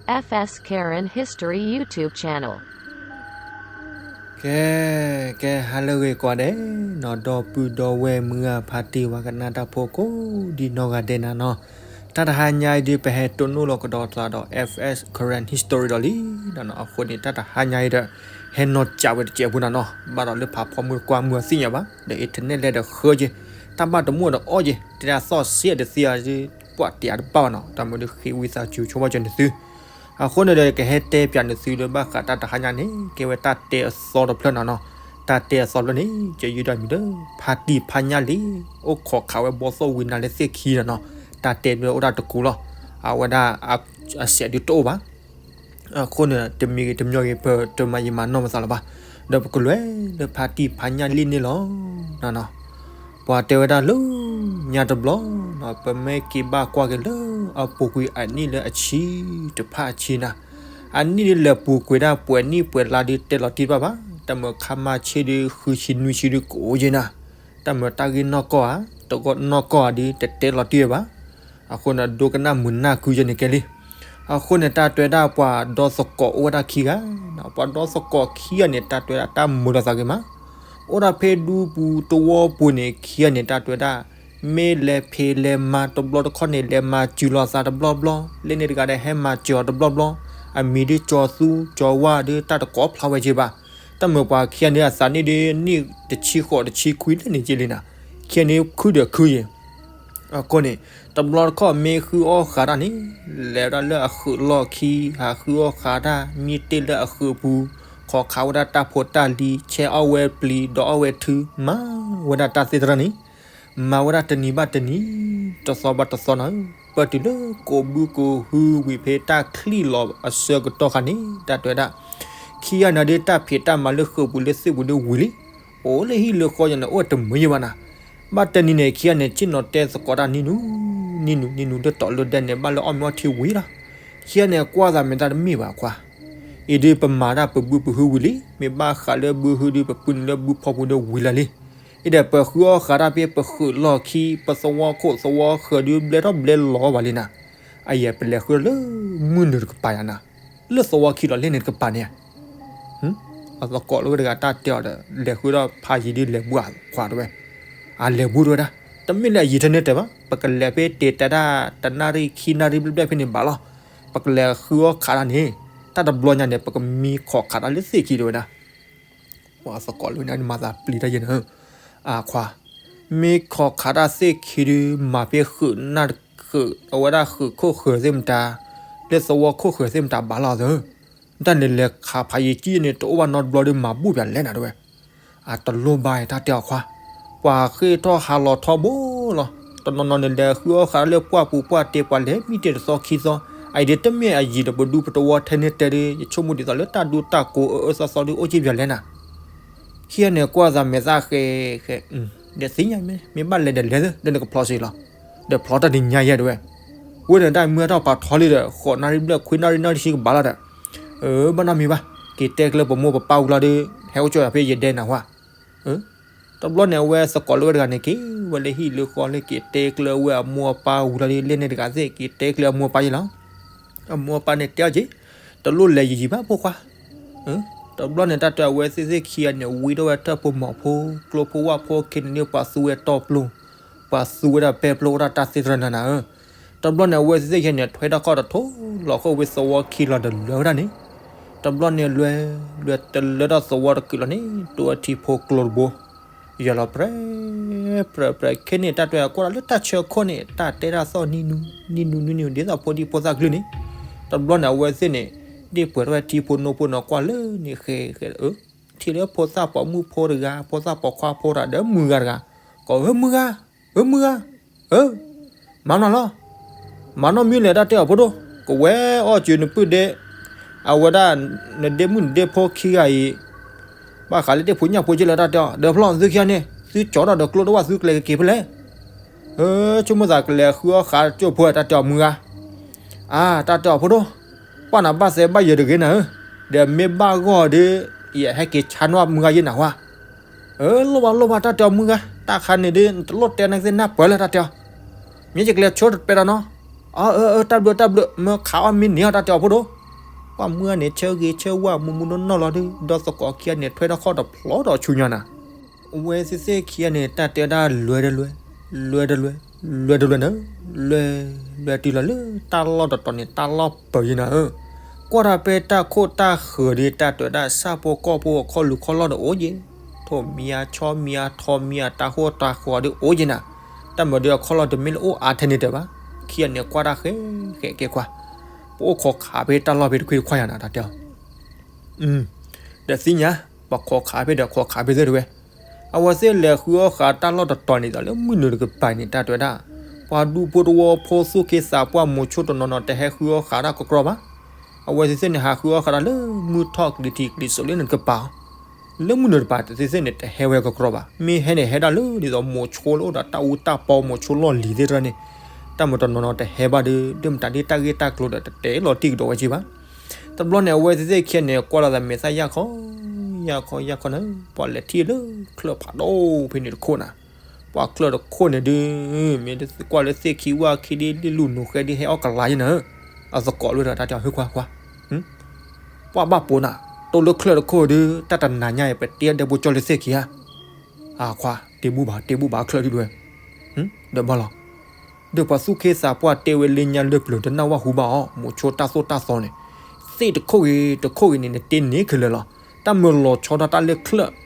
F S Karen History YouTube channel. ကဲ, ကဲ ဟါလၢအဂ့ၤကိးဂၤဒဲးနီၤ, ဒီပုၢ်ဒီဝဲၢ်မုၢ်ဂၢ်ဖါတံၢ်ဝဲကနၣ်တၢ်ဖိကိးဒံနီၢ်ဂၤဒဲးနၤနီၤ, တၢ်တဟါညါအံၤဒုး ပဟဲတိၢ်နီၣ်လီၤကဒီးသးဒီး F S Karen History ဒီးလံနီၤ, အဃိန့ၣ် တၢ်တဟါညါအံၤဒီး ဟဲနီၢ်ကးဝဲတစဲးဖိနၤနီၤ, ဘၣ်ဒီးလၢဖးဖီမုၢ်ကွၢ်မုၢ်အသ့ၣ်ညါဘၣ်, ဒီး internet လဲၤဒီးဃၢက့ၤ, တၢ်ဘၣ်တမူၣ်ဒီးအီၣ်က့ၤ, တဲဒၣ်သီၣ်စ့အတသ့အီၤ ပှၤတဲအတဘၣ်ဘၣ်နီၤ, တၢ်မုၢ်ဒုးဃ့ဝံသးစူၤဆိဘၣ်ကၢၤနသု အဃိန့ၣ်ဒီး ကဟဲတဲပၠးနသုလၢဘၣ်ဃးတၢ်တဟါညါန့ၣ် ကဲဝဲတၢ်တဲအသီတဖျၢၣ်နၤနီၤ, တၢ်တဲအသီတဖျၢၣ်န့ၣ် ယယုၢ်တၢ်မံၤလၢ ဖါတံၢ်ဖါညၣ်လံ, အိၣ်ခိးခးဝဲဘီသီၣ်ဝံၤနၤလၢသ့ၣ်ခံနၤနီၤ, တၢ်တဲဒုးအိၣ်ဒၣ်တကူလီၤ, အဝဲဒၣ် အစဲးဒုးတအိၣ်ဘၣ် အဃိန့ၣ် တမံၤဂ့ၤတမံၤဂ့ၤ ပတမၤယံာ်မၤနီၢ်မသးလၢၤဘၣ်, ဒီးပကလဲၤလၢဖါတံၢ်ဖါညၣ်လံန့ၣ်လီၤနၤနီၤ, ပှၤတဲဝဲဒၣ်လၢညါတဘျီနီၤ, ပမ့ၢ်က့ၤဘၣ်ကွၢ်က့ၤလၢအပူၤကွံာ်အနံၣ်လၢအဆံတဖၣ်အဆံနၤ, အနံၣ်ဒုးလဲၤပူၤကွံာ်ဒၣ်ပှဲၤနံၣ်ပှဲၤလါဒုးတဲလီၤတံၢ်တဘၣ်ဘၣ်, တၢ်မုၢ်ခါမါဆ့ဒုးဃုဆံနွံဆံဒုးကိးက့ၤနၤ, တၢ်မုၢ်တၢ်ဂ့ၢ်နီၢ်ကီၢ်ဧါ, တၢ်နီၢ်ကီၢ်ဧါဒုး တတဲလီၤတံၢ်ဝဲဘၣ်, အဃိန့ၣ် ဒိကနၣ်မုာ်နၢ်ကုယဲန့ၣ်ကဲလံ အဃိန့ၣ် တၢ်တဲဝဲဒၣ်ပှၤဒီသကိးအိၣ်ဝဲဒၣ်ခံဂၤ, ပှၤဒီသကိးခံဂၤန့ၣ် တၢ်တဲဝဲဒၣ်တၢ်မုာ်လိာ်သးဂ့ၤမး, အိၣ်ဒၣ်ဖဲဒူပူၤတဝီပူၤန့ၣ် ခံဂၤန့ၣ် တၢ်တဲဝဲဒၣ် မ့ၢ်လဲၤဖံးလဲၤမၤတဘျီတခီၣ်န့ၣ် လဲၤမၤစၢၤလိာ်သးတဘျီဘျီ, လၢန့ၣ်တဂၤဒီး ဟဲမၤစၢၤအီၤတဘျီဘျီ, အမံၤဒုးကၠီၤသူကၠီၤဝါဒုး တၢ်တကိးဖျါဝဲက့ၤဘၣ်, တၢ်မုၢ်ပှၤခံဂၤန့ၣ် အသးနံၣ်ဒုး နံၣ်တဆံဃိးတဆံခွံလၢန့ၣ်က့ၤလံနၤ, ခံဂၤန့ၣ်ခုဒီးခုယဲ အဃိန့ၣ် တဘျီတခီၣ်မ့ၢ်ဃုအီၣ်ဃးတၢ်န့ၣ် လဲၤဝဲဒၣ်လၢအဃုးလီၢ်ခံ ဟးဃုအီၣ်ဃးတၢ် မံတ့ၢ်လၢအဃုးပူၤ, ခိးခးဝဲဒၣ်တၢ်ဖိတၢ်လံၤ ဆဲးအီၣ်ဝဲပျံၤ ဒီးအီၣ်ဝဲထု မၤဝဲဒၣ်တၢ်သ့ၣ်တဖၣ်န့ၣ် မၤဝဲဒၣ်တနံၤဘၣ်တနံၤ တသီဘၣ်တသီနီၤ, ပၢၢ်တုၤလၢကိးဘုကိးဟုဝံၤဖဲတၢ်ချံၣ်လီၤအဆၢကတီၢ်ခါန့ၣ် တၢ်တဲဝဲဒၣ် ခံဂၤန့ၣ်ဒုး တၢ်ဖံးတၢ်မၤလၢဃုးပူၤလၢသ့ၣ်ပူၤဒုးဝံၤလံ, အိၣ်လၢဟံၣ်လၢဃီယၤန့ၣ် အိၣ်တမုာ်ယဲဘၣ်နၤ, ဘၣ်တနံၤန့ၣ် ခံဂၤန့ၣ် ဆ့ၣ်နီၤတဲသကိးတၢ်နံၤနုၤ နံၤနုၤ နံၤနုၤ လၢတီၤလၢဒဲးန့ၣ် ဘၣ်လၢအီၣ်မ့ၤအီထံဝံၤလီၤ, ခံဂၤန့ၣ် ကွၢ်သးမဲာ်သၣ်တမ့ၢ်ဘၣ်ခွါ, အံၤဒုးပမၤတၢ်ပဘုပဟုဝံၤလံ, မ့ၢ်ဘၣ်ဃးလၢဘုဟုဒုး ပပုၢ်နုာ်လၢဘုဖီပူၤဒုးဝံၤလီၤလံ, အံၤဒီးပဃုအီၣ်ဃးတၢ်ဖဲပဃုးလီၢ်ခံ ပသဝီခိၣ်သဝီဃၢၤဒုး ဘျဲထီၣ်ဘျဲလီၤဘၣ်လံနၤ, အယဲၢ်ပလဲၤဃုလၢမုၢ်နုာ်တကပၤယၤနၤ, လၢသဝီခံလီၤလဲၣ်န့ၣ်တကပၤန့ၣ် အသကိးလၢဝဲတဂၤတၢ်တဲအီၤဒီး လဲၤဃုဒီးဖးယံၤဒုးလဲၤဘှါခွါတဝဲ, အလဲၤဘှါတဝဲဒၣ်, တမ့ၢ်လၢအယံာ်ထဲန့ၣ်တဲဘၣ်, ပကလဲၤဖဲတ့ၢ်တဲဒၣ် တနၣ်ရံၣ်ခံနၣ်ရံၣ်ဘျဲၣ်ဘျဲၣ်ဖဲန့ၣ်ဘၣ်လီၤ, ပကလဲၤဃုအီၣ်ခးတၢ်န့ၣ်, တၢ်တဘျီညါန့ၣ် ပကမံခိးခးတၢ်လၢသ့ၣ်ခံတဝဲဒၣ်, ပှၤသကိးလၢဝဲန့ၣ်မၤသးပျံၤတၢ်ယဲၢ်န့ၣ်, အခွါ, မ့ၢ်ခိးခးတၢ်သ့ၣ်ခံဒုး မၤဖဲဃုးနၢ်ဃုး အဝဲဒၣ်ဃုးခိၣ်ဃၢၤသ့ၣ်မတၤ, လၢသဝီခိၣ်ဃၢၤသ့ၣ်မတၤဘၣ်လီၤသၢ, တၢ်န့ၣ်လဲၤခးဖးယံၤကံၣ်န့ၣ် တအိၣ်ဘၣ်နီတဘျီဒုး မၤဘူၣ်ပၠးလဲၣ်နၤတဝဲ, အတလိၣ်ဘၣ်တၢ်တဲအီၤခွါ, ပှၤဃ့ၢ်ထီၣ်ဟးလီၤထီဘိလီၤ, တနီၤနီၤန့ၣ် လဲၤဃုအီၣ်ဃးလၢပှၢ်ပူၤပှၢ်တ့ၢ် ပှၤလဲၤမံတ့ၢ်တသီခံသီ, အအံၤဒုးတမ့ၢ်အယံာ်ဒီးပဒူပတဝီထဲန့ၣ်တဲဒုး ယဆိကမိၣ်ဒ်သိးလၢတၢ်ဒူတၢ်ကိးအၢအၢသီသီဒုး အိၣ်က့ၤပၠးလဲၣ်နၤ, ခံဂၤန့ၣ်ကွၢ်သးမဲာ်သၣ်ဃဲဃဲ, ဒီးသ့ၣ်ညါမ့ၢ် မ့ၢ်ဘၣ်လဲၤဒီးလဲၤသၢ ဒီးနကဖျီစ့ၢ်လီၤ, ဒီးဖျီတၢ်တနံၤညါယဲၢ်တဝဲ, ဝဲန့ၣ်တၢ်မုၢ်ဟါထီၣ်ပာ်ထီလံဒီး ဃိးနၣ်ရံၣ်ဘျဲၣ်ခွံနၣ်ရံၣ်နၣ်ရံၣ်ဆံကဘၣ်လီၤဒီး, ဘၣ်နီတမံၤဘၣ်, က့ၤတဲကျၢၤပမိၢ်ပပၢ်ဝံၤလီၤဒီး ဟဲအိၣ်ကၠီယၤဖဲယဒဲနၤဝါ တဘျီန့ၣ် အဝဲသကိးလၢဝဲတဂၤန့ၣ် က့ၤဝဲလၢဟံၣ်လၢဃီလၢက့ၤတဲကျၢၤဝဲအမိၢ်အပၢ်ဝံၤလီၤဒီး လၢန့ၣ်တဂၤသ့ၣ် က့ၤတဲကျၢၤအမိၢ်အပၢ်ယဲၢ်လီၤ, အမိၢ်အပၢ်န့ၣ်တဲအီၤက့ၤ, တလိၣ်လဲၤယံာ်ယံာ်ဘၣ်ဖိခွါ, တဘျီန့ၣ် တၢ်တဲအဝဲသ့ၣ်သ့ၣ်ခံဂၤန့ၣ် ဝံထီၣ်ဝဲတၢ်ဖိမီၤဖိ ကျိဖိဝၣ်ဖိခံန့ၣ်န့ၣ် ပှၤသူဝဲတီပျိ, ပှၤသူဝဲဒၣ်ပဲပျိ အိၣ်ဒၣ်တၢ်သ့တရၢနၤနၤဧၢ, တဘျီန့ၣ် အဝဲသ့ၣ်သ့ၣ်ခံဂၤန့ၣ် ထွဲထီၣ်ခီၣ်တထိ လီၤဃိဝဲသဝီခံလီၤဒီးလဲၤဝဲဒၣ်န့ၣ် တဘျီန့ၣ်လွဲၤ, လွဲၤတလၢထီၣ်သဝီတကုာ်လီၤန့ၣ် တိဝဲထံဖိကျိတဘိ, ယလီၤပြဲ, ပြဲ ပြဲ ခဲန့ၣ် တၢ်တဲအကွၢ်လၢတၢ်ဆၢခိၣ်န့ၣ် တၢ်တဲတၢ်သီၣ်နံၤနူၤ နံၤနူၤနံၤနူၤ ဒ်သိးဖိဒံဖိသၣ်ကလုၢ်န့ၣ်, တဘျီန့ၣ် အဝဲသ့ၣ်န့ၣ် ဒ့ၣ်ပှဲၤထီၣ်ဝဲထံဖိနိဖိနီၤ ကွၢ်လၢန့ၣ်ဃဲဃဲ, ထံၣ်လၢဖိသၣ်ပိာ်မုၣ်ဖိတဂၤ ဖိသၣ်ပိာ်ခွါဖိတဂၤ ဒီးမုၢ်ဂၤတဂၤ, ကိးဧၢမုၢ်ဂၤ, ဧၢမုၢ်ဂၤ, ဧၢ မၤနီၢ်လီၤ, မၤနီၢ်မံလဲၣ် တၢ်တဲအီၤဖိဒိၣ်, ကဝဲအီၣ်စၢၤနပုၢ်ဒ့, အဝဲဒၣ် နဒ့မုၣ်နဒ့ဖိခံဂၤအံၤ, ဘၣ်ဃးလၢတၢ်ဖိညၣ်ဖိက့လၢတၢ်တဲအီၤ ဒီးဖျီသုခံဂၤန့ၣ် သုကၠီထီၣ်ဒီးကျိတဝၣ်သုကျဲကက့ၤဖဲလဲၣ်, ဆိကမိၣ်သးကလဲၤဃုအီၣ်ဃးကၠိဖိ တၢ်တဲအီၤမုၢ်ဂၤ, အါ တၢ်တဲအီၤဖိဒိၣ်, ပှၢ်နၤဘၣ်သဲဘၣ်ယၢၤတဂ့ၤနၤဧၢ, ဒီးမ့ၢ်ဘၣ်ဂီၢ်ဒီး ယဟဲက့ၤဆါနီၣ်မုၢ်ဂၤယဲၢ်နၤဝါ, အၢ လိၣ်ဘၣ်လိၣ်ဘၣ် တၢ်တဲအီၤမုၢ်ဂၤ, တၢ်ခါန့ၣ်ဒီး နတလိၣ်တဲနသ့ၣ်နၢ်ပၢၢ်လၢတၢ်တဲအီၤ, မ့ၢ်ယကလဲၤဆိတပဲဒီးနီၤ, အၢ အၢ တၢ်ဘျုးတၢ်ဘျုး မ့ၢ်ခးအီၣ်မ့ၢ်န့ၢ်အီၤ တၢ်တဲအီၤဖိဒိၣ်, ပှၢ်မုၢ်န့ၣ် ဆၢဂ့ၤဆၢဝါမူမူနီၢ်နီၢ်လီၤဒုး ဒီးသကိးခံဂၤန့ၣ် ထွဲထီၣ်ခီၣ်တဖျီဒီးဆူညါနၤ. အဝဲသ့ၣ်သ့ၣ်ခံဂၤန့ၣ် တၢ်တဲဝဲဒၣ် လွဲတလွဲ, လွဲတလွဲ, လွဲတလွဲနၤ, လွဲ, လွဲတုၤလီၤလၢတၢ်လီၢ်တတီၤန့ၣ် တၢ်လီၢ်ပၢၤယဲနၤဧၢ. ကွၢ်တၢ်ပဲတၢ်ခိၣ်တၢ်ဃၢၤဒီး တၢ်တဲဝဲဒၣ် ဆၣ်ဖိကီၢ်ဖိအခီၣ်လူၤခီၣ်လီၢ်ဒီးအိၣ်ယဲ, ထိၣ်မံအါဆီမံအါထီမံအါ တၢ်ဟိၣ်တၢ်ဃီၤဒီးအိၣ်ယဲနၤ. တၢ်မၤဒီးအခီၣ်လီၢ်တမ့ၢ်လၢအိၣ်အါထဲန့ၣ်တၢ်ဘၣ်. ခံဂၤန့ၣ် ကွၢ်တၢ်ဃဲဃဲကဲခွါ, ပအိၣ်ခိးခးဖဲတၢ်လီၢ်ဖဲတခွံတခွါယၤနၤ တၢ်တဲအီၤ ဒီးသ့ၣ်ညါ, ပခိးခးဖဲဒီးခိးခးဖဲသ့ၣ်တဝဲ. အဝဲသ့ၣ်လဲၤဃုအီၣ်ဃးတၢ်လီၢ်တတီၤန့ၣ်ဒီး လၢမုၢ်နုာ်တကပၤန့ၣ် တၢ်တဲဝဲဒၣ်, ပှၤဒူဖိတဝီဖိသူၣ်က့သးပှၢ်မိၤဆိတနီၤနီၤ တဟဲဃုအီၣ်ဃးတၢ်ကကြီဘၣ်. အဝဲသ့ၣ်သ့ၣ်န့ၣ် ဟးဃုအီၣ်ဃးတၢ်လၢမုၢ်ထီၣ်ကလံၤထံးကလံၤစိးလၢန့ၣ်တကပၤအီၤ, လၢမုၢ်နုာ်တကပၤသ့ၣ်သ့ၣ်န့ၣ် တဟဲဝဲကကြီဘၣ်. မ့ၢ်ဟဲန့ၣ် ဟဲဒၣ်လၢဒ်သိးမိၤဆိလၢအိၣ်ဒီးတၢ်အူတၢ်ပီမိၤဆိလီၢ်လံၤသ့ၣ်တဖၣ်န့ၣ်, တၢ်မၤတနီၤနီၤတဟဲဘၣ်ဒီး ဒုၣ်မတၤဒ်တၢ်ဂ့ၢ်တၢ်ကျိၤဒီး တတဲလီၤတံၢ်ကဒီးဝဲက့ဘၣ်. တဘျီန့ၣ် အဝဲသ့ၣ်သ့ၣ်ခံဂၤန့ၣ် ကွၢ်လီၤသးမဲာ်သၣ်ယၢ်ခီ, ယၢ်ခီယၢ်ခီန့ၣ် ပှၤလဲၤထံၣ်လၢချၢၣ်ဖးဒိၣ်ဖဲန့ၣ်တခိၣ်နၤ. ပှၤချၢၣ်တခိၣ်န့ၣ်ဒုး, မ့ၢ်ကွၢ်လၢသ့ၣ်ခံဝၣ်ခံဒ်လံၣ်လူၤနူၤဃဲဒ်ဟဲအီၣ်ကလါယဲနၤဧၢ, အသကိးလၢဒီးတၢ်တဲအီၤ ဟ့ခွါခွါ, ပှၢ်ဘၣ်ပိာ်နၤ, တိၢ်လၢချၢၣ်တခိၣ်ဒုး တၢ်တနၤညါအံၤ ပတဲဒဲးဘိကၠီလၢသ့ၣ်ခံဧါ. အခွါ, တ့ဘူၣ်ဘၣ်, တ့ဘူၣ်ဘၣ်ချၢၣ်ဒုးဝဲ, ဒီးဘၣ်လီၤ. ဒီးပှၤသူၣ်က့သးပှၢ်တဲဝဲလၢညါလၢပျၢၤတနၢ်ဝၣ်ဟူဘၣ်အီၤ, မိၤဆိတၢ်သိၣ်တၢ်သီန့ၣ်, သ့ၣ်တခိၣ်ဂ့ၤတခိၣ်ဂ့ၤန့ၣ် နတ့န့ၢ်ခဲလၢာ်လီၤ. တၢ်မၤလီၤဆီထီၣ်တၢ်လၢချၢၣ်,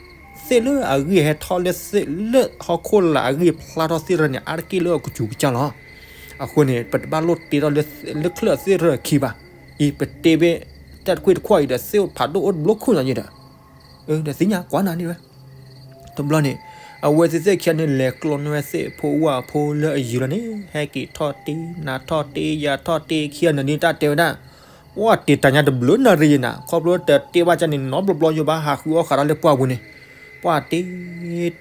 သ့ၣ်လၢအဂံၢ်ဟဲထီၣ်လၢသ့ၣ်လၢဟီၣ်ခိၣ်လာ်အဂံၢ်ဖျါထီၣ်သ့ၣ်တဖၣ်န့ၣ် အါတက့ၢ်လၢအကစူၤကစၢ်လီၤ. အဃိန့ၣ် ပတဘၣ်လိၣ်တ့ထီၣ်လၢချၢၣ်သ့ၣ်တဖၣ်ခံဘၣ်. အံၤ ပတ့ဖဲတၢ်တခွံတခွါအံၤဒီး သ့ၣ်ဖးဒိၣ်အိၣ်တဘျီခိၣ်နီၤယဲဒီး ဒီးသ့ၣ်ညါကွၢ်နၤန့ၣ်ဝဲ. တဘျီန့ၣ် အဝဲသ့ၣ်သ့ၣ်ခံဂၤန့ၣ် လဲၤကျီန့ၢ်ဝဲသ့ၣ်ဖိဝၣ်ဖိလၢအယံၤလီၤန့ၣ် ဟဲက့ၤထီၣ်တ့ နၤထီၣ်တ့ ယၤထီၣ်တ့ ခံဂၤန့ၣ်ဒုး တၢ်တဲဝဲဒၣ်, ပှၢ်တ့တၢ်ညါတဘျုးနၣ်ရံၣ်ယဲနၤ, ခီဖျိတတ့ဘၣ်ကန့ၣ် နီတဘျီဘျီယိဘၣ် ဟးဃုအီၣ်ဃးတၢ်လၢပှၢ်ပူၤန့ၣ်, ပှၢ်တ့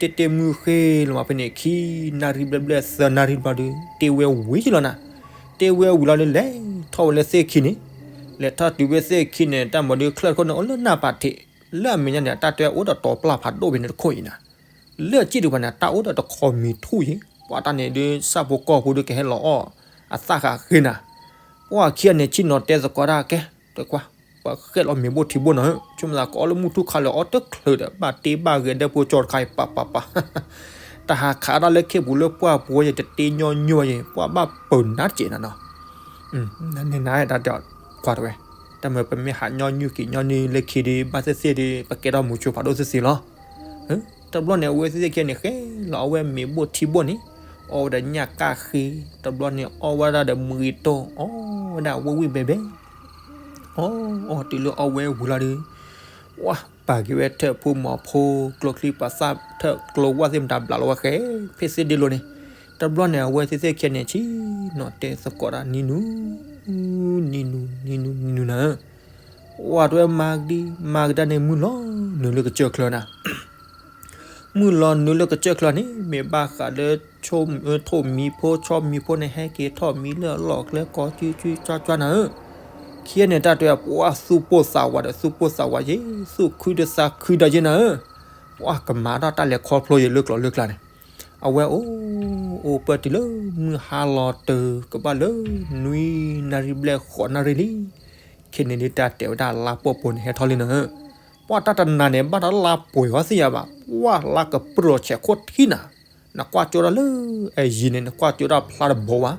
တ့တ့မုၢ်ဃ့လီၤမးဖဲန့ၣ် ခံနၣ်ရံၣ်ဘျဲၣ်ဘျဲၣ် သၢနၣ်ရံၣ်တဘျီဒီး တ့ဝဲဝံၤလီၤနၤ. တ့ဝဲဝံၤလီၤဒီး လဲၤထီၣ်ဝဲလၢသ့ၣ်ခံန့ၣ်, လဲၤထီၣ်တုၤဝဲသ့ၣ်ခံန့ၣ် တၢ်မၤဒီးချၢၣ်တခိၣ်န့ၣ် အိၣ်လၢနၢ်ပာ်ထံး, လၢအမဲာ်ညါန့ၣ် တၢ်တဲအိၣ်ဒီးတီၤပျၢ်ဖးဒိၣ်ဖဲန့ၣ်တခိၣ်အံၤနၤ, လၢအစံၣ်တကပၤန့ၣ် တၢ်အိၣ်ဒီးတခီမံၤထူၣ်အံၤ, ပှၤတၢ်န့ၣ်ဒုး ဆၣ်ဖိကီၢ်ဖိဒုးကဟဲလီၤအီၣ်အသၣ်ဃးဃ့နၤ. ပှၢ်ခံဂၤန့ၣ် ဆ့ၣ်နီၤတဲသကိးတၢ်ကဲ, တဲကွၢ်, ပှၤဃဲၣ်လီၤမ့ၤဘိၣ်ထံဘိၣ်နီၤ, ဆိကမိၣ်သးကအီၣ်လၢမုၢ်ထူၣ်ခါလၢအီၣ်တချုးဒီး ဘၣ်တ့ဘၣ်ဂဲၤဒဲဖိကၠီတခါအံၤ ပၢ်ပၢ်ပၢ် တဟးခးတၢ်လၢခ့ပူၤလၢပှၢ်ပူၤယဲ တတ့ညီနုၢ်ဘၣ်ယဲ ပှၢ်ဘၣ်ပၢၤနါတစဲးနၤနီၤ. နန့ၣ်နၤတၢ်တဲကွၢ်တဝဲ, တၢ်မၤပမ့ၢ်ဟးညီနုၢ်က့ၤညီနုၢ်လၢခံဒုး ဘၣ်သ့ၣ်သ့ၣ်ဒီး ပကဲထီၣ်မိၤဆိဖးဒိၣ်သ့ၣ်သ့ၣ်လီၤ. တဘျီန့ၣ် အဝဲသ့ၣ်သ့ၣ်ခံဂၤန့ၣ် ဃဲလီၤအီၣ်ဝဲမ့ၤဘိၣ်ထံဘိၣ်န့ၣ်, အီၣ်ဝဲဒီးညၣ်ကၣ်ဃ့, တဘျီန့ၣ် အီၣ်ဝဲဒၣ်ဒီးမုၢ်ဂံၢ်တိၢ်, အီၣ်ဝဲဒၣ်ဝံၣ်ဝံၣ်ဘဲဘဲ အီၣ်အီၣ်တုၤလၢအီၣ်ဝဲဝံၤလီၤဒီး, ဝၢ်ပာ်က့ၤဝဲထၢၣ်ဖိမီၤဖိ ကျိချံပာ်သၣ်ထၢၣ်ကျိဝၣ်သ့ၣ်မတၤဘျးလီၤဝဲဃဲ ဖဲသ့ၣ်ဒ့လိၤန့ၣ်, တဘျီန့ၣ် အဝဲသ့ၣ်သ့ၣ်ခံဂၤန့ၣ် ဆ့ၣ်နီၤတဲသကိးတၢ် နံၤနူၤ, နံၤနူၤ, နံၤနူၤ, နံၤနူၤနၤဧၢ, ဝၢ်တဝဲမၤကဒံမၤကဒါန့ၣ် မုၢ်လီၤနုာ်လၢကစၢၢ်ချၢနၤ မုၢ်လီၤနုာ်လၢကစၢၢ်ချၢန့ၣ် မ့ၢ်ဘၣ်ဃးလၢ ထိၣ်မံၤဖိဆီမံၤဖိန့ၣ် ဟဲက့ၤထီၣ်မံၤလၢအလီၢ်ကျဲကိးကၠူကၠူကၠူကၠူနၤဧၢ, ခံဂၤန့ၣ် တၢ်တဲပှၤသူၣ်ပိၢ်သးဝးဒီးသူၣ်ပိၢ်သးဝးယဲ, သူၣ်ခုဒီးသးခုဒီးယဲနၤဧၢ, ပှၤကမၤတၢ်တၢ်လဲၤခီဖျိယဲလၢကျိၤလၢကျါန့ၣ်, အဝဲအိၣ် အိၣ်ပၢၢ်တုၤလၢမုၢ်ဟါလီၤတၢၤကဘၣ်လၢ နွံနၣ်ရံၣ်ဘျဲၣ်ဃိးနၣ်ရံၣ်လံ ခဲန့ၣ်ဒုးတၢ်တဲဝဲဒၣ်လါပှီၢ်ပူၤန့ၣ်ဟဲထီၣ်လံနၤဧၢ, ပှၤတၢ်တနၤန့ၣ် ဘၣ်တၢ်လါပှဲၤဝဲသ့ၣ်ညါဘၣ်, ပှၤလါကပြုၢ်လီၤဆဲးခိၣ်ထံနၤ, နကွၢ်ကၠိဒၣ်လၢအယံၤန့ၣ် နကွၢ်ကၠိဒၣ်ဖျါတဘိဘၣ်,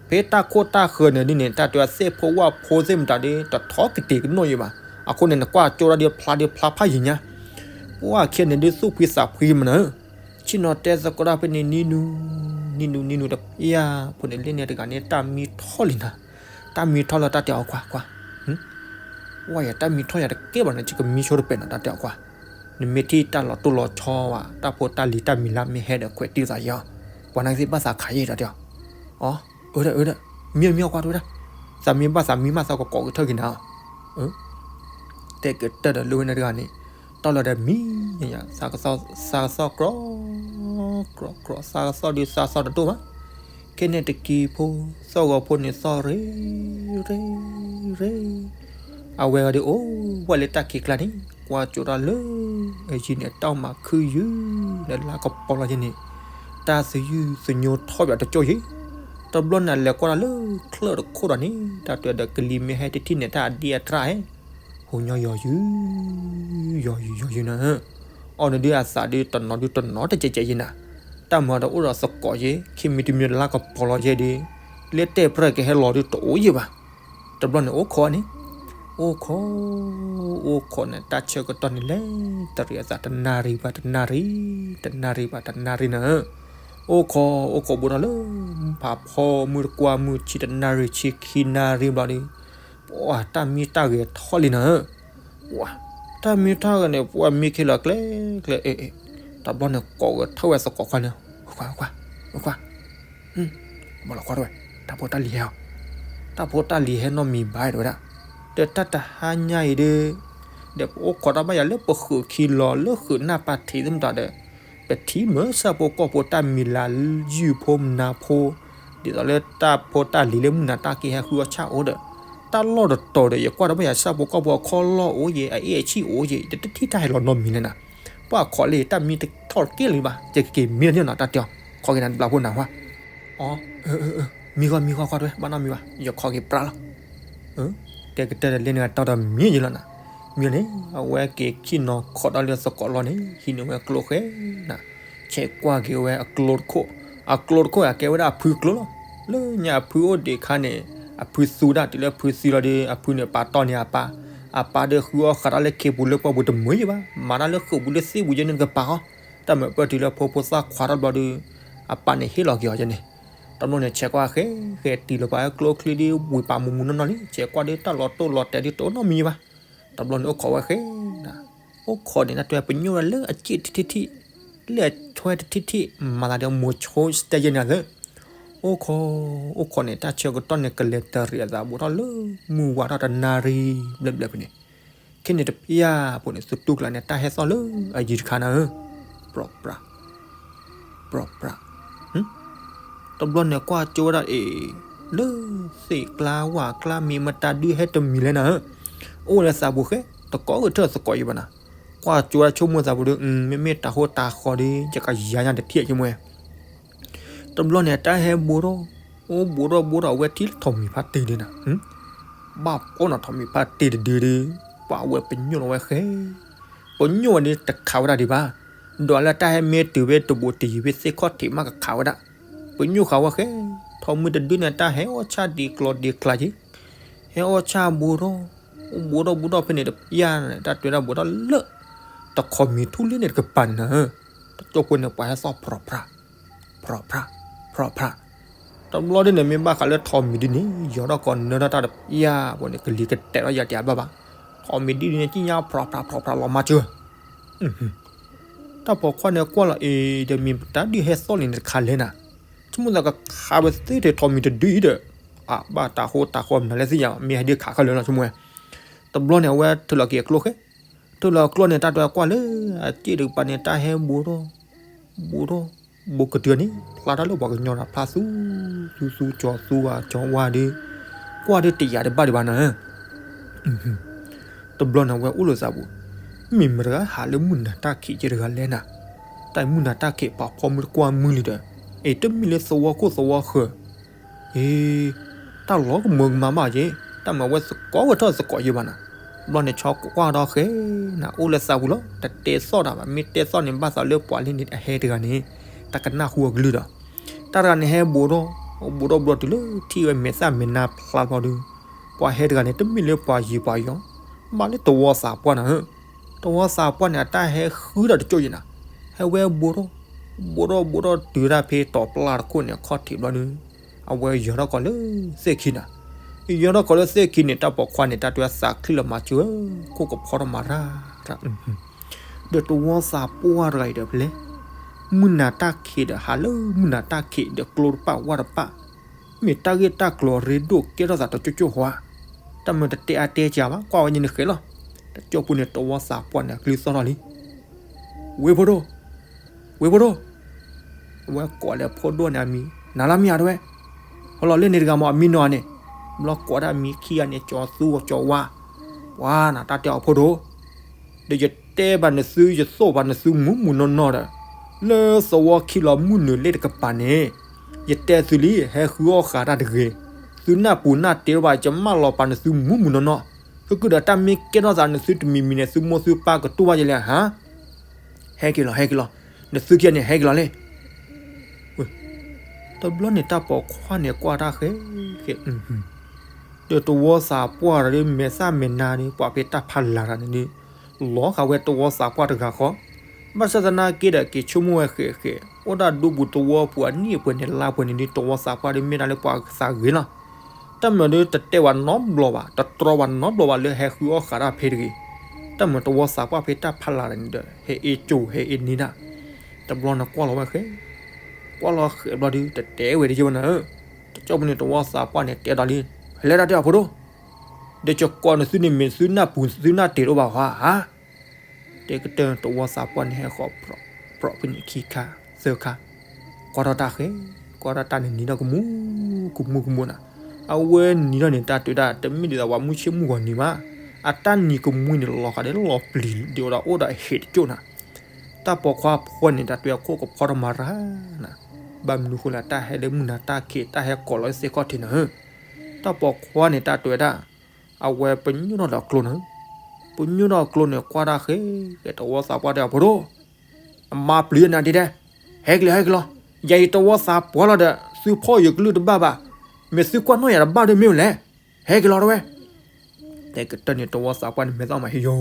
ဖဲတၢ်ခိၣ်တၢ်ဃၢၤန့ၣ်ဒ်န့ၣ် တၢ်တဲသ့ၣ်ဖိဝၣ်ဖိသ့ၣ်မတၤဒုး တထီကတ့ၤကနီၣ်ယံၤဘၣ်, အဃိန့ၣ် နကွၢ်ကၠိဒၣ်ဒုးဖျါဒုးဖျါဖးယံၤညါ, ပှၤခံဂၤန့ၣ်ဒုးသူၣ်ဖှံသးဖှံမနၤဧၢ, ဆ့ၣ်နီၤတဲသကိးတၢ်ဖဲန့ၣ် နံၤနူၤ, နံၤနူၤ နံၤနူၤတယၤ, ဖိန့ၣ်လ့န့ၣ်တဂၤန့ၣ် တၢ်မံထီၣ်လံနၤ, တၢ်မံထီၣ်လၢတၢ်တဲအီၤကွၢ်ကွၢ်, ဝဲယတၢ်မံထီၣ်ယၤတကဲဘၣ်န့ၣ် ယကမံဆိတပဲာ်နီၤ တၢ်တဲအီၤကွၢ်, နမ့ၢ်ထံၣ်တၢ်လီၤတိၢ်လီၤဆီဘၣ် တၢ်ဖိတၢ်လံၤတၢ်မံၤလၢမ့ၢ်ဟဲဒီးခွဲးတံၢ်သးယီၤ, ပှၤနာ်က့သ့ၣ်ဘၣ်သးခးယဲၢ်တၢ်တဲအီၤ, အၢ အၢ မံမံအီၤကွၢ်တဝဲဒၣ်, သးမ့ၢ်ဘၣ်သးမံမးသးကကိးကထၢၣ်က့ၤနၤ, တဲကတၢၢ်ဒီးလၢဝဲန့ၣ်တဂၤန့ၣ်, တီၢ်လီၤဒီးမံ, သးကသီၣ် သးကသီၣ်ကြီ, ကြီကြီ သးကသီၣ်ဒုးသးသီၣ်တဒိၣ်ဘၣ်, ခဲန့ၣ်တကံၤဖိ, သီၣ်ဂီၤဖိန့ၣ်သီၣ်ရ့, ရ့, ရ့, အဝဲဒုးအိၣ်ဝဲလၢတၢ်ခံးကျါန့ၣ် ကွၢ်ကၠိဒၣ်လၢ အယံၤန့ၣ် တၢ်မၤခုၣ်ယုၢ်ဒီးလါကပီၤလီၤယဲန့ၣ်, တၢ်သယုၢ်သညိထီၣ်ပၠးတကၠိယဲ, တဘျီန့ၣ် လဲၤကွၢ်ဒၣ်လၢချၢၣ်တခိၣ်ဒီးန့ၣ် တၢ်တဲဒီးကလံၤမ့ၢ်ဟဲတထံၣ်န့ၣ် တၢ်အဒံအတြၢ်ဟဲ အိၣ်ညီယီၤယုၢ်, ယီၤယုၢ်ယီၤယုၢ်နၤဧၢ, အီၣ်န့ၣ်ဒုးအသးဒုးတနီၤဒုးတနီၤတကဲးကဲးယဲနၤ, တၢ်မၤဒီးအိၣ်ဒီးသကိးယဲ, ခံမံၤတမံၤလါကပီၤလီၤယဲဒီး, လၢတဲၢ်ပြၢၢ်ကဟဲလီၤဒုးတအိၣ်ယဲဘၣ်. တဘျီန့ၣ်အိၣ်ခိးန့ၣ်, အိၣ်ခိး, အိၣ်ခိးန့ၣ် တၢ်ဆၢကတီၢ်န့ၣ်လဲၤတရံးအသးတနၣ်ရံၣ်ဘၣ်တနၣ်ရံၣ်, တနၣ်ရံၣ်ဘၣ်တနၣ်ရံၣ်နၤဧၢ, အိၣ်ခိး, အိၣ်ခိးဘူးထီၣ်လၢ ဖးဖီမုၢ်တကွၢ်မုၢ်ဆံတနၣ်ရံၣ်ဆံခံနၣ်ရံၣ်ဘျီဒီး, ပှၤတၢ်မံတၢ်ဂဲၤထီၣ်လံနၤဧၢ, ပှၤ, တၢ်မံတၢ်ဂဲၤန့ၣ် ပှၤမံခ့လီၤကျဲ, ကျဲ, အ့, အ့, တဘျီန့ၣ်ကိးကထၢၣ်ဝဲသကိးခွါန့ၣ်, ခွါ, ခွါ, ခွါ, ဘၣ်လီၤခွါတဝဲ, တၢ်ဖိတၢ်လံၤဟဲ, တၢ်ဖိတၢ်လံၤဟဲနီတမံၤဘၣ်တဝဲဒၣ်, ဒီးတၢ်တဟါညါအံၤဒီး, ဒီးပအိၣ်ခိးတၢ်ဘၣ်ယၤလၢပဃုးခံလီၤလၢဃုးနၢ်ပၢၢ်ထံးသ့ၣ်မတၤဒီး ပထံၣ်မုၢ်ဆၣ်ဖိကီၢ်ဖိတၢ်မံၤလၤယုၢ်ဖိမနၤဖိ, ဒ်သိးလၢတၢ်ဖိတၢ်လံၤလၢမုၢ်နၤတၢ်ခံးဟဲဃုအီၣ်ဆၣ်အိၣ်ဒီး, တၢ်လီၢ်တတီၤဒီး ယကွၢ်ဒီးဘၣ်ယၤဆၣ်ဖိကီၢ်ဖိအခီၣ်လီၢ်အိၣ်ယဲ အအ့ၣ်အဆံၣ်အိၣ်ယဲ ယတထံၣ်တၢ်ဟဲလီၤနီတမံၤလဲၣ်နၤ, ပှၤခိးလၢတၢ်မံတထီၣ်တက့ၢ်လံဘၣ် ယကက့ၤမံလီၤန့ၣ်နီၤ တၢ်တဲအီၤ, ခိးက့ၤနၤတဘျီဖိနၤဝဲ, အီ, မံဃီမံဃီခွါတဝဲ ဘၣ်နီတမံၤဘၣ် ယခိးက့ၤပြးလီၤ တဲကတၢၢ်ဒီးလၢန့ၣ်တၢ်ဒီးမံယလီၤနၤ, မံန့ၣ် အဝဲက့ၤခံနီၤခိးဒီးလၢသကိးလီၢ်န့ၣ် ဟံးန့ၢ်ဝဲကျိဃဲနၤ, ဆဲးကွၢ်က့ၤဝဲအကျိတခိၣ်, အကျိတခိၣ်အကဲဝဲဒၣ်အဖုကျိလီၤ, လၢညါအဖုအိၣ်ဒံးအခါန့ၣ် အဖုသူဒၣ်တုၤလၢအဖုသံလီၤဒီး အဖုန့ၣ်ပာ်တီၢ်န့ၢ်အပၢ်, အပၢ်ဒီးဃုအီၣ်ဃးတၢ်လၢခ့ပူၤလၢပှၢ်ပူၤတမုာ်ယံၤဘၣ်, မၤတၢ်လၢဃုးပူၤလၢသ့ၣ်ပူၤယဲန့ၣ်တကပၤဃီ, တၢ်မၤပၢၢ်တုၤလၢဖိဖိသၣ်ခွါထီၣ်တဘျီဒီး အပၢ်န့ၣ်ဟ့ၣ်လီၤက့ၤအီၤယဲန့ၣ်, တဘျီန့ၣ် ဆဲးကွၢ်ဃဲ, ဃဲတုၤလၢပှၤဟဲကျိချံဒီး ဝံၤပာ်မူမူနီၢ်နီၢ်လံ, ဆဲးကွၢ်ဒီးတၢ်လီၤတိၢ်လီၤတဲာ်ဒီးတအိၣ်နီတမံၤဘၣ်, တဘျီန့ၣ်အိၣ်ခိးဝဲဃဲနၤ, အိၣ်ခိးန့ၣ် တၢ်တဲပညိၣ်ဝဲလၢအစ့ၣ်ထံၣ်ထံၣ်ထံၣ်, လၢအဆွဲတထံၣ်ထံၣ် မၤသးဒီးမိၤဆိစတဲယဲန့ၣ်သၢ, အိၣ်ခိး, အိၣ်ခိးန့ၣ် တၢ်ဆၢကတီၢ်န့ၣ် ကလဲၤတရံးအသးဘူးထီၣ်လၢ မုၢ်ဝါထီၣ်တနၣ်ရံၣ်ဘျဲၣ်ဘျဲၣ်ဖဲန့ၣ်, ခဲန့ၣ်တပျၢ်ဖိန့ၣ် သူတူၢ်ကျါန့ၣ် တၢ်ဟဲသီၣ်လၢအယံၤတခါနၤဧၢ, ပြီၣ်ပြး ပြီၣ်ပြး, တဘျီန့ၣ်ကွၢ်ကၠိဝဲဒၣ်အံၤ, လၢသ့ၣ်ကျါဝၣ်ကျါမ့ၢ်မတၤဒုးဟဲတမံၤလဲၣ်နၤဧၢ, အိၣ်လၢသးပူၤဃဲ, တကိးဂဲၤထၢၣ်သကိးယံၤဘၣ်နၤ, ကွၢ်ကၠိဝဲဒၣ်ဆိကမိၣ်သးပူၤဒီး မ့မ့ၢ်တၢ်ဟိတၢ်ဃီဒီး ယကယၤညါတထံၣ်ဆိကမိၣ်ဝဲ တဘျီန့ၣ် အတၢ်ဟဲဘူးထီၣ်, အိၣ်ဘူးထီၣ်ဘူးထီၣ် အဝဲထံၣ်လၢထိးမံၤဖါတံၢ်ဒုးနၤ, ဘၣ်ကိးနီၤထိးမံၤဖါတံၢ်တဒုဒု, ပှၤဝဲပညိၣ်လီၤဝဲဃဲ, ပညိၣ်ဝဲဒုးတခးဝဲဒၣ်ဒံးဘၣ်, ဒီးလၢတၢ်ဟဲမ့ၢ်တုၤဝဲတဘူးတယံၤဝဲသ့ၣ်ခီၣ်ထံးမးကခးဝဲဒၣ်, ပညိၣ်ဃာ်ဝဲဃဲ, ထိးမံၤတဒုန့ၣ် တၢ်ဟဲအီၣ်ဆၣ်ဒံးကျီဒံးကျါက့ၤ, ဟဲအီၣ်ဆၣ်ဘူးထီၣ်, ဘူးထီၣ်ဘူးထီၣ်ဖဲန့ၣ်တပျၢ်န့ၣ် တၢ်တွဲဒၣ်ဘူးထီၣ်လၢ တခီမံၤထူၣ်လ့န့ၣ်တကပၤန့ၣ်နၤဧၢ, တကၠိဖိန့ၣ် ပှၤဟဲသီၣ်ဖြီၣ်ဖြး, ဖြီၣ်ဖြး, ဖြီၣ်ဖြး, တဘျီဒ်န့ၣ် မ့ၢ်ဘၣ်ဃးလၢထိးမံၤဒ်န့ၣ် ယီၤထီၣ်ကီးနၢထီၣ်တၢ်တပျၢ်ဖိန့ၣ် ကလံၤကတဲာ်ထီၣ်ယၤတယၤဘၣ်ဘၣ်, ထိးမံၤဒ်န့ၣ် ကညါဖြီၣ်ဖြးဖြီၣ်ဖြးလီၤမၤစၢၤ တၢ်ပိာ်ခွါန့ၣ်ကွၢ်လီၤအံၤ ဒီးမ့ၢ်မတၤဒုးဟဲသီၣ်လံန့ၣ်တခါလဲၣ်နၤ, ဆိကမိၣ်သးကခးဝဲသ့ၣ်ထဲထိးမံၤတဒုအံၤဒီး, အဘၣ်တၢ်ဟိတၢ်ဃီမနုၤလဲၣ်သ့ၣ်ညါ မ့ၢ်ဟဲဒုးခးခဲလၢာ်လီၤဆိကမိၣ်ဝဲ, တဘျီန့ၣ် အဝဲထုးလီၤက့ၤအကျိဃဲ, ထုးလီၤအကျိန့ၣ် တၢ်တွဲကွၢ်လၢ အစ့ၣ်တကပၤန့ၣ် တၢ်ဟဲဘူးထီၣ်, ဘူးထီၣ်, ဘူးကတုၤန့ၣ် ဖျါထီၣ်လၢပှၤကညီဒီးဖျါသူ, သူသူကၠီၤသူဧၤကၠီၤဝါဒီး, ကွၢ်ဒီးတယာ်တဘၣ်ဒံးဘၣ်နၤ တဘျီန့ၣ် အဝဲအိၣ်လၢသးပူၤ, မ့ၢ်မတၤတဂၤဟးလၢမုၢ်နၤတၢ်ခံးကဲတဂၤလဲၣ်နၤ, တၢ်မုၢ်နၤတၢ်ခံးပာ်ဖီမုၢ်တကွၢ်မုၢ်လံဒီး, အ့ၣ် တမ့ၢ်လၢသဝီခိၣ်သဝီဃၢၤ, အ့ၣ်, တၢ်လီၤကမၢကမၣ်ဘၣ်က့ၤ, တၢ်မၤဝဲသကိးဝဲထီၣ်သကိးယံၤဘၣ်နၤ, ဘျီန့ၣ်ဆီကွၢ်ဒီးဃဲနၤ အိၣ်လၢသးပူၤလီၤ တတဲသီၣ်တၢ်ဘၣ် မ့ၢ်တဲသီၣ်န့ၣ် ဘၣ်သးလၢပှၤလၢန့ၣ်အဟဲတဂၤန့ၣ်, တၢ်ကနၣ်ဟူအကလုၢ်ဒီး, တၢ်တဂၤန့ၣ်ဟဲဘူးထီၣ်, ဘူးထီၣ်ဘျီတုၤလၢထံၣ်ဝဲမဲာ်သၣ်မဲာ်နါဖျါဘျီဒီး, ပှၤဟဲတဂၤန့ၣ် တမ့ၢ်လၢပှၤယံၤပှၤယီၤ, ဘၣ်လၢတဝီသးပှၢ်နၤဧၢ, တဝီသးပှၢ်န့ၣ် အတၢ်ဟဲဃုတၢ်တကၠိၢ်ယံၤနၤ, ဟဲဝဲဘူးထီၣ်, ဘူးထီၣ်ဘူးထီၣ်တုၤဒၣ်ဖဲတီၤပျၢ်တခိၣ်န့ၣ် အခီၣ်ထံးဘျီဒီး, အဝဲယီၤထီၣ်ကီးလၢသ့ၣ်ခံနၤ, ယီၤထီၣ်ကီးလၢသ့ၣ်ခံန့ၣ် တၢ်ပိာ်ခွါန့ၣ် တၢ်တွဲသးချံလီၤမၤစၢၤ, ခိၣ်ကဖီထီၣ်မၤရၣ် ဒီးတဝီသးပှၢ်တဂၤအံၤဒီးဖဲလဲၣ်, မုၢ်နၤတၢ်ခံးဒီးဟးလၢမုၢ်နၤတၢ်ခံးဒီးကျိတပၣ်ဝၣ်တပၣ်, မ့ၢ်တၢ်ဂ့ၢ်တၢ်ကျိၤရ့ဒိၣ်ကဲထီၣ်သးတကၠိၢ်ကၠိၢ်ဟါ, တၢ်မ့ၢ်တတဲအါတဲကၢဘၣ် ကွၢ်ဝဲညါန့ၣ်ဃဲလီၤ, တကၠိၢ်ဖိန့ၣ် တဝီသးပှၢ်န့ၣ် အကလုၢ်သီၣ်ထီၣ်လံ ဝ့ၢ်ဖိဒိၣ်, ဝ့ၢ်ဖိဒိၣ်, အဝဲကိးလၢဖိဒိၣ်န့ၣ်အမံၤ နၤလၢမ့ၢ်ဧါတဝဲ, ဟီလီၤလၢန့ၣ်တဂၤမ့ၢ်အမံၤနီၤန့ၣ်, ဘျီကိးဒၣ်မံၤခံဂၤန့ၣ် ကၠီၤသူကၠီၤဝါ, ပှၤနၤတၢ်တဲအီၤဖိဒိၣ်, ဒီးယတဲဘၣ်နသု ယသိၣ်ဘၣ်နသုမူးမူးနီၢ်နီၢ်ဒီး, လၢသဝီခံလီၤမုၢ်နုာ်လ့တကပၤန့ၣ်, ယတဲသုလံ ဟဲဃုအီၣ်ဃာ်တၢ်တဂ့ၤ, သုနၢ်ပူၤနၢ်တဲဘၣ် ယမၢလီၤပာ်နသုမူးမူးနီၢ်နီၢ်, ဃ အဃိဒီးတၢ်မ့ၢ်ကဲထီၣ်သးနသုတမံၤမံၤန့ၣ် သုမိၢ်သုပၢ်ကတူၢ်ဘၣ်ယလဲၣ်ဧါ. ဟဲက့ၤလီၤ ဟဲက့ၤလီၤ, နသုခံဂၤန့ၣ် ဟဲက့ၤလီၤလံ. တဘျီန့ၣ်တၢ်ပိာ်ခွါန့ၣ်ကွၢ်တၢ်ဃဲဃဲ, ဒီးသဝီသးပှၢ်ဒီး မဲာ်သၣ်မဲာ်နါန့ၣ် ပှၤဖဲတၢ်ဖီလာ်တၢ်န့ၣ်ဒီး လီၤဃာ်ဝဲသဝီသးပှၢ်တဂၤဃီ, ဘၣ်ဆၣ်သနာ်က့ဒီး က့ၤဆိကမိၣ်ဝဲဃဲဃဲ, အိၣ်ဒၣ်ဒူပူၤသဝီပူၤအနံၣ်အပှဲၤန့ၣ် လါပှဲၤန့ၣ်ဒီး သဝီသးပှၢ်ဒီးမ့ၢ်ဒၣ်လၢပှၤသးဂ့ၤလီၤ. တၢ်မၤဒီးတတဲဝဲနီတဘျီဘၣ်, တတြီဝဲနီတဘျီဘၣ်လၢဟဲဃုအီၣ်ဃာ်တၢ်ဖဲတဂ့ၤ. တၢ်မၤသဝီသးပှၢ်ဖဲတၢ်ဖီလာ်တၢ်န့ၣ်ဒီး ဟဲအ့ၣ်ကၠိ ဟဲအ့ၣ်န့ၢ်တၢ်. တဘျီန့ၣ်ကွၢ်လီၤဝဲဃဲ, ကွၢ်လီၤဃဲဘျီဒီး တတဲဝဲဒ်ယဲဝဲနၤဧၢ. တကၠီပူၤန့ၣ်သဝီသးပှၢ်န့ၣ်တဲဒီးလံ, ဟဲလၢတၢ်တဲအီၤဖိဒိၣ်, ဒီးယကိးနသုန့ၣ်မ့ၢ်သုနၢ်ပူၤသုနၢ်တ့ၤတအိၣ်ဘၣ်ဧါ. တဲကတၢၢ်သဝီသးပှၢ်န့ၣ်ဟဲဃီၤ ပြီးဖဲန့ၣ်ခံခါသၢခါ, ကွၢ်ထီၣ်တၢ်ဃဲ, ကွၢ်ထီၣ်တၢ်န့ၣ်နံၤထီၣ်ကမူ, ကမူကမူနၤ. အဝဲနံၤထီၣ်န့ၣ် တၢ်တဲဝဲဒၣ် တမ့ၢ်ဒ်သိးပှၤမုၢ်ဆ့ၣ်မုၢ်ဂီၤနံၤမး, အတၢ်နံၤကမူန့ၣ် လီၤဃာ်ဒီးလီၤပျံၤဒ်သိးဒီးအိၣ်ဒီးဟ့ၣ်တကၠိၢ်နၤ. တၢ်ပိာ်ခွါဖိန့ၣ် တၢ်တဲဝဲခိၣ်ကဖီထီၣ်မၤရၤနၤ. ဘၣ်မနုၤဃိလဲၣ် တၢ်ဟဲလၢမုၢ်နၤတၢ်ခံး တၢ်ဟဲကိးလီၤသ့ၣ်ခီၣ်ထံးနၤဧၢ. တၢ်ပိာ်ခွါန့ၣ် တၢ်တဲဝဲဒၣ် အဝဲပညိၣ်ထီၣ်ဒီးကျိနၤ, ပညိၣ်ထီၣ်ကျိန့ၣ် ကွၢ်တၢ်ဃဲ, သဝီသးပှၢ်တဲအီၤဖိဒိၣ်, အမၤပျံၤနၤဒ်တဲ, ဟဲက့ၤလီၤ ဟဲက့ၤလီၤ, ယၤအံၤသဝီသးပှၢ်လီၤဒီး သုဖီၣ်ယကလုၢ်တဘၣ်ဘၣ်, မ့ၢ်သုကွၢ်နီၣ်ယၤတဘၣ်ဒီးမ့ၢ်မနုၤလဲၣ်, ဟဲက့ၤလီၤတဝဲ. တဲကတၢၢ်န့ၣ် သဝီသးပှၢ်န့ၣ် မဲာ်သၣ်မးဟ့ၣ်ယိာ်,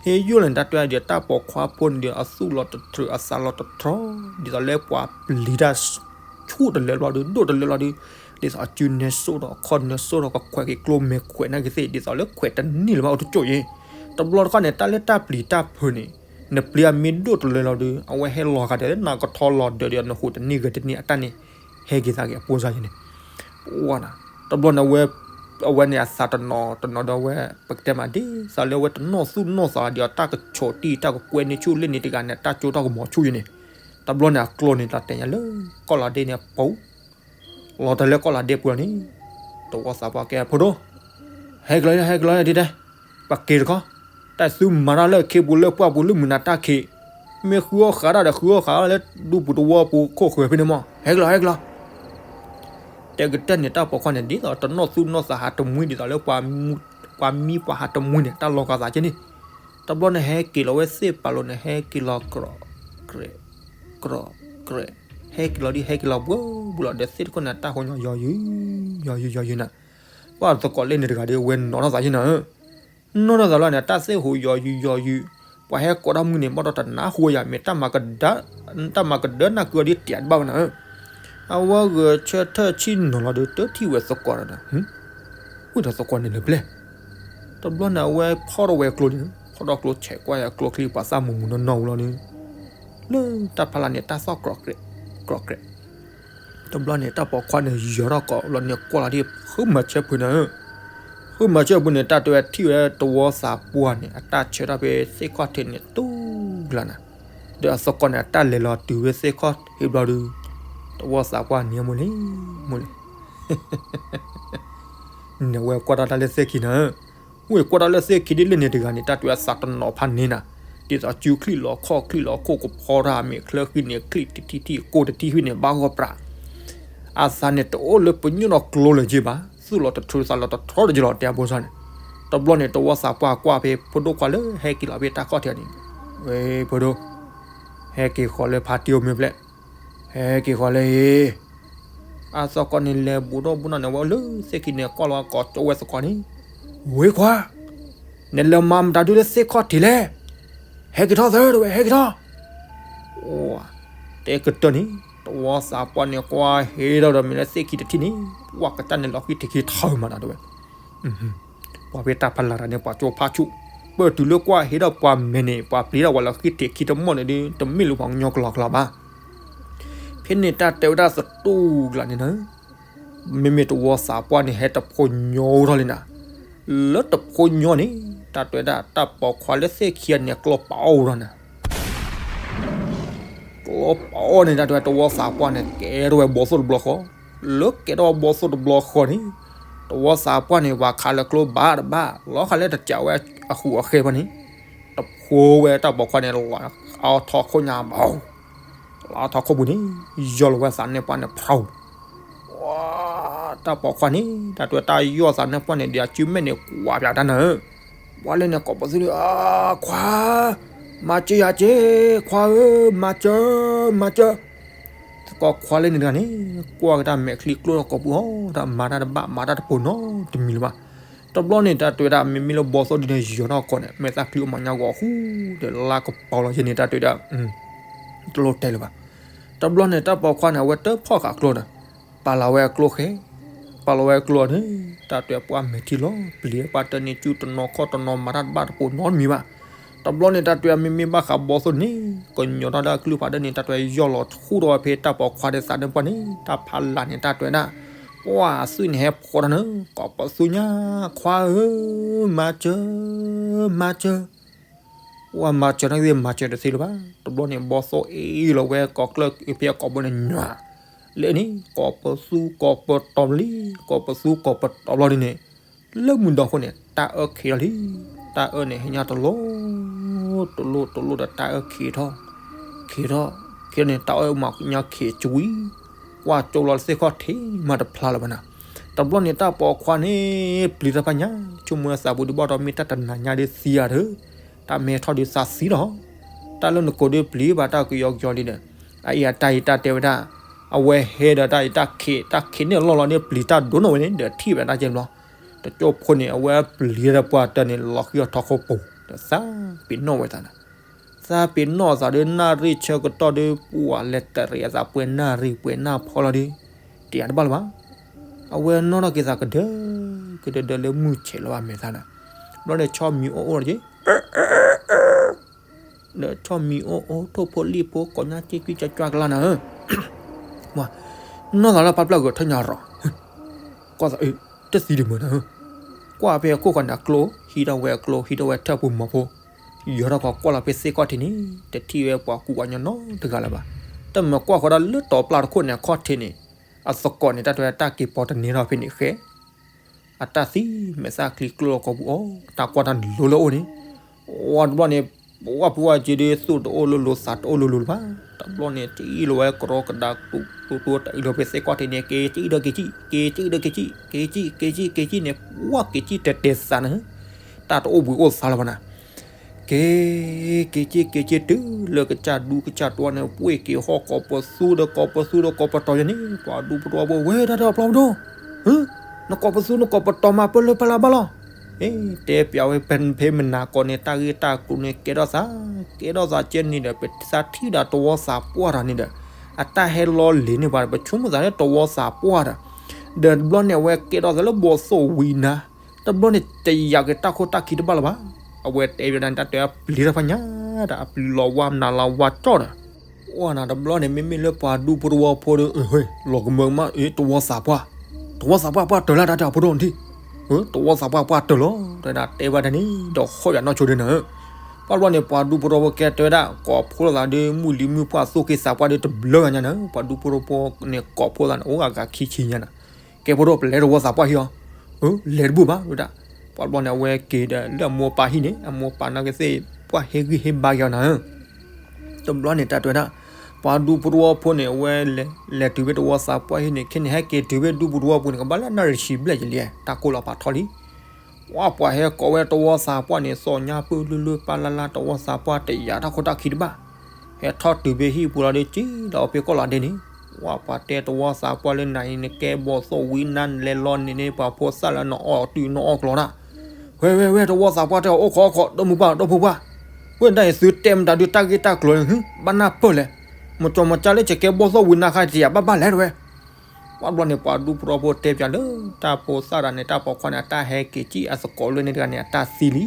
ဟ့ၣ်ယိာ်န့ၣ် တၢ်တဲဝဲဒၣ် တၢ်ပိာ်ခွါဖိန့ၣ်ဒီး အသူၣ်လီၤတထြၢ အသးလီၤတထြီ, ဒ်သိးလၢပှၤပျံၤတၢ် ဆူၣ်တလၢဘျီဒီး ဒိၣ်တလၢဘျီဒီး, ဒ်သိးအစုနဲၣ်စိၣ်ဒီးအခီၣ်နဲၣ်စိၣ်ဒီး ကခွဲးက့ၤကျိမဲာ်ခွဲးနာ်က့ၤသ့ၣ် ဒ်သိးလၢခွဲးတန့ၢ်လၢၤဘၣ်အိၣ်တကၠိၢ်အံၤ. တဘျီတခီၣ်န့ၣ် တၢ်လၢတၢ်ပျံၤတၢ်ဖုးန့ၣ် နပျံၤအမ့ၢ်ဒိၣ်တလၢလီၤဒီး အဝဲဟဲလီၤဃာ်ဒီးနကထီလီၤဒၢးဒီးနဃိးတန့ၢ်ဂဲၤတန့ၢ်အတၢ်န့ၣ် ဟဲက့ၤသးက့ၤအပိၢ်စါယဲန့ၣ်. ဝါနၤ, တဘျီန့ၣ် အဝဲန့ၣ် အသးတနီၤတနီၤဒီးအဝဲ ပကတဲမး ဒ်သိးလၢအဝဲတနီၣ်သူၣ်နီၣ်သးဒီး တၢ်ကဆီၣ်တံၢ် တၢ်ကကွဲန့ၢ်ဆူၣ်လ့ၣ်န့ၣ်တဂၤန့ၣ် တၢ်ကၠိတၢ်ကမီၤဆူၣ်ယဲန့ၣ်. တဘျီန့ၣ် အကျိန့ၣ် တၢ်တဲညါလၢ ကီၢ်လီၤဒ့န့ၣ် ပူၤ လီၤတၢ်လၢကီၢ်လီၤဒ့ပူၤလီၤန့ၣ်, သဝီသးပှၢ်ကဲ ဖိဒိၣ်, ဟဲက့ၤလီၤ ဟဲက့ၤလီၤဒ်တဲ, ပက့ၤတခီ, တၢ်သုမၤတၢ်လၢအခ့ပူၤလၢပှၢ်ပူၤလၢမုၢ်နၤတၢ်ခံး, မ့ၢ်ဃုအီၣ်ဃာ်တၢ်ဒီး ဃုအီၣ်ဃာ်လၢဒူပူၤသဝီပူၤခိၣ်ဃၢၤဖဲန့ၣ်မး, ဟဲက့ၤလီၤ ဟဲက့ၤလီၤ. တဲကတၢၢ်န့ၣ် တၢ်ပိာ်ခွါန့ၣ် ဒ်သိးတနီၣ်သူၣ်နီၣ်သးဟးတမှံဒ်သိးလၢ ပှၤမံပှၤဟးတမှံန့ၣ် တၢ်လီၤဂာ်သးကဲန့ၣ်. တဘျီန့ၣ် ဟဲက့ၤလီၤဝဲသ့ၣ်ပာ်လိၤန့ၣ် ဟဲက့ၤလီၤ ကြဲး ကြဲး ဟဲက့ၤလီၤဒ် ဟဲက့ၤလီၤဘှၢဘှၢလီၤ ဒီးသ့ၣ်တခိၣ်န့ၣ် တၢ်ဟိညီယီၤယုာ် ယီၤယုာ်ယီၤယုာ်နၤ. ပှၤသကိးလ့ၣ်န့ၣ်တဂၤဒီး အဝဲနီၣ်ထီၣ်သးယဲနၤဧၢ, နီၣ်ထီၣ်သးလီၤန့ၣ် တၢ်သ့ၣ်ဟိယီၤယုာ်ယီၤယုာ်, ပှၤဟဲကိးတၢ်မုၢ်န့ၣ် ဘၣ်ဒီးတနၢ်ဟူယၤ မ့ၢ်တၢ်မၤကဒၢနၢ်ကုအီၤဒ်တံၤတဘၣ်ဘၣ်နၤဧၢ. အဝဲဂဲၤဆၢထၢၣ်ဆ့ၣ်နီၤလီၤဒီး တထံၣ်ဝဲသကိးဒီး ဝံၤဒီးသကိးန့ၣ်လၢပျဲၢ်. တဘျီန့ၣ် အဝဲဖီၣ်ထီၣ်ဝဲကျိန့ၣ်, ဖီၣ်ထီၣ်ကျိဆဲးကွၢ်အကျိချံ ပှၤသၣ်မူမူနီၢ်နီၢ်ဝံၤလီၤန့ၣ်, လၢတၢ်ဖီလာ်န့ၣ် တၢ်သီၣ်ကြဲး ကြဲး ကြဲး. တဘျီန့ၣ် တၢ်ပိာ်ခွါန့ၣ် ယီၤထီၣ်ကိးလီၤန့ၣ် ကွၢ်လီၤဒ် ဃုမၤဆၢဖုးနၤဧၢ, ဃုမၤဆၢဖုးန့ၣ် တၢ်တဲဝဲထံၣ်ဝဲသဝီသးပှၢ်န့ၣ် အတၢ်ဆၢထီၣ်ဖဲသ့ၣ်ခီၣ်ထံးန့ၣ် တူၢ်ကလးနၤ, ဒီးအသကိးန့ၣ် အတၢ်လဲၤလီၤတုၤဝဲသ့ၣ်ခီၣ်ထံးဘျီဒီး သဝီသးပှၢ်န့ၣ် မိၢ်လံ, မိၢ်လံ န့ၣ်ဝဲကွၢ်ထီၣ်တၢ်လၢသ့ၣ်ခံနၤဧၢ, ဝံၤကွၢ်ထီၣ်လၢသ့ၣ်ခံဒ်လၢန့ၣ်တဂၤန့ၣ် တၢ်တဲဝဲသးတနီၤဖးန့ၢ်နၤ, ဒ်သိးစုချံၣ်လီၤခီၣ်ချံၣ်လီၤခိၣ်ကဖီတၢ် မ့ၢ်ချၢဃံန့ၣ် ချံၣ်တထံၣ်ထံၣ် ကိၢ်တထံၣ်ဖဲန့ၣ် ဘၣ်ဂီၢ်ပြး, အသးန့ၣ်တအိၣ်လၢပညိၣ်နီၢ်ကျိလၢၤက့ဘၣ်, သူၣ်လီၤတထြူသးလီၤတထြီတက့လီၤ တဲအဘိစၢ်န့ၣ်, တဘျီန့ၣ် သဝီသးပှၢ်ကွၢ်ဖဲဖိဒိၣ်ခွါလၢဟဲက့ၤလီၤဖဲတၢ်ခီၣ်ထံးန့ၣ်, ဝဲ ဖိဒိၣ်, ဟဲက့ၤဃီၤလၢဖါတံၢ်အိၣ်မ့ၢ်ဖျဲၣ် ဟဲက့ၤဃီၤလၢအံၤ, အသကိးန့ၣ်လဲၤဘူးဒီးဘူးနီၢ်န့ၣ် ဝဲလၢသ့ၣ်ခံန့ၣ် ကွၢ်လီၤကိးကၠီဝဲသကိးန့ၣ်, ဝ့ခွါ, နလဲၤမၤမတၤဒုလၢသ့ၣ်ခီၣ်ထံးလဲၣ်, ဟဲက့ၤထီၣ်သၢတဝဲ ဟဲက့ၤထီၣ်, တဲကတၢၢ်န့ၣ် သဝီသးပှၢ်န့ၣ် ကွၢ်ဟ့ၣ်ထီၣ်ဒီးမ့ၢ်လၢသ့ၣ်ခံတထံၣ်န့ၣ် ပှၤကတၢၢ်န့ၣ်လီၤဃံထံးခံထၢၣ်မးနၤတဝဲ ပှၤဖဲတၢ်ဖီလာ်တၢ်န့ၣ် ပှၤကၠိဖးဆူၣ်, ပၢၢ်တုၤလၢကွၢ်ဟ့ၣ်ထီၣ်ပှၤမဲာ်န့ၣ် ပှၤပျံၤထီၣ်ဝဲလီၤဃံထံးခံတမီၢ်န့ၣ်ဒီး တမ့ၢ်လၢပှၤကညီကလီကလီဘၣ်. ဖဲန့ၣ်တၢ်တဲဝဲဒၣ်သတူၢ်ကလာ်န့ၣ်နၤ, မ့မ့ၢ်သဝီသးပှၢ်န့ၣ် ဟဲတဖိညီထီၣ်လံနၤ, လၢတဖိညီန့ၣ် တၢ်တဲဝဲဒၣ်တၢ်ပိာ်ခွါလၢသ့ၣ်ခံဂၤန့ၣ် ကျီပာ်အီၣ်ဝဲဒၣ်နၤ ကျီပာ်အီၣ်န့ၣ် တၢ်တဲဝဲသဝီသးပှၢ်န့ၣ် ကဲထီၣ်ဝဲဘီသိၣ်တဘျီဃီ, လၢကဲထီၣ်ဝဲဘီသိၣ်တဘျီဃီန့ၣ်, သဝီသးပှၢ်န့ၣ် ပှၤခးလၢကျိဘၣ်တဘၣ် လီၤခါလၢတစးဝဲအဃူအဃဲဘၣ်န့ၣ်, တဖိဝဲတၢ်ပိာ်ခွါန့ၣ် လီၤအထီခိၣ်ညါဘၣ်, လီၤအထီခိၣ်ပူၤန့ၣ် ယီၤလီၤဝဲသးန့ၣ်ပှၢ်န့ၣ်ဖျိ ဝါ တၢ်ပိာ်ခွါန့ၣ် တၢ်တဲတၢ်ယီၢ်သးန့ၢ်ပှၢ်န့ၣ် ဒီးအစုမဲာ်န့ၣ် ကွၢ်ပၠးတၢ်နၤဧၢ, ပှၤလဲၣ်န့ၣ် ကိးပသူန့ၣ်, ခွါ, မၤစၢၤယၤက့, ခွါဧၢ, မၤစၢၤ, မၤစၢၤ. သကိးခွါလဲၣ်န့ၣ်တဂၤန့ၣ် ကွၢ်က့ၤတၢ်မဲာ်ချံကျိဒီးကိာ်ပူၤအီၤ တၢ်မၤတၢ်တဘၣ် မၤတၢ်တပိၤနီတမံၤလၢၤဘၣ်. တဘျီန့ၣ် တၢ်တဲဝဲဒၣ် မ့မ့ၢ်လၢဘီသိၣ်ဒ်န့ၣ် ယီၤထီၣ်ကီးန့ၣ် မဲာ်သၣ်ချံအိၣ်မးညါဂီၤဃူ ဒီးလါကပီၤလီၤယဲန့ၣ် တၢ်တဲဝဲဒၣ် တလိၣ်တဲလၢၤဘၣ်. တဘျီန့ၣ် တၢ်ပိာ်ခွါန့ၣ် အဝဲတဖီၣ်ဃာ်ကျိဒီး ပာ်လီၤဝဲအကျိဃဲ, ပာ်လီၤဝဲအကျိန့ၣ် တၢ်တဲပှၤမဲာ်ထံလီၤပျံၤ ပှၤတန့ၢ်စုတနီၤခီၣ်တနီၤ မၤတၢ်တဘၣ်တပိၤနီတမံၤဘၣ်. တဘျီန့ၣ် တၢ်တဲမ့မ့ၢ်ဘၣ်ဃးဘီသိၣ်န့ၣ် ကညီထီၣ်ဒၣ်အကလုၢ်ဖးဒိၣ်န့ၣ် တၢ်တဲယီၢ်လီၤဃူထီၣ်ဝဲဖဲတၢ်ပိာ်ခွါဒီးသးန့ၢ်ပှၢ်န့ၣ် တၢ်ဖးလၢ်န့ၣ် တၢ်တဲဝဲဒၣ် ပှၤအသွံၣ်န့ၣ်ဟဲဖှိးတၢ်န့ၣ် ကိးပသူညါ, ခွါဧၢ, မၤစၢၤ, မၤစၢၤ. ပှၤမၤစၢၤန့ၣ်သ့ၣ် မၤစၢၤတသ့လၢၤဘၣ်. တဘျီန့ၣ် ဘီသိၣ်အ့ၣ်လီၤဝဲကိးကျၢၢ်ဖဲအကိာ်ဘိန့ၣ် ညါ, လၢန့ၣ် ကိးပသူကိးပတီၤလံ, ကိးပသူကိးပတီၤဘျီဒ်န့ၣ် လၢမုၢ်ဒီခိၣ်န့ၣ် တၢ်အၢခံးထီၣ်လံ. တၢ်အၢန့ၣ် ဟဲညါတလိၣ်, တလိၣ်တလိၣ်ဒီးတၢ်အၢခံးထီၣ်, ခံးထီၣ်, ခံးထီၣ်န့ၣ် တၢ်အၢမၤညါခံးကွံာ်, ကွၢ်ကၠိလီၤသ့ၣ်ခီၣ်ထံးမၤတဖျါလၢၤဘၣ်နၤ. တဘျီန့ၣ် တၢ်ပိာ်ခွါန့ၣ် ပျံၤတၢ်ဖးညါ, ဆိကမိၣ်သးပူၤဒုးဘၣ်ဒီး မ့ၢ်တၢ်တနၤညါဒ်သံဧါဒီး တၢ်မ့ၢ်ထီၣ်ဒုးသးသံလီၤ. တၢ်လၢနကိးဒုးပျံၤဘၣ်တၢ်ကယီကယီလံဒီး အအံၤအတၢ်အံၤတၢ်တဲဝဲဒၣ်, အဝဲဟဲဒီးတၢ်အံၤတၢ်ခံး, တၢ်ခံးန့ၢ်လီၢ်လီၤန့ၣ် ပျံၤတၢ်ဒိၣ်နီၢ်ဝဲန့ၣ် ဒီးထံၣ်ဝဲဒၣ်ကဲဘျီ, တကၠိဖိန့ၣ် အဝဲပျံၤဒီးပှၤတၢၢ်န့ၣ် လီၤဃံအီၤထီၣ်ခိၣ်ပူၤ ဒီးသးပ့ၤနီၣ်ဝဲသးနၤ, သးပ့ၤနီၣ်သးဒီးနၣ်ရံၣ်ဆၢကတီၢ်ဒီး ပှၤလဲၤတရံးအသးပှဲၤနၣ်ရံၣ်ပှဲၤနၣ်ဖီလီၤဒီး တယၤတဘၣ်လၢၤဘၣ်. အဝဲနီၣ်ထီၣ်က့ၤသးကဒၢ, ကဒၢဒၢလၢမုၢ်ဆဲးလီၤဘၣ်မဲာ်သးနၤ, ဘျီန့ၣ်ဆီမံၤအိၣ်အိၣ်လီၤက့ၤ ဒီးဆီမံၤအိၣ်အိၣ် ထိၣ်ဖိလံၣ်ဖိကိးညါက့ကွံကကွၢ်ကလါနၤဧၢ, နီၢ်သးလၢဖးဖျၢၣ်ဂီၤထၢညါရီၤ, ကွၢ်သးအၢ, တသံဒံးမုၢ်နၤဧၢ, ကွၢ်ဖဲအခိၣ်ဃီန့ၣ်အကျိ, ဟံးထီၣ်ဝဲအကျိ ဟံးထီၣ်ဝဲထၢၣ်ဖိမီၤဖိ, ယီၤထီၣ်ကီးကွၢ်လီၤဖဲသ့ၣ်ခီၣ်ထံးန့ၣ် တထံၣ်ဝဲပှၤကူပှၤကညီနီတဂၤလၢၤဘၣ်. တမ့ၢ်ကွၢ်ဃီဒၣ်လၢတီၤပျၢ်တခိၣ်န့ၣ်အခီၣ်ထံးန့ၣ်, အသကိးန့ၣ် တၢ်တဲတၢ်က့ၤပီၤတန့ၢ်ထီၣ်ဖဲန့ၣ်ဃဲ အတၢ်သံမဲာ်သၣ်ချံကျိလီၤကိာ်ပူၤအီၤ တၢ်ကွၢ်တၢ်လိၤလၢအအိၣ်န့ၣ်, ဝဲတဘျီန့ၣ်, ဝဲဖုဝဲက့ၤဒီး သူၣ်တအိၣ်လၢလိၤ သးတအိၣ်လၢလိၤလၢၤဘၣ်. တဘျီန့ၣ် တအံၣ်လီၤဝဲကရီကဒါတူတူတအံၣ်လီၤဖဲသ့ၣ်ခီၣ်ထံးန့ၣ် က့ၤကံၣ်ဒီးက့ၤကံၣ်, က့ၤကံၣ်ဒီးက့ၤကံၣ်, က့ၤကံၣ် က့ၤကံၣ် က့ၤကံၣ်န့ၣ် ဝဲက့ၤကံၣ်တဲာ်တဲာ်သးန့ၣ်, တၢ်တအိၣ်ဘှံးအိၣ်သါလၢၤဘၣ်နၤ က့ၤ, က့ၤက့ၤက့ၤတုၤလၢကစၢ်ဒူကစၢ်တီၤန့ၣ် ပှ့ၤက့ၤဟီၣ်ကိးပသူဒီးကိးပသူဒီးကိးပတီၤယဲန့ၣ် ပှၤဒူပတီၢ်ဖိဝဲဒၣ်ဒီးအပျီပဒိၣ်, နကိးပသူနကိးပတီၤမၤပၢၢ်လၢဖဲလၢဘၣ်လီၤ. တဲပၠးဝဲဖဲမနၤကိးန့ၣ် တၢ်ဂ့ၢ်တၢ်ကျိၤန့ၣ် ကဲထီၣ်သး, ကဲထီၣ်သးကဲန့ၣ်ဒီး ပသးထံၣ်ဒၣ်တဝီသးပှၢ်တၢ်န့ၣ်ဒီး အတၢ်ဟဲလီၤလ့ၤန့ၢ်ပှၤဒီး ပဆိကမိၣ်သးလၢတဝီသးပှၢ်ဒီး, ဒီးတဘျီန့ၣ် အဝဲကဲထီၣ်သးလၢဘီသိၣ်ဝံၤနၤ, တဘျီန့ၣ် တယာ်က့ၤတၢ်ခိၣ်တၢ်ခံတဘၣ်လၢၤဘၣ်. အဝဲတဲပၠးဒၣ်န့ၣ် တၢ်တဲပျံၤတၢ်ဖးညါဒီး အပျံၤလီၤဝါမနုၤလီၤဝါကၠီၣ်ဒီး အိၣ်နၤတဘျီန့ၣ် မ့မ့ၢ်လၢပှၤဒူဖိတဝီဖိဒီး လီၤကမၢကမၣ် တဝီသးပှၢ်, တဝီသးပှၢ်ပှၢ်တၢၢ်လၢတၢ်တဲအဖိဒိၣ်န့ၣ်, တဝီသးပှၢ်ပှၢ်တၢၢ်လီၤ တဲဒၣ်တဲဘၣ်တၢ်န့ၣ် ဒီးဃီၣ်ယၤနီၢ်ဆိဒ်နၤဧၢ. ပှၤတဘျီန့ၣ် ပှၤဒူဖိတဝီဖိကဲတဲဝဲဒၣ် ကိးဖိလိာ်သးဒီး မုၢ်လံၤမုၢ်ပှၢ်သိၣ်က့ၤသးပှၢ်ဒီးတဘျုးဂၤညါနၤဧၢ. ပှၤဒူဖိတဝီဖိန့ၣ် ကိးဖိလိာ်သးန့ၣ် အိၣ်ဂၤဂၤခံဆံညါနၤ ကဲဖိဒိၣ် ပလဲၤတဝီသးပှၢ်ဟံၣ်အီၤ, လဲၤတဘူၣ်ဘၣ်ဝဲဒၣ်. ပှၤတဘျီန့ၣ် အဝဲက့ၤဒီးလၢအမိၢ်ပၢ်ဟံၣ်န့ၣ် အမိၢ်ပၢ်နာ်က့သ့ၣ် ပှၢ်ဟ့ၣ်ဂံၢ်ဟ့ၣ်ဘါက့ၤအီၤနၤဧၢ. တဘျီန့ၣ် တၢ်တဲဝဲဒၣ် ပှၤဒူဖိတဝီဖိန့ၣ် အဝဲလဲၤတုၤဖဲတဝီသးပှၢ်ဟံၣ်န့ၣ် ခဲန့ၣ် ဟဲက့ၤတုၤဖဲဒူဖိတဝီဖိန့ၣ် ကဘၣ်လၢနၣ်ရံၣ်ဆံဘျဲၣ်ယလံ တၢ်ကိၢ်လီၤဖးထီလံ. ဝဲပှၤဟဲကိးဝဲတဝီသးပှၢ်န့ၣ် သီၣ်ညါပုၢ်လုၢ်လုၢ်ပၢ်လၢ်လၢ် တဝီသးပှၢ်တယာ်တၢ်ခိၣ်တၢ်ခံတဘၣ်. ဟဲထီၣ်တုၤဖဲဟံၣ်ပူၤလီၤဒီး က့ၤလီၤအီၤဖဲကီၢ်လီၤဒဲန့ၣ်, ဝဲပှၤတဲတဝီသးပှၢ်လၢနၤအံၤန့ၣ် ကဲဘီသိၣ်ဝံၤနၤ နလဲၤလီၤန့ၣ်န့ၣ် ပှၤဖိသၣ်လၢနအီၣ်တုၤနအီၣ်ကျီတၢ်. ဝဲဝဲဝဲ တဝီသးပှၢ်တဲအီၤ အိၣ်ခိးအိၣ်ခိး ဒီမုၢ်ပှၢ်ဒီဖိပှၢ်, ဝဲဒၣ်အံၤသုတဲမတၤဒုးတၢ်ဂ့ၢ်တၢ်ကျိၤန့ၣ် ဘၣ်နၢ်ပၢၢ်လဲၣ်. မကၠီမကၠါလၢကကဲဘီသိၣ်ဝံၤနၤခါတယာ်ဘၣ်ဘၣ်လဲၣ်တဝဲ ပှၤတဘျီန့ၣ် ပှၤဒူဖိတဝီဖိတဲပၠးလၢ တၢ်ဖိသၣ်တဂၤန့ၣ် တၢ်ပိာ်ခွါန့ၣ် အတၢ်ဟဲက့ၤကံၣ်အသကိးလၢန့ၣ်တဂၤန့ၣ် အတၢ်သံလံ.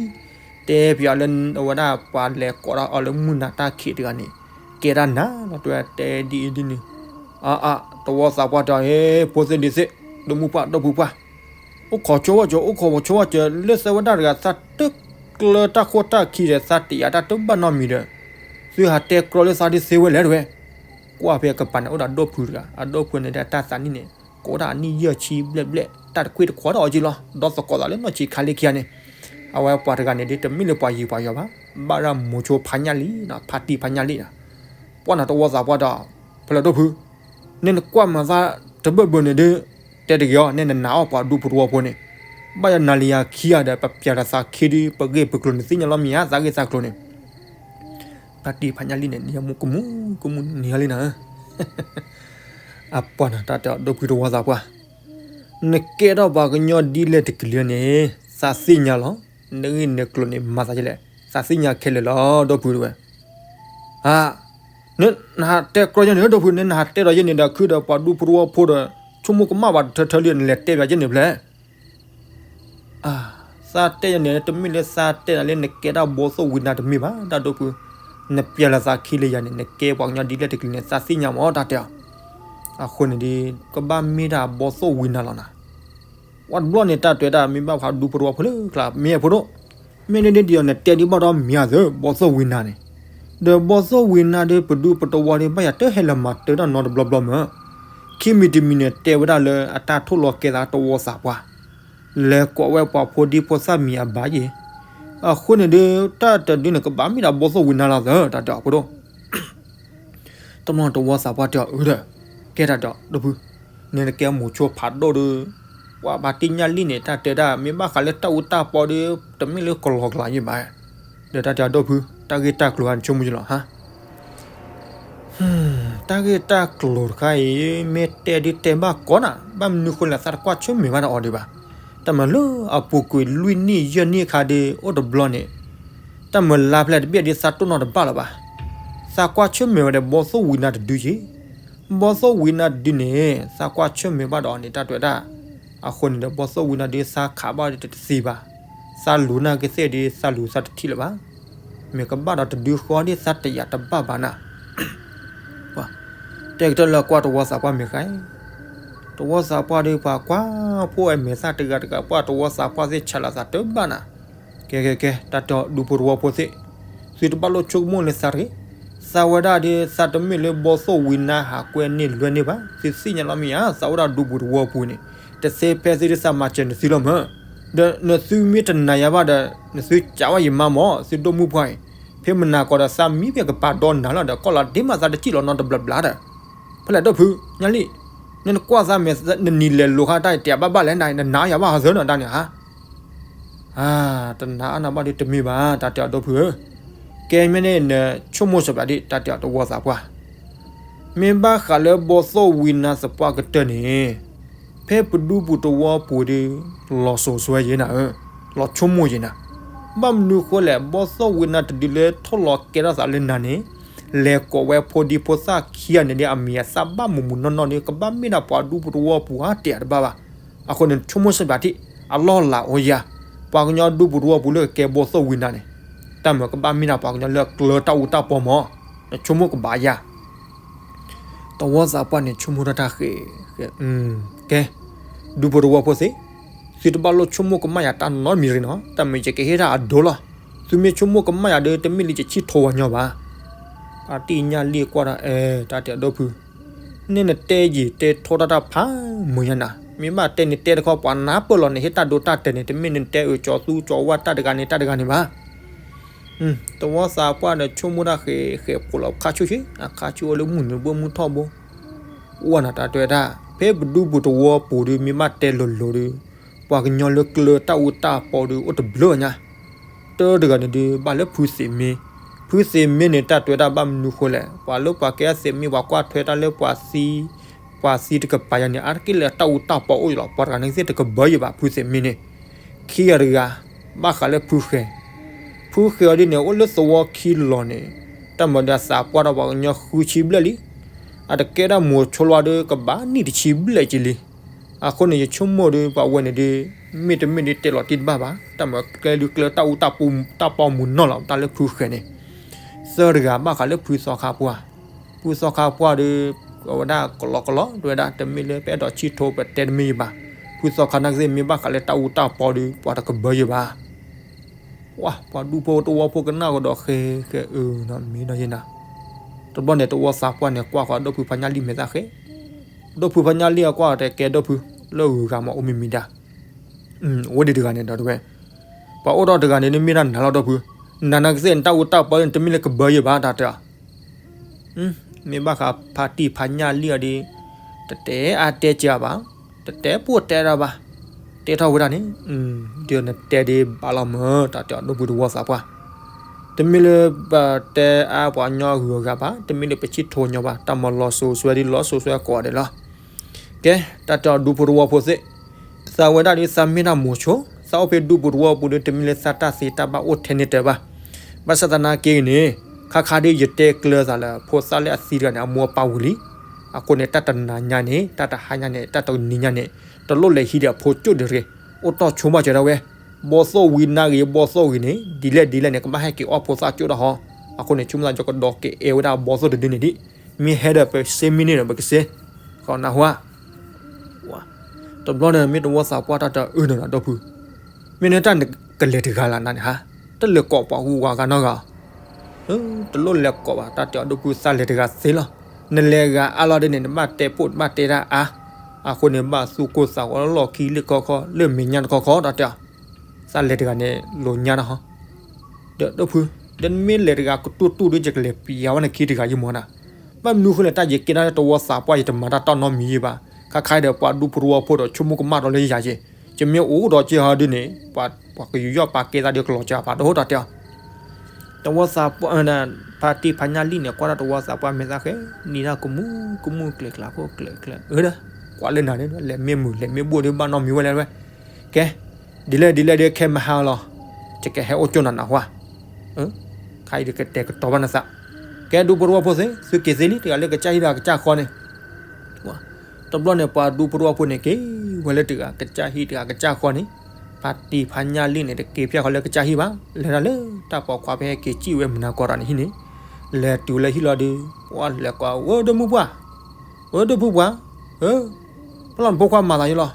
တဲပၠးလၢအဝဲဒၣ်ပှၤလဲၤကိးဒၣ်အီၤလၢမုၢ်နၤတၢ်ခံးတဂၤန့ၣ် ကဲဒၣ်နၤလီၤ တဲဝဲတဲဒ်အံၤဒ်န့ၣ်, အါအါ တဝီသးပှၢ်တဲအီၤ ဖိသ့ၣ်လံၤသ့ၣ် ဒီမုၢ်ပှၢ်ဒီဖိပှၢ် အိၣ်ခိးဆိဝဲကၠီ အိၣ်ခိးဆိဝဲကၠီ လၢသၢဝဲဒၣ်တဂၤ သးတကျၢတၢ်ခိၣ်တၢ်ခံဒီး သးတယာ်တၢ်တဘၣ်နီတမံၤဒီး သုဟးတဲကြီလၢသးဒ်သ့ဝဲလဲၣ်တဝဲ. ကွၢ်ဖဲကပၤန့ၣ် အိၣ်ဒီးဒိၣ်ဖုတဂၤ အဒိၣ်ဖုန့ၣ်ဒီးတၢ်သးနံၣ်န့ၣ် ကိးဒၣ်အနံၣ်ယဲၢ်ဆံဘျဲၣ်ဘျဲၣ် တၢ်တကွံတခွးဒီးအီၤက့လီၤ ဒီသကိးသးလၢနီၢ်ဆံးခါလံခံဂၤန့ၣ်, အဝဲပှၤတဂၤန့ၣ်ဒ်တမ့ၢ်လၢပှၤယံၤပှၤယီၤဘၣ်, ဘၣ်ရၣ်မိၤဆိဖးညၣ်လံနီၤ ဖါတံၢ်ဖးညၣ်လံနီၤ. ပှၢ်နၤတဝီသးပှၢ်ဒီး ဖဲလဲၣ်ဒိၣ်ဖု န့ၣ်နကွၢ်မၤသးတဘၢၣ်ဘၢၣ်န့ၣ်ဒီး တဲတဂ့ၤအီၤ နဲနနာ်အီၤပှၤဒူဖိတဝီဖိန့ၣ်, ဘၣ်ယနၤလံယၤခံဂၤဒီး ပပျဲလီၤသးခံဒု ပဂ့ၢ်ပကျိၤန့ၣ်သ့ၣ်ညါလီၤမ့ၢ်ဧါ သးဂ့ၢ်သးကျိၤန့ၣ်, ဖါတံၢ်ဖါညၣ်လံၢ်န့ၣ် ယမူကမူကမူန့ၣ်လံနၤဧၢ, အပှၤနၤတၢ်တဲအီၤ ဒိၣ်ဖုတဝီသးပှၢ်, နကဲထီၣ်ပှၤကညီဒ်လဲၣ်တကလုာ်န့ၣ် သးသ့ၣ်ညါလီၤ, နဂ့ၢ်နကျိၤန့ၣ်မၤသးဒ်လဲၣ် သးသ့ၣ်ညါခဲလၢာ်လီၤ ဒိၣ်ဖုတဝဲ, ဧါ, နဟးတဲကြီယဲန့ၣ် ဒိၣ်ဖု နနဟးတဲဒီးယဲန့ၣ်ဒီး ခုဒီးပှၤဒူဖိတဝီဖိဒီး ဆိကမိၣ်ကမၣ်ပှၤတထၢထၢလံ နလဲၤတဲဘၣ်ယဲန့ၣ်ဖျဲၣ် သးတဲယဲန့ၣ် တမ့ၢ်လၢသးတဲနၤလၢနကဲတၢ်ဘီသိၣ်ဝံနၤတမ့ၢ်ဘၣ် တၢ်ဒိၣ်ဖု, နပျဲလီၤသးခံလၢယၤန့ၣ် နကဲပှၤကညီဒ်လဲၣ်တကလုာ်န့ၣ် သးသ့ၣ်ညါမ့ၢ်တၢ်တဲအီၤ, အဃိန့ၣ်ဒီး ကဘၣ်မ့ၢ်ဒၣ်ဘီသိၣ်ဝံနၤလီၤနၤ ပှၤတဘျီန့ၣ် တၢ်တဲဝဲဒၣ် မ့ၢ်ဘၣ်ပှၤဒူဖိတဝီဖိလၢကျါ မ့ၢ်အဖိဒိၣ်, မ့ၢ်ဒ်န့ၣ်ဒီး နတဲဒ်ဘၣ်ဒီးမ့ၢ်အသၢ ဘီသိၣ်ဝံနၤန့ၣ်, ဒီးဘီသိၣ်ဝံနၤဒီး ပဒူပတဝီဒီး ဘၣ်ယၤတဟဲလၢမၤတၢ်တၢ်နီတဘျီဘျီမ့ၢ်, ခံမံၤတမံၤန့ၣ် တဲဝဲဒၣ်လၢအတၢ်ထိၣ်လီၤကဲသးတဝီသးပှၢ်, လဲၤကိးဝဲပှၤဖိဒံဖိသၣ်မံၤအဘၣ်ယဲၢ်, အဃိန့ၣ်ဒီး တၢ်တဒုန့ၣ် ကဘၣ်မ့ၢ်ဒၣ်ဘီသိၣ်ဝံနၤလီၤသၢ တၢ်တဲအီၤဖိဒိၣ် တမီၢ်တဝီသးပှၢ်တဲအီၤအၢဒီး, ကဲတၢ်တဲအီၤ ဒိၣ်ဖု, န့ၣ်နကဲမိၤဆိဖးဒိၣ်ဒီး, ပှၤဖါတံၢ်ညၣ်လံၢ်န့ၣ် တၢ်တဲဒၣ် မ့ၢ်ဘၣ်ဃးလၢတၢ်အူတၢ်ပီဒီး တမ့ၢ်လၢကလီကလီယဲၢ်ဘၣ်, ဒီးတၢ်တဲအီၤ ဒိၣ်ဖု, တၢ်ဂ့ၢ်တၢ်ကျိၤဟါ နဆိကမိၣ်ယလီၤဟါ တၢ်ဂ့ၢ်တၢ်ကျိၤတခါအံၤ မ့ၢ်တဲဒုးတဲဘၣ်ကီနၤ, ဘၣ်မနုၤဃိလဲၣ် သးတကွၢ်ဆၢၣ်မဲာ်ဘၣ်ဒီးအီၤဒံးဘၣ်. တၢ်မၤလၢအပူၤကွံာ်လွံၢ်နံၣ်ယဲၢ်နံၣ်အခါဒီး အိၣ်တဘျီန့ၣ်, တၢ်မၤလါဖျဲၣ်တဘ့ၣ်ဒီး သးတိၢ်နီၣ်တဘၣ်လၢၤဘၣ်. သးကွၢ်ဆၢၣ်မဲာ်ဝဲဒီး ဘီသိၣ်ဝံနၤတဒုယ့ၢ် ဘီသိၣ်ဝံနၤတဒုန့ၣ် သးကွၢ်ဆၢၣ်မဲာ်ဘၣ်ဒီးအီၤန့ၣ် တၢ်တဲဝဲဒၣ်, အဃိန့ၣ်ဒီး ဘီသိၣ်ဝံနၤဒုး သးခးဘၣ်ဒီးတသ့ဘၣ်. သးလူၤနာ်က့ၤသ့ၣ်ဒီး သးလူၤသးတထံၣ်လၢၤဘၣ်. မ့ၢ်ကဘၣ်ဒီးတဒုဃီဒီး သးတယာ်တဘၣ်ဘၣ်နၤ တဲကတၢၢ်လၢကွၢ်တဝီသးပှၢ်မ့ၢ်ဃါ, တဝီသးပှၢ်ဒီး ပှၤကွၢ်ဖိအဲၣ်မဲာ်သၣ်တဂၤတဂၤ ပှၢ်တဝီသးပှၢ်သ့ၣ် ဆးလီၤသးတဘၣ်နၤ. ကဲကဲကဲ တၢ်တဲအီၤဒူဖိတဝီဖိသ့ၣ်, သုတဘၣ်လိၣ်ဆိကမိၣ်လၢသးတဂ့ၤ. သးဝဲဒၣ်ဒီး သးတမ့ၢ်လၢဘီသိၣ်ဝံနၤဟးကွဲန့ၢ်လွဲန့ၢ်ဘၣ်. သုသ့ၣ်ညါလီၤမ့ၢ်ဧါ, သးအိၣ်ဒၣ်ဒူပူၤတဝီပူၤန့ၣ် တသ့ဖဲသုဒုးသးမၤစၢၤနသုလီၤမၢ်. ဒီးနသုမ့ၢ်တနာ်ယၤဘၣ်ဒီး နသုကးဝဲယမါမၢ်, သုဒိၣ်မုၣ်ပှၢ်အံၤ, ဖဲမနၤကီးဒီး သးမံဖဲကပၤဒီနၤလီၤဒီး ကီၢ်လီၤဒ့မးသးတစံၣ်လီၤနီတဘျီဘျီဒီး ဖဲလဲၣ်ဒိၣ်ဖု, ညါလံ, နနကွၢ်သးမဲာ် နနံၤလဲၤလိာ်ခါတၢ်အံၤ တဲဘၣ်ဘၣ်လဲၣ်နၤ, နနာ်ယၤဘၣ်ဟီသၢနၤတၢ်န့ၣ်ဧါ. တနာ်အါနၤဘၣ်ဒီးတမ့ၢ်ဘၣ် တၢ်တဲအီၤဒိၣ်ဖုဧၢ. ကဲမ့ၢ်န့ၣ် နဆိကမိၣ်စီၤပၤဒံး တၢ်တဲအီၤတဝီသးပှၢ် မ့ၢ်ဘၣ်ဃးလၢဘီသိၣ်ဝံနၤသပှၢ်ကတၢၢ်န့ၣ်, ဖဲပဒူပူၤတဝီပူၤဒီး လီၤစိၤစွဲယဲနၤဧၢ, လီၤဆိကမိၣ်ယဲနၤ, ဘၣ်မနုၤဃိလဲၣ် ဘီသိၣ်ဝံနၤတဒုလၢထီၣ်လီၤကဲထီၣ်သးလၢနၤန့ၣ်, လဲၤကိးဝဲဖိဒံဖိသၣ်ခံဂၤန့ၣ်ဒီး အမံၤအသၣ်ဘၣ်မုာ်မုာ်နီၢ်နီၢ်ဒီး ကဘၣ်မ့ၢ်ဒၣ်ပှၤဒူပူၤတဝီပူၤဧါ တဲတဘၣ်ဘၣ်. အဃိန့ၣ် နဆိကမိၣ်စီၤပၤဒံး အလီၢ်လၤအိၣ်ယၤ, ပှၤကညီဒူပူၤတဝီပူၤလၢကကဲဘီသိၣ်ဝံနၤန့ၣ်, တၢ်မၤကဘၣ်မ့ၢ်ဒၣ်ပှၤကညီလၢကျၢၤတၢ်အူတၢ်ပီမၢ်, နဆိကမိၣ်ကဘၣ်ယၤ တဝီသးပှၢ်န့ၣ် ဆိကမိၣ်တၢ်တၢ်ဃဲ, ကဲ, ဒူဖိတဝီဖိသ့ၣ်, သုတဘၣ်လိၣ်ဆိကမိၣ်ကမၣ်ယၤတၢ်နီတမံၤရ့နီၤ, တၢ်မၤယကဟ့ၣ်တၢ်အဒိလီၤ. သုမ့ၢ်ဆိကမိၣ်ကမၣ်ယၤဒီး တမ့ၢ်လၢယဆံၣ်ထိဝဲညီဘၣ်. ဖါတံၢ်ညၣ်လံၢ်ကွၢ်ဒီး အဲ, တၢ်တဲအီၤဒိၣ်ဖု, န့ၣ်နတဲယံာ်တဲထီတၢ်တၢ်ဖးမုာ်ညါနၤ, မ့ၢ်ဘၣ်တဲန့ၣ်တဲတခီ ပှၤနၢ်ပၢၢ်လီၤန့ၣ် ဟ့ၣ်တၢ်ဒိတၢ်တဲာ်န့ၣ် တမ့ၢ်န့ၣ်တဲအၢကၠီသူကၠီဝၣ်တၢ်တဂၤန့ၣ် တၢ်တဂၤန့ၣ်ဘၣ်. တဝီသးပှၢ်ဒီး ဆိကမိၣ်တၢ်ဃဲ ဃဲးဖိးလီၤခါဆူၣ်ဆူၣ်, အခါဆူၣ်အိၣ်လၢမုၢ်နုာ်ဘိမုၢ်ထီၣ်ဘိ, အိၣ်နၤတၢ်တဲဝဲဒၣ်, ဖဲပဒူပူၤတဝီပူၤဒီး မ့ၢ်ဘၣ်တဲလိၤလိၤဒီး, ပှၤကညီလၢကျၢၤတၢ်အူတၢ်ပီဒီး အိၣ်တဘျုးညါ, တၢတဂၤန့ၣ်ဒီး ဘၣ်လၢဖုသ့ၣ်မ့, ဖုသ့ၣ်မ့န့ၣ် တၢ်တဲဝဲဒၣ်ဘၣ်မနုၤဃိလဲၣ်, ပှၤလၢပှၤကဲသ့ၣ်မ့ ပှၤကွၢ်ထွဲတၢ်လၢပှၤသံ, ပှၤသံတကပၤယၤန့ၣ် အါတက့ၢ်လၢတၢ်အူတၢ်ပီအိၣ်ယလီၤ, ပှၤတဂၤန့ၣ်သ့ၣ်တကဘၢယဘၣ် ဖုသ့ၣ်မ့န့ၣ် ခံဂၤတဂၤ, ဘၣ်ဃးလၢဖုဃဲၤ, ဖုဃဲၤအီၤဒ်န့ၣ် အိၣ်လၢသဝီခံလီၤန့ၣ်, တၢ်မၤဒီးအသးပှၢ်ဒီးပှၤကညီဃုဆံဘျဲၣ်လံ, အတကဲဒၣ်မိၤဆိလီၤဒီး ကဘၣ်နံၣ်တဆံဘျဲၣ်က့ၤလံ. အဃိန့ၣ် ယဆိကမိၣ်ဒီး ပှၤဝဲန့ၣ်ဒီး မ့တမ့ၢ်ဒီးတဲလီၤတံၢ်တဘၣ်ဘၣ်, တၢ်မၤကျဲဒုးကျဲတၢ်အူတၢ်ပီမုၢ်နီၢ်လီၤ တၢ်လၢဖုဃဲၤန့ၣ်, သၢတဂၤဘၣ်ဃးလၢဖုသီခါပှၢ်, ဖုသီခါပှၢ်ဒီး အဝဲဒၣ်ကလီကလီ တဲဝဲဒၣ် တမ့ၢ်လၢပအဲၣ်ဒိးဆံၣ်ထိပတဲတမ့ၢ်ယဘၣ်, ဖုသီခါနာ်က့သ့ၣ်မ့ၢ်ဘၣ်ဃးလၢတၢ်အူတၢ်ပီဒီး ပှၤတကဘၢယဘၣ်. ဝဲ ပှၤဒူဖိတဝီဖိကနၣ်ကဒီးဃဲဃဲအၢနီၤ မ့ၢ်နီၤယဲနၤ, တဘျီန့ၣ် တဝီသးပှၢ်န့ၣ် ကွၢ်ဃီၤဒိၣ်ဖုဖါညၣ်လံၢ်မဲာ်သၣ်ဃဲ, ဒိၣ်ဖုဖါညၣ်လံၢ်အကွၢ်တဲကဲဒိၣ်ဖု, လၢဂုၤဂၤမးအိၣ်မံၤမံၤဒၣ်, အိၣ်ဒံးတဂၤန့ၣ်ဒီးတဝဲ, ပှၤအိၣ်ဒီးတဂၤန့ၣ် မ့ၢ်ဒၣ်နၤလီၤဒိၣ်ဖု, နၤနာ်က့သ့ၣ် နတၢ်အူတၢ်ပီန့ၣ် တမ့ၢ်လၢကဘၢယဘၣ်တၢ်တဲ မ့ၢ်ဘၣ်ဃးဖါတံၢ်ဖါညၣ်လံၢ်အီၤဒီး တတဲအါတဲကဘၣ်, တ တဲပိၢ်တဲဒၣ်ဘၣ်, တဲထီၣ်ဝဲဒၣ်န့ၣ်, ဒီးနတဲဒ်ဘၣ်လီၤမၢ် တၢ်တဲအီၤဒိၣ်ဖုသဝီသးပှၢ်, တမ့ၢ်လၢပတဲအါပှၤညီဂုၤအဂၤဘၣ်, တမ့ၢ်လၢပစံးထိးညီဘၣ်, တၢ်မၤလီၤစိၤစွဲဒ်လီၤစိၤစွဲကိးဂၤဒဲးလီၤ. ကဲ, တၢ်တဲအီၤဒူဖိသဝီဖိသ့ၣ်, သးဝဲဒၣ်ဒ်သးမ့ၢ်တၢ်မိၤဆိ, သးအိၣ်ဖဲဒူပူၤသဝီပူၤဒီး တမ့ၢ်လၢသးတၢ်သ့တၢ်ဘၣ်အိၣ်ထဲန့ၣ်တၢ်ဘၣ်. ဘၣ်ဆၣ်သနာ်က့ဂ့ၤန့ၣ်, ခါခါဒ်ယတဲကျၢၤသးလၢ ဖိသၣ်လၢအသံတဂၤန့ၣ် အမိၢ်အပၢ်ဝံၤလံ. အဃိန့ၣ် တၢ်တနၤညါန့ၣ် တၢ်တဟါညါန့ၣ် တၢ်တနံၤညါန့ၣ်, တလိၣ်လဲၤဟံးဒီးအဖိကၠိၣ်ဒံးတဂ့ၤ, အိၣ်တီၢ်ဆိဘၣ်စၢၤဒၣ်ဝဲ, ဘီသိၣ်ဝံၤနါဂ့ၤ ဘီသိၣ်ဂ့ၤန့ၣ် ဒ်လဲၣ်ဒ်လဲၣ်န့ၣ် ကဘၣ်ဟဲက့ၤအီၣ်ဖိသၣ်ကၠိၣ်တၢ်ဟီ, အဃိန့ၣ် ဆိကမိၣ်သးယကဒီးက့ၤအဲၣ်ဝဲဒၣ်ဘီသိၣ်တဒုန့ၣ်ဒံး, မ့ၢ်ဟဲဒီးပစ့မ့ၢ်န့ၢ်ဒီးပကစ့, ဃီနၢ်ဟူဧါ တဘျီန့ၣ် မ့ၢ်သဝီသးပှၢ်တၢ်တဲအၢနၤဒီးဒိၣ်ဖု, မ့ၢ်နတၢ်နကလဲၤတဂၤလၢ်နၤန့ၣ်ဧါ, တလဲၤကိးပှၤဂုၤဂၤဂၤနီတဂၤ, တလိၣ်လဲၤကိးဘၣ် တၢ်တဲအီၤဒိၣ်ဖုသးလဲၤတဂၤသ့လီၤ. နလဲၤဂၤအါလီၤဒ်န့ၣ် နဘၣ်တဲပိၢ်နဘၣ်တဲတၢ်အါ, အဃိန့ၣ် ဘၣ်သူၣ်ကိၢ်သးဂီၤလီၢ်ခံလၢခီခီ လၢမဲာ်ညါတခီခီ တၢ်တဲအီၤ, သးလဲၤတဂၤန့ၣ် လိာ်ညါတၢ်ဟီ ဒီးဒိၣ်ဖု, ဒီးနမ့ၢ်လဲၤတဂၤကတူၢ်တူၢ်ဒီး ယကလဲၤပျံၤဝဲနခံတဂၤယမီၤနၤ, ဘၣ်မနုၤဃိလဲၣ် တၢ်ယကဲထီၣ်သဝီသးပှၢ် ယတမၤတၢ်တီနီတမံၤယံၤဘၣ်, ခါခါဒီးပှၤဒူဖိသဝီဖိဒီးဆိကမိၣ်ကမၣ်ဒီးလၢယၤက့ၤ, ယမ့ၢ်အိၣ်ဒီးက့ၤဟီဒ်န့ၣ်, ပှၤကယူးယီၣ်ပာ်ကဲသးဒီးကလီၤစှၤပာ်တအိၣ်တၢ်တဲအီၤ သဝီသးပှၢ်, ဖါတံၢ်ဖါညၣ်လံၣ်န့ၣ် ကွၢ်ဒီးသဝီသးပှၢ်မဲာ်သၣ်ဃဲ, နံၤဒၣ်ကမူၣ်ကမူၣ်ကျဲၤကျါဖိကျဲၤကျဲၤ, အၢဒီး, ကွၢ်လၢနၤန့ၣ် လဲၤမ့ၢ်မုာ်လဲၤမ့ၢ်ဘိၣ်ဒီး ဘၣ်နီတမံၤဝဲလဲၣ်ဝဲ, ကဲ, ဒ်လဲၣ်ဒ်လဲၣ်ဒီးခဲမဟါလီၤ, ယကဟဲအိၣ်ကၠိနၤနၢ်ဟူဧါ, ခါအံၤဒီးကတဲာ်ကတီၤဘၣ်နသး, ကဲဒူဖိသဝီဖိသ့ၣ် သုက့ၤသ့လံ တဂၤလၢကစၢ်ဟံၣ်တဂၤကစၢ်ဃီန့ၣ် တဘျီန့ၣ် ပှၤဒူဖိသဝီဖိန့ၣ်က့ၤဝဲလၢတဂၤကစၢ်ဟံၣ်တဂၤကစၢ်ဃီန့ၣ်, ဖါတံၢ်ဖါညၣ်လံၣ်န့ၣ် တက့ၤဖျဲၣ်ဃီလၢကစၢ်ဟံၣ်ဘၣ်, လဲၤဒၣ်လၢတၢ်ပိာ်ခွါဖဲဟဲက့ၤစံၣ်ဝဲမုၢ်နၤကီးတၢ်န့ၣ်ဟံၣ်န့ၣ်, လဲၤတုၤလၢဟံၣ်လီၤဒီး, ပှၤလဲၤကွၢ် ဝဲဒိၣ်မုၣ်ပှၢ်, ဝဲဒိၣ်ဖုပှၢ်, ဖဲလီၤနဖိခွါမၤသးယလီၤ,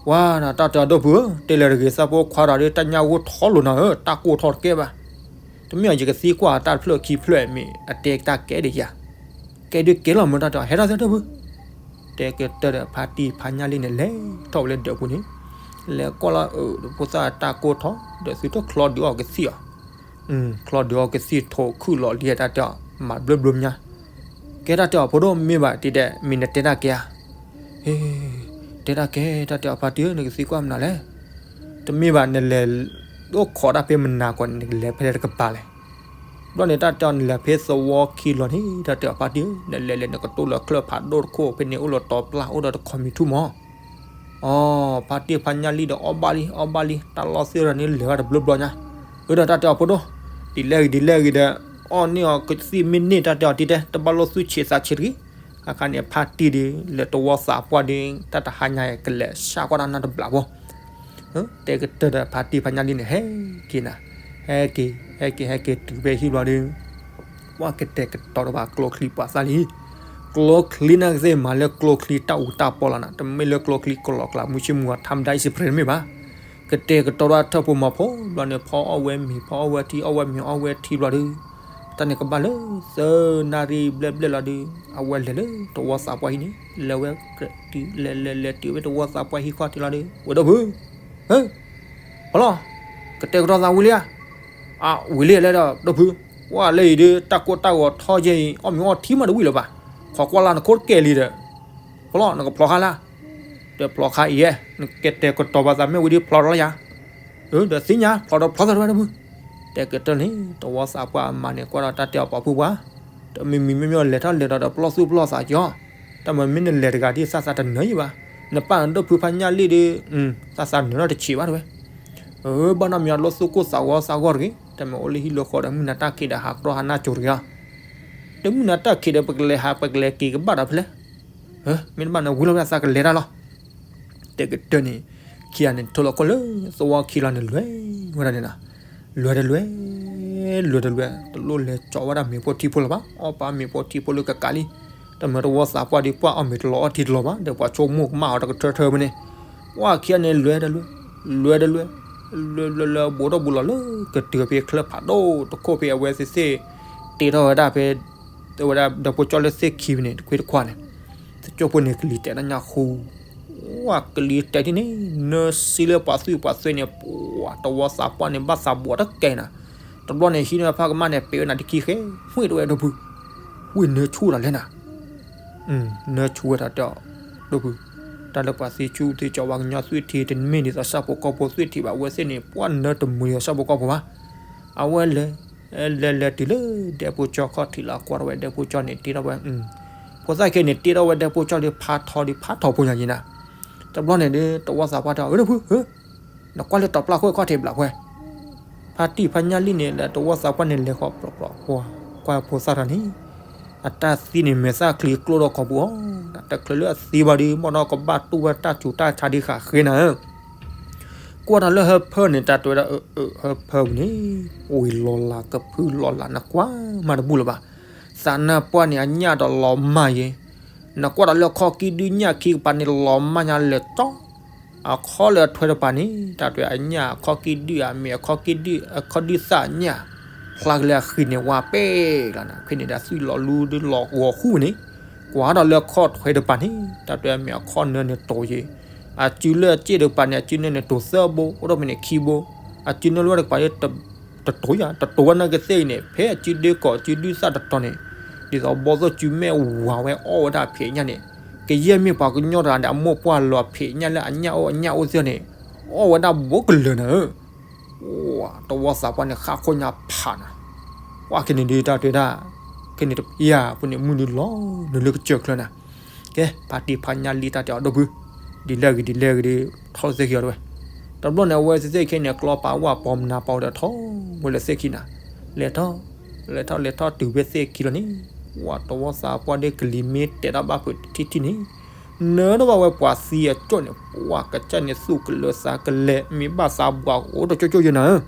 ပှၤနတၢ်တဲအီၤဒိၣ်ဖုဧၢ, တဲလဲၤတဂ့ၤ သးဖိခွါဒီးတၢ်ညၣ်ဂိၢ်ထီလိာ်နၤဧၢ, တၢ်ကိၢ်ထီတကဲဘၣ် တမ့ၢ်အီၤ ယကသံကွၢ်တၢ်တဖျၢၣ်ခံဖျၢၣ်မ့ၢ် အတဲတၢ်ကဲဒ်ယၤ, ကဲဒ်ကဲလီၤမ့ၢ်တၢ်တဲအီၤ ဟဲထီၣ်သ့ၣ်ဒိၣ်ဖု, တဲကတၢၢ်ဒီးဖါတံၢ်ဖါညၣ်လံၣ်န့ၣ် လဲၤထီၣ်ဝဲလၢဒၢးပူၤန့ၣ်, လဲၤကွၢ်လီၤအၢ ဖိသၣ်တၢ်ကိၢ်ထီ ဒီးသုတချီဒုးအီၣ်ကသံၣ်အီၤ, ချီဒုးအီၣ်ကသံၣ်ထိးခုၣ်လီၤလံတၢ်တဲအီၤ မၤဘျၢဘျၢမညါ, ကဲတၢ်တဲအီၤဖိဒိၣ်မ့ၢ်ဘၣ်တံၤဒဲး မ့ၢ်နတဲတၢ်ကဲဧါ တဲတၢ်ကဲ တၢ်တဲအီၤဖါတံၢ်ဧၢ နကသံကွၢ်မနုၤလဲၣ်, တမ့ၢ်ဘၣ် နလဲၤအိၣ်ခိးတၢ်ဖဲမနၤကီးန့ၣ် နကလဲၤဖဲလဲၣ်တကပၤလဲၣ်, ဘျီန့ၣ် တၢ်တဲအီၤနလဲၤဖဲသဝီခံလီၤန့ၣ် တၢ်တဲအီၤဖါတံၢ်ဧၢ နလဲၤလဲၤနကတိၢ်လၢချၢၣ်ဖးဒိၣ်တခိၣ်ဖဲန့ၣ် အိၣ်လၢတီၤပျၢ်အိၣ်ဒီးတခီမံၤထူၣ်မး အီ ဖါတံၢ်ဖါညၣ်လံၣ်ဒီးအီၣ်ဘၣ်လံ အီၣ်ဘၣ်လံ တၢ်လီၢ်သ့ၣ်ဒီးန့ၣ် လဲၤဝဲတဘျီဘျီညါ, အၢဒီးတၢ်တဲအီၤဖိဒိၣ်, ဒ်လဲၣ်ဂ့ၤဒ်လဲၣ်ဂ့ၤဒီး အီၣ်န့ၢ်အီၤကသံၣ်မ့ၢ်န့ၢ် တၢ်တဲအီၤတံၤတဲ တဘၣ်လိၣ်သူၣ်ဆံးသးဆံးတဂ့ၤ, အခါန့ၣ် ဖါတံၢ်ဒီး လဲၤသဝီသးပှၢ်ဒီး တၢ်တဟါညါအံၤ ကလဲၤဆါကွၢ်တၢ်နၢ်တဘျီဖိ တဲကတၢၢ်ဒီးဖါတံၢ်ဖါညၣ်လံၣ်န့ၣ် ဟဲက့ၤနၤ, ဟဲက့ၤ ဟဲက့ၤ ဟဲက့ၤတုၤဖဲဟံၣ်ဘျီဒီး ပှၤကတဲာ်ကတီၤဒီးဘၣ်ကျိချံပှၤသၣ်လံ, ကျိချံန့ၣ်ကသ့ၣ်မၤလၢကျိချံတၢ်အူတၢ်ပီလီၤနၤ, တမ့ၢ်လၢကျိချံကလီၤကျါ မုၢ်ဆ့ၣ်မုၢ်ဂီၤ ထါမတၤအံၤစံးပြ့တမ့ၢ်ဘၣ်, ကတဲာ်ကတီၤဒီးထၢၣ်ဖိမၤဖိဘျီန့ၣ် ဖီအီၣ်ဝဲမ့ၤ ဖီအီၣ်ဝဲထံ အီၣ်ဝဲမ့ၤအီၣ်ဝဲထံဘျီဒီး တၢ်န့ၣ်ကဘၣ်လၢ သၢနၣ်ရံၣ်ဘျဲၣ်ဘျဲၣ်လီၤဒီး အဝဲလဲၤလၢသဝီသးပှၢ်ဟံၣ်န့ၣ် လဲၤဝဲ တုၤလဲၤလဲၤလဲၤတုၤဖဲသဝီသးပှၢ်ဟံၣ်ခီၣ်ထံးလီၤဒီး ဝဲဒီပုၢ် ဟၢ ဖီလီၢ် ကတဲာ်ကတီၤသးဝံၤလံဧါ, အဝံၤလံလဲၣ်ဒီး ဒီပုၢ် ဝဲလၢအံၤဒီး တၢ်ကိၢ်တၢ်ဂီၤထီယဲအံၤ အီၣ်မ့ၤအီထံမးတဝံၣ်လၢၤဘၣ်, ခိးကွၢ်လၢနခိၣ်တကဲလံဒီး ဖီလီၢ် နကဖျီခါလၢ ဒီးဖျီခါအံၤဧါ, နကတဲာ်ကတီၤဘၣ်သးမ့ၢ်ဝံၤဒီးဖျီဒီးလၢယၤ, ဒီးသ့ၣ်ညါ ဖျီဒီးဖျီသးတဝဲဒီပုၢ်, တဲကတၢၢ်န့ၣ် သဝီသးပှၢ်အမါန့ၣ် ကွၢ်ဒီးတၢ်တဲအီၤပှၤပုၢ်ပှၢ်, တမံၤမံၤမ့ၢ်မ့ၢ်လဲၤထီၣ်လဲၤဒီး ပလီၢ်သူၣ်ပလီၢ်သးကီ တၢ်မၤမ့ၢ်နလဲၤတဂၤဒ်သးသးတနၢၤယံၤဘၣ်, နပၢ်နဒိၣ်ဖုဖးညၣ်လံၣ်ဒီး သးသးနၢၤထီၣ်တဆံးဘၣ်တဝဲ, ဘၣ်နီတမံၤအလီၢ်သူၣ်ကိၢ်သးဂီၤသးဂီၤတဂ့ၤ, တၢ်မၤအိၣ်လၢဟံၣ်လၢဃီဒီး မုၢ်နၤတၢ်ခံးဒီးဟးကရီၢ်ဟးနၢ်ကၠိၤတဂ့ၤဧါ, ဒီးမုၢ်နၤတၢ်ခံးဒီး ပကလဲၤဟးပကလဲၤက့ၤကဘၣ်ဒီးဖဲလဲၣ်, မ့ၢ်တဘၣ်န့ၣ် ဝံၤလီၤဝဲဒၣ်သးကလဲၤတၢ်လီၤ တဲကတၢၢ်န့ၣ်, ခံဂၤန့ၣ် ထိၣ်လီၤခိၣ်လၢသဝီခံလီၤန့ၣ် လဲၤဝဲဒၣ်န့ၣ်လီၤ, လဲၤတလဲၤ, လဲၤတလဲၤ, တလိၣ်လဲၤကၠီဝဲဒၣ်မ့ၤဖိထံဖိလၢၤဘၣ်, အီၣ်ပာ်မ့ၤဖိထံဖိလၢကကးလံ, တမ့ၢ်သဝီသးပှၢ်ဒီး ပှၤအီၣ်မ့ၤတလီၤအီထံတလီၤဘၣ်, ဒီးပှၤဆိကမိၣ်ကမၣ်အီၤတကထၢထၢဖဲန့ၣ်, ပှၤခံဂၤန့ၣ် လဲၤတလဲၤ, လဲၤတလဲၤ, လဲၤလဲၤလဲၤ ဘူးထီၣ်ဘူးလီၤလၢကတုၤဖဲချၢၣ်ဖးဒိၣ်တခိၣ်ဖဲအဝဲသ့ၣ်သ့ၣ် တ့ထီၣ်ဝဲဒၣ်ဖဲ ဝဲဒၣ်ဒီဖိကၠီလၢသ့ၣ်ခံဖဲန့ၣ် တခွ့တခွါန့ၣ်, သကၠိၢ်ဖိန့ၣ် ကလံၤတဲာ်တၢ်ညါဃူ, ဝဲကလံၤတဲာ်ဒ်န့ၣ် နၢၤစံလၢပှၤသွံၣ်ပှၤသွဲၣ်န့ၣ် ပှၤသဝီသးပှၢ်န့ၣ် ဘၣ်သးဘှီးတကဲနၤ, တဘျီန့ၣ် ဟံးန့ၢ်ဖးကမၣ်န့ၣ် ပဲာ်ဝဲနၤတခံဃဲ, ဝ့ၢ်တဝဲဒီပုၢ်, ဝ့ၢ်နၢဆူၣ်တၢ်လဲၣ်နၤ နၢဆူၣ်ဝဲတၢ်တဲအီၤ, ဒီပုၢ်, တ တၢ်လၢပှၤသ့ဆူၣ်သ့ကၠီဝဲကညီသွံၣ်ထံတမ့ၢ်ဒ်သိးဆၣ်ဖိကီၢ်ဖိသွံၣ်ထံဘၣ် အဝဲသ့ၣ်န့ၣ် ပှၢ်နၢတမုာ်ဒ်သိးဆၣ်ဖိကီၢ်ဖိဘၣ်. အဝဲလဲၤ လဲၤလဲၤတုၤလၢဒဲဖိကၠီခီၣ်ထံးလၢအကွၢ်ထီၣ်ဝဲဒဲဖိကၠီန့ၣ် တ့ထီၣ်ဝဲ ဖိသၣ်ခံဂၤန့ၣ် တ့ထီၣ်ဝဲဒဲဖိကၠီဒီးဖးထီဒီးဖးထီဖိညါယံၤနၤ. တဘျီန့ၣ်ဒီး တဝီသးပှၢ်တဲအီၤ ဝဲဒၢဖု ဧၢ နကွၢ်လၢတီၤပျၢ်ခိၣ်ခီၣ်ထံးဘျးဖဲ ဖါတံၢ်ဖါညၣ်လံၣ်န့ၣ် လၢတဝီသးပှၢ်န့ၣ် လဲၤဃီၤပြီပြီ ကွၢ်ဖိသၣ်တၢ်န့ၣ် အတၢ်သံန့ၣ် မဲာ်သၣ်ချံကျိၣ်ထီၣ်ခီပူၤအီၤ, တချုးလၢအသံဘၣ်ဒီး ဘၣ်ဒီးကဘၣ်တူၢ်ဝဲတၢ်ဆူးတၢ်ဆါဒ်ဃးဃ့နၤဧၢ. ကွၢ်ဒီးလၢဟၢဖၢန့ၣ် တၢ်တဲဝဲဒၣ် အၢ အၢ ဟၢဖၢပူၤန့ၣ် ဝံၤလီၤလးကဖုလီၤလး နကွၢ်မးတဘူၣ်လၢၤဘၣ်. သးနၢ်ပှၢ်န့ၣ် အညၣ်ဒီးလီၤမၢ်ယဲ, နကွၢ်ဒီးလၢခီၣ်ကံၢ်ဒုၣ်ညၣ်ခံကပၤန့ၣ် လီၤမၢ်ညါလဲၤကၠီ အခီၣ်လၢအထွဲတပၤန့ၣ် တၢ်တဲအညၣ် အခီၣ်ကံၢ်ဒုၣ်အမ့ၢ်အခီၣ်ကံၢ်ဒုၣ် အခီၣ်ဒုၣ်သၣ်ညၣ် ဖျါကလဲၤအဃံန့ၣ် ဝါပဲၢ်လီၤနၤ, ဖဲန့ၣ်ဒီးသွံၣ်လီၤလူဒီးလီၤဂီၤဃူန့ၣ် ကွၢ်ဒီးလၢခီၣ်ထွဲတပၤန့ၣ် တၢ်တဲအမ့ၢ်အခီၣ်နၢန့ၣ်တိၤယဲ, အစုလၢအစ့ၣ်တပၤန့ၣ် အစုနၢန့ၣ်တိၤသၢဘိ အိၣ်ဒီးဖဲန့ၣ်ခံဘိ, အစုနၢလၢဝဲတကပၤ တတိၤယၤ တတိၤဝဲနာ်ကသ့ၣ်အံၤန့ၣ် ဖဲအစုဒ့ကီး အစုဒုၣ်သၣ်တတီၤန့ၣ် ဒ်သိးဘီသိၣ်စုမဲာ်ဝၤဝဲအီၣ်ဝဲဒၣ်ဖံးညၣ်န့ၣ်, ကယဲၢ်မ့ၢ်ပှၤကညီတဂၤန့ၣ် အမိၢ်ပှၢ်လီၤဖံးညၣ်လၢအညၣ်အိၣ်အညၣ်အိၣ်သ့ၣ်န့ၣ် အီၣ်ဝဲဒၣ်ဘိကလၢာ်နၤဧၢ. တဝီသးပှၢ်န့ၣ် ဃၣ်ခိၣ်ညါဖးနၤ, ကွၢ်ခဲန့ၣ်ဒုးတၢ်တဲဒၣ်, ခဲန့ၣ်တဖၣ်ဖိန့ၣ် မုၢ်ဒုးလီၤနုာ်လၢကစၢၢ်ချၢနၤ, ကဲ ဖါတံၢ်ဖါညၣ်လံၣ်တၢ်တဲအီၤဒီပုၢ်, ဒ်လဲၣ်ဂ့ၤဒ်လဲၣ်ဂ့ၤဒီး ထီၣ်သ့ၣ်ခံအီၤတဝဲ, တဘျီန့ၣ် အဝဲသ့ၣ်ခံန့ၣ် ကျီပာ်ဝၣ်ပီမနၤပီဒီးထီၣ်ဝဲလၢသ့ၣ်ခံနၤ, လဲၤထီၣ် လဲၤထီၣ်လဲၤထီၣ်တုၤဖဲသ့ၣ်ခံလီၤန့ၣ်, ဝဲတဝီသးပှၢ်ဒ့ကလံၤမ့ၢ်တဲတၢ်ဘၣ်ဖုးတထံၣ်ထံၣ်န့ၣ်, နၢတဘၣ်ဝဲပှၤသံအကၠိၣ်န့ၣ် ပှၤကစၢ်န့ၣ်သူၣ်ကလၢသးကလဲာ် မ့ၢ်ဘၣ်သးဘှးအိၣ်တကၠိၣ်ကၠိၣ်ယဲနၤဧၢ.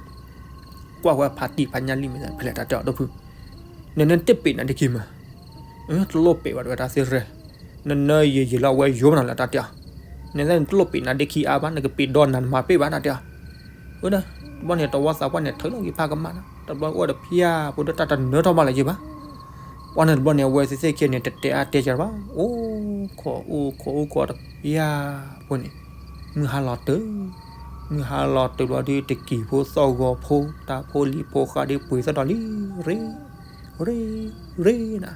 ကွၢ်ဝဲဖါတံၢ်ဖါညၣ်လံၣ်မ့ၢ်ဖဲလဲၣ်တၢ်တဲအီၤဒီပုၢ်, နနတ့ၢ်ပ့းနၤဒ့ခံမး, တလိၣ်ပ့းဘၣ်တဝဲတၢ်သ့ၣ်ရဲၣ်, နနၢယံာ်ယံာ်လီၤအဝဲယိာ်မးနၤလၢတၢ်တဲအီၤ, နနတလိၣ်ပ့းနၤဒ့ခံအါဘၣ် နကပ့းဒီးနၤနမၤပ့းဘၣ်တၢ်တဲအီၤ, ဝဲဒၣ်, တဘျီန့ၣ် တဝီသးပှၢ်န့ၣ် ထုးလီၤက့ၤဖးကမၣ်နၤ တဘျီအိၣ်ဒီးဖၠၣ်ဖိဒီးတၢ်တနၢထီၣ်ဘၣ်လၢၤယဲဘၣ်. ပှၤန့ၣ်တဘျီန့ၣ် အဝဲသ့ၣ်သ့ၣ်ခံန့ၣ် တတဲအါတဲကၢဘၣ်, အိၣ်ခိးအိၣ်ခိးအိၣ်ခိးတဖၠၣ်ဖိန့ၣ်, မုၢ်ဟါလီၤတုၤ, မုၢ်ဟါလီၤတုၤဘျီဒုးတကံၢ်ဖိသီၣ်ဂီၤဖိ တၢ်ဖိလံၤဖိဃါဒုးပှ့ၤသီၣ်ဒီးလံ, ရ့, ရ့, ရ့နၤ,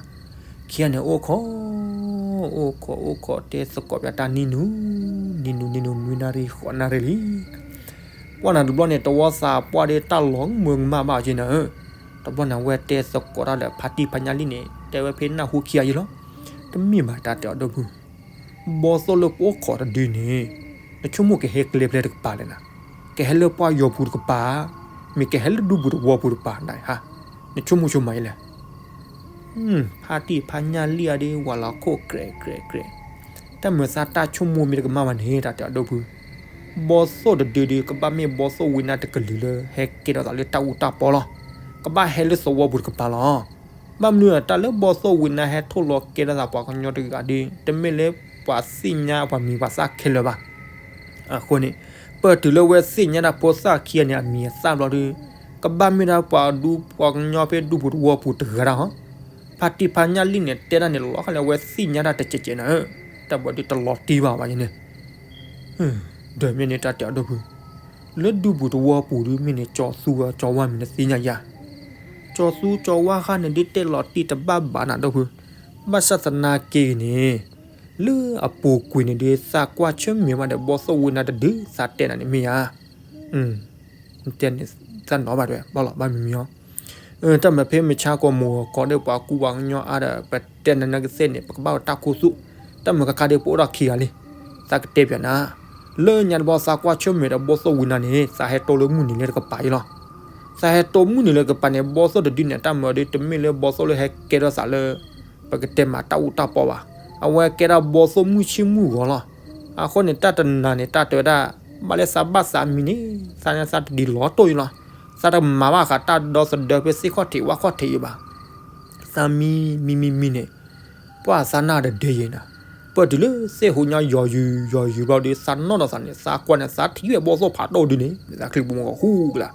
ခံဂၤန့ၣ်အိၣ်ခိး, အိၣ်ခိးအိၣ်ခိး တဲသကိးပၠးတၢ်နံၤနုၤ, နံၤနုၤနံၤနုၤနွံနၣ်ရံၣ်ဃိးနၣ်ရံၣ်လံ ပှၢ်နၤတဘျီန့ၣ် တဝီသးပှၢ်ဒီးတၢ်လီၤမုာ်ကမၣ်ဘၣ်က့နၤဧၢ, တဘျီန့ၣ် အဝဲတဲသကိးတၢ်လၢဖါတံၢ်ဖါညၣ်လံၣ်န့ၣ် တဲဝဲဖဲနၢ်ဟူခံဂၤယဲလီၤ, တမ့ၢ်ဘၣ်တၢ်တဲအီၤဒီပုၢ်, ဘီသိၣ်လၢပအိၣ်ခိးတဒုန့ၣ်, နဆိကမိၣ်ကဟဲကျဲဖဲလဲၣ်တကပၤလဲၣ်နၤ, ကဟဲလၢပှၢ်ယီၤပူၤတကပၤ, မ့ၢ်ကဟဲလၢဒူပူၤတဝီပူၤတကပၤနၤဧါ, နဆိကမိၣ်ဆိမးယဲလဲၣ် ဖါတံၢ်ဖါညၣ်လံၣ်အဒုး ဝၤလီၤခိၣ်ကြဲးကြဲးကြဲး, တၢ်မုာ်သးတၢ်ဆိကမိၣ်မ့ၢ်တကမၣ်ဘၣ်န့ၣ် တၢ်တဲအီၤဒီပုၢ်, ဘီသိၣ်တဒုဒုး ကဘၣ်မ့ၢ်ဘီသိၣ်ဝံနါတကလုာ်လၢဟဲကဲထီၣ်သးလၢတၢ်အူတၢ်ပီလီၤ, ကဘၣ်ဟဲလၢသဝီပူၤတကပၤလီၤ. ဘၣ်မနုၤတၢ်လၢဘီသိၣ်ဝံနါဟဲထီၣ်လီၤကဲထီၣ်သးပှၤကညီတဂၤဒီး တမ့ၢ်လၢပှၤသ့ၣ်ညါပှၤမံၤပှၤသၣ်ခဲလၢာ်ဘၣ် အဃိန့ၣ်, ပၢၢ်တုၤလၢဝဲသ့ၣ်ညါတၢ်ဖိသၣ်ခံဂၤန့ၣ် အမံၤအသၣ်ဘျီဒီး, ကဘၣ်မ့ၢ်ဒၣ်ပှၤဒူပှၤကညီဖဲဒူပူၤတဝီပူၤတဂၤဒၣ်ဟီ, ဖါတံၢ်ဖါညၣ်လံၣ်န့ၣ် တဲဒၣ်န့ၣ်လီၤဃာ်လၢအဝဲသ့ၣ်ညါတၢ်တကဲးကဲးနၤဧၢ, တၢ်ဘၣ်ဒုးတလီၤတံၢ်ဘၣ်ဘၣ်ယဲန့ၣ် ဒီးမ့ၢ်န့ၣ်တၢ်တဲအီၤဒီပုၢ်, လၢဒူပူၤတဝီပူၤဒုးမ့ၢ်န့ၣ် ကၠီသူအကၠီဝါမံၤနသ့ၣ်ညါယၤ, ကၠီသူကၠီဝါဃာ်န့ၣ် ဒ်တဲလီၤတံၢ်တဘၣ်ဘၣ်နၤဒီပုၢ်, ဘၣ်ဆၣ်သနာ်က့န့ၣ်, လၢအပူၤကွံာ်န့ၣ်ဒုး သးကွၢ်ဆၢၣ်မဲာ်မးဒီးဘီသိၣ်ဝံနါတဒု သးတဲနၤန့ၣ်မ့ၢ်ဧါ တဲန့ၣ်, သးနီၤဘၣ်တဲ ဘၣ်လီၤဘၣ်မံၤမံၤအီၤ, တၢ်မၤဖဲမုၢ်ဆါကီၢ်မိၢ်ဂီၤကီးဒီးပှၤကူပှၤကညီအါဒီး ပတဲနၤနကသ့ၣ်န့ၣ် ပကဘၣ်တၢ်ခူသူၣ်, တၢ်မၤကခါဒီးပအိၣ်ဒီးခံဂၤလံ, သးကတဲပၠးနၤ, လၢညါတဘျီသးကွၢ်ဆၢၣ်မဲာ်ဒီးဘီသိၣ်ဝံနါန့ၣ် သးဟဲတိၢ်လၢမုၢ်နံၤလၢတကပၤအံၤလီၤ, သးဟဲတိၢ်မုၢ်နံၤလၢတကပၤန့ၣ် ဘီသိၣ်တဒုန့ၣ် တၢ်မၤဒုး တမ့ၢ်လၢဘီသိၣ်လၢဟဲကဲထီၣ်သးလၢ ပကတဲမးတၢ်အူတၢ်ပီဘၣ်, အဝဲကဲဒၣ်ဘီသိၣ်မုၢ်ဆ့ၣ်မုၢ်ဂီၤလီၤ, အဃိန့ၣ် တၢ်တနၤန့ၣ် တၢ်တဲဝဲဒၣ်, ဘၣ်လၢသးဘၣ်သးမံန့ၣ်, သးန့ၣ်သးတဒ်လီၤတိၢ်အံၤလီၤ, သးတမၤဘၣ်ဃးတၢ်ဒီသဒၢဖဲသ့ၣ်ခီၣ်ထံးဝၣ်ခီၣ်ထံးအံၤဘၣ်, သးမံမံမံမံန့ၣ်, ပှၢ်သးနၢ်တဒဲယဲနၤ, ပၢၢ်တုၤလၢသ့ၣ်ဟူညါယီၤယုာ်ယီၤယုာ်ဘျီဒီး သးနီၣ်ဒီးသးန့ၣ် သးကွၢ်န့ၣ် သးထံၣ်ဝဲဘီသိၣ်ဖးဒိၣ်ဒုန့ၣ် မ့ၢ်သးချံပူၤမီၤကဟူကလါ,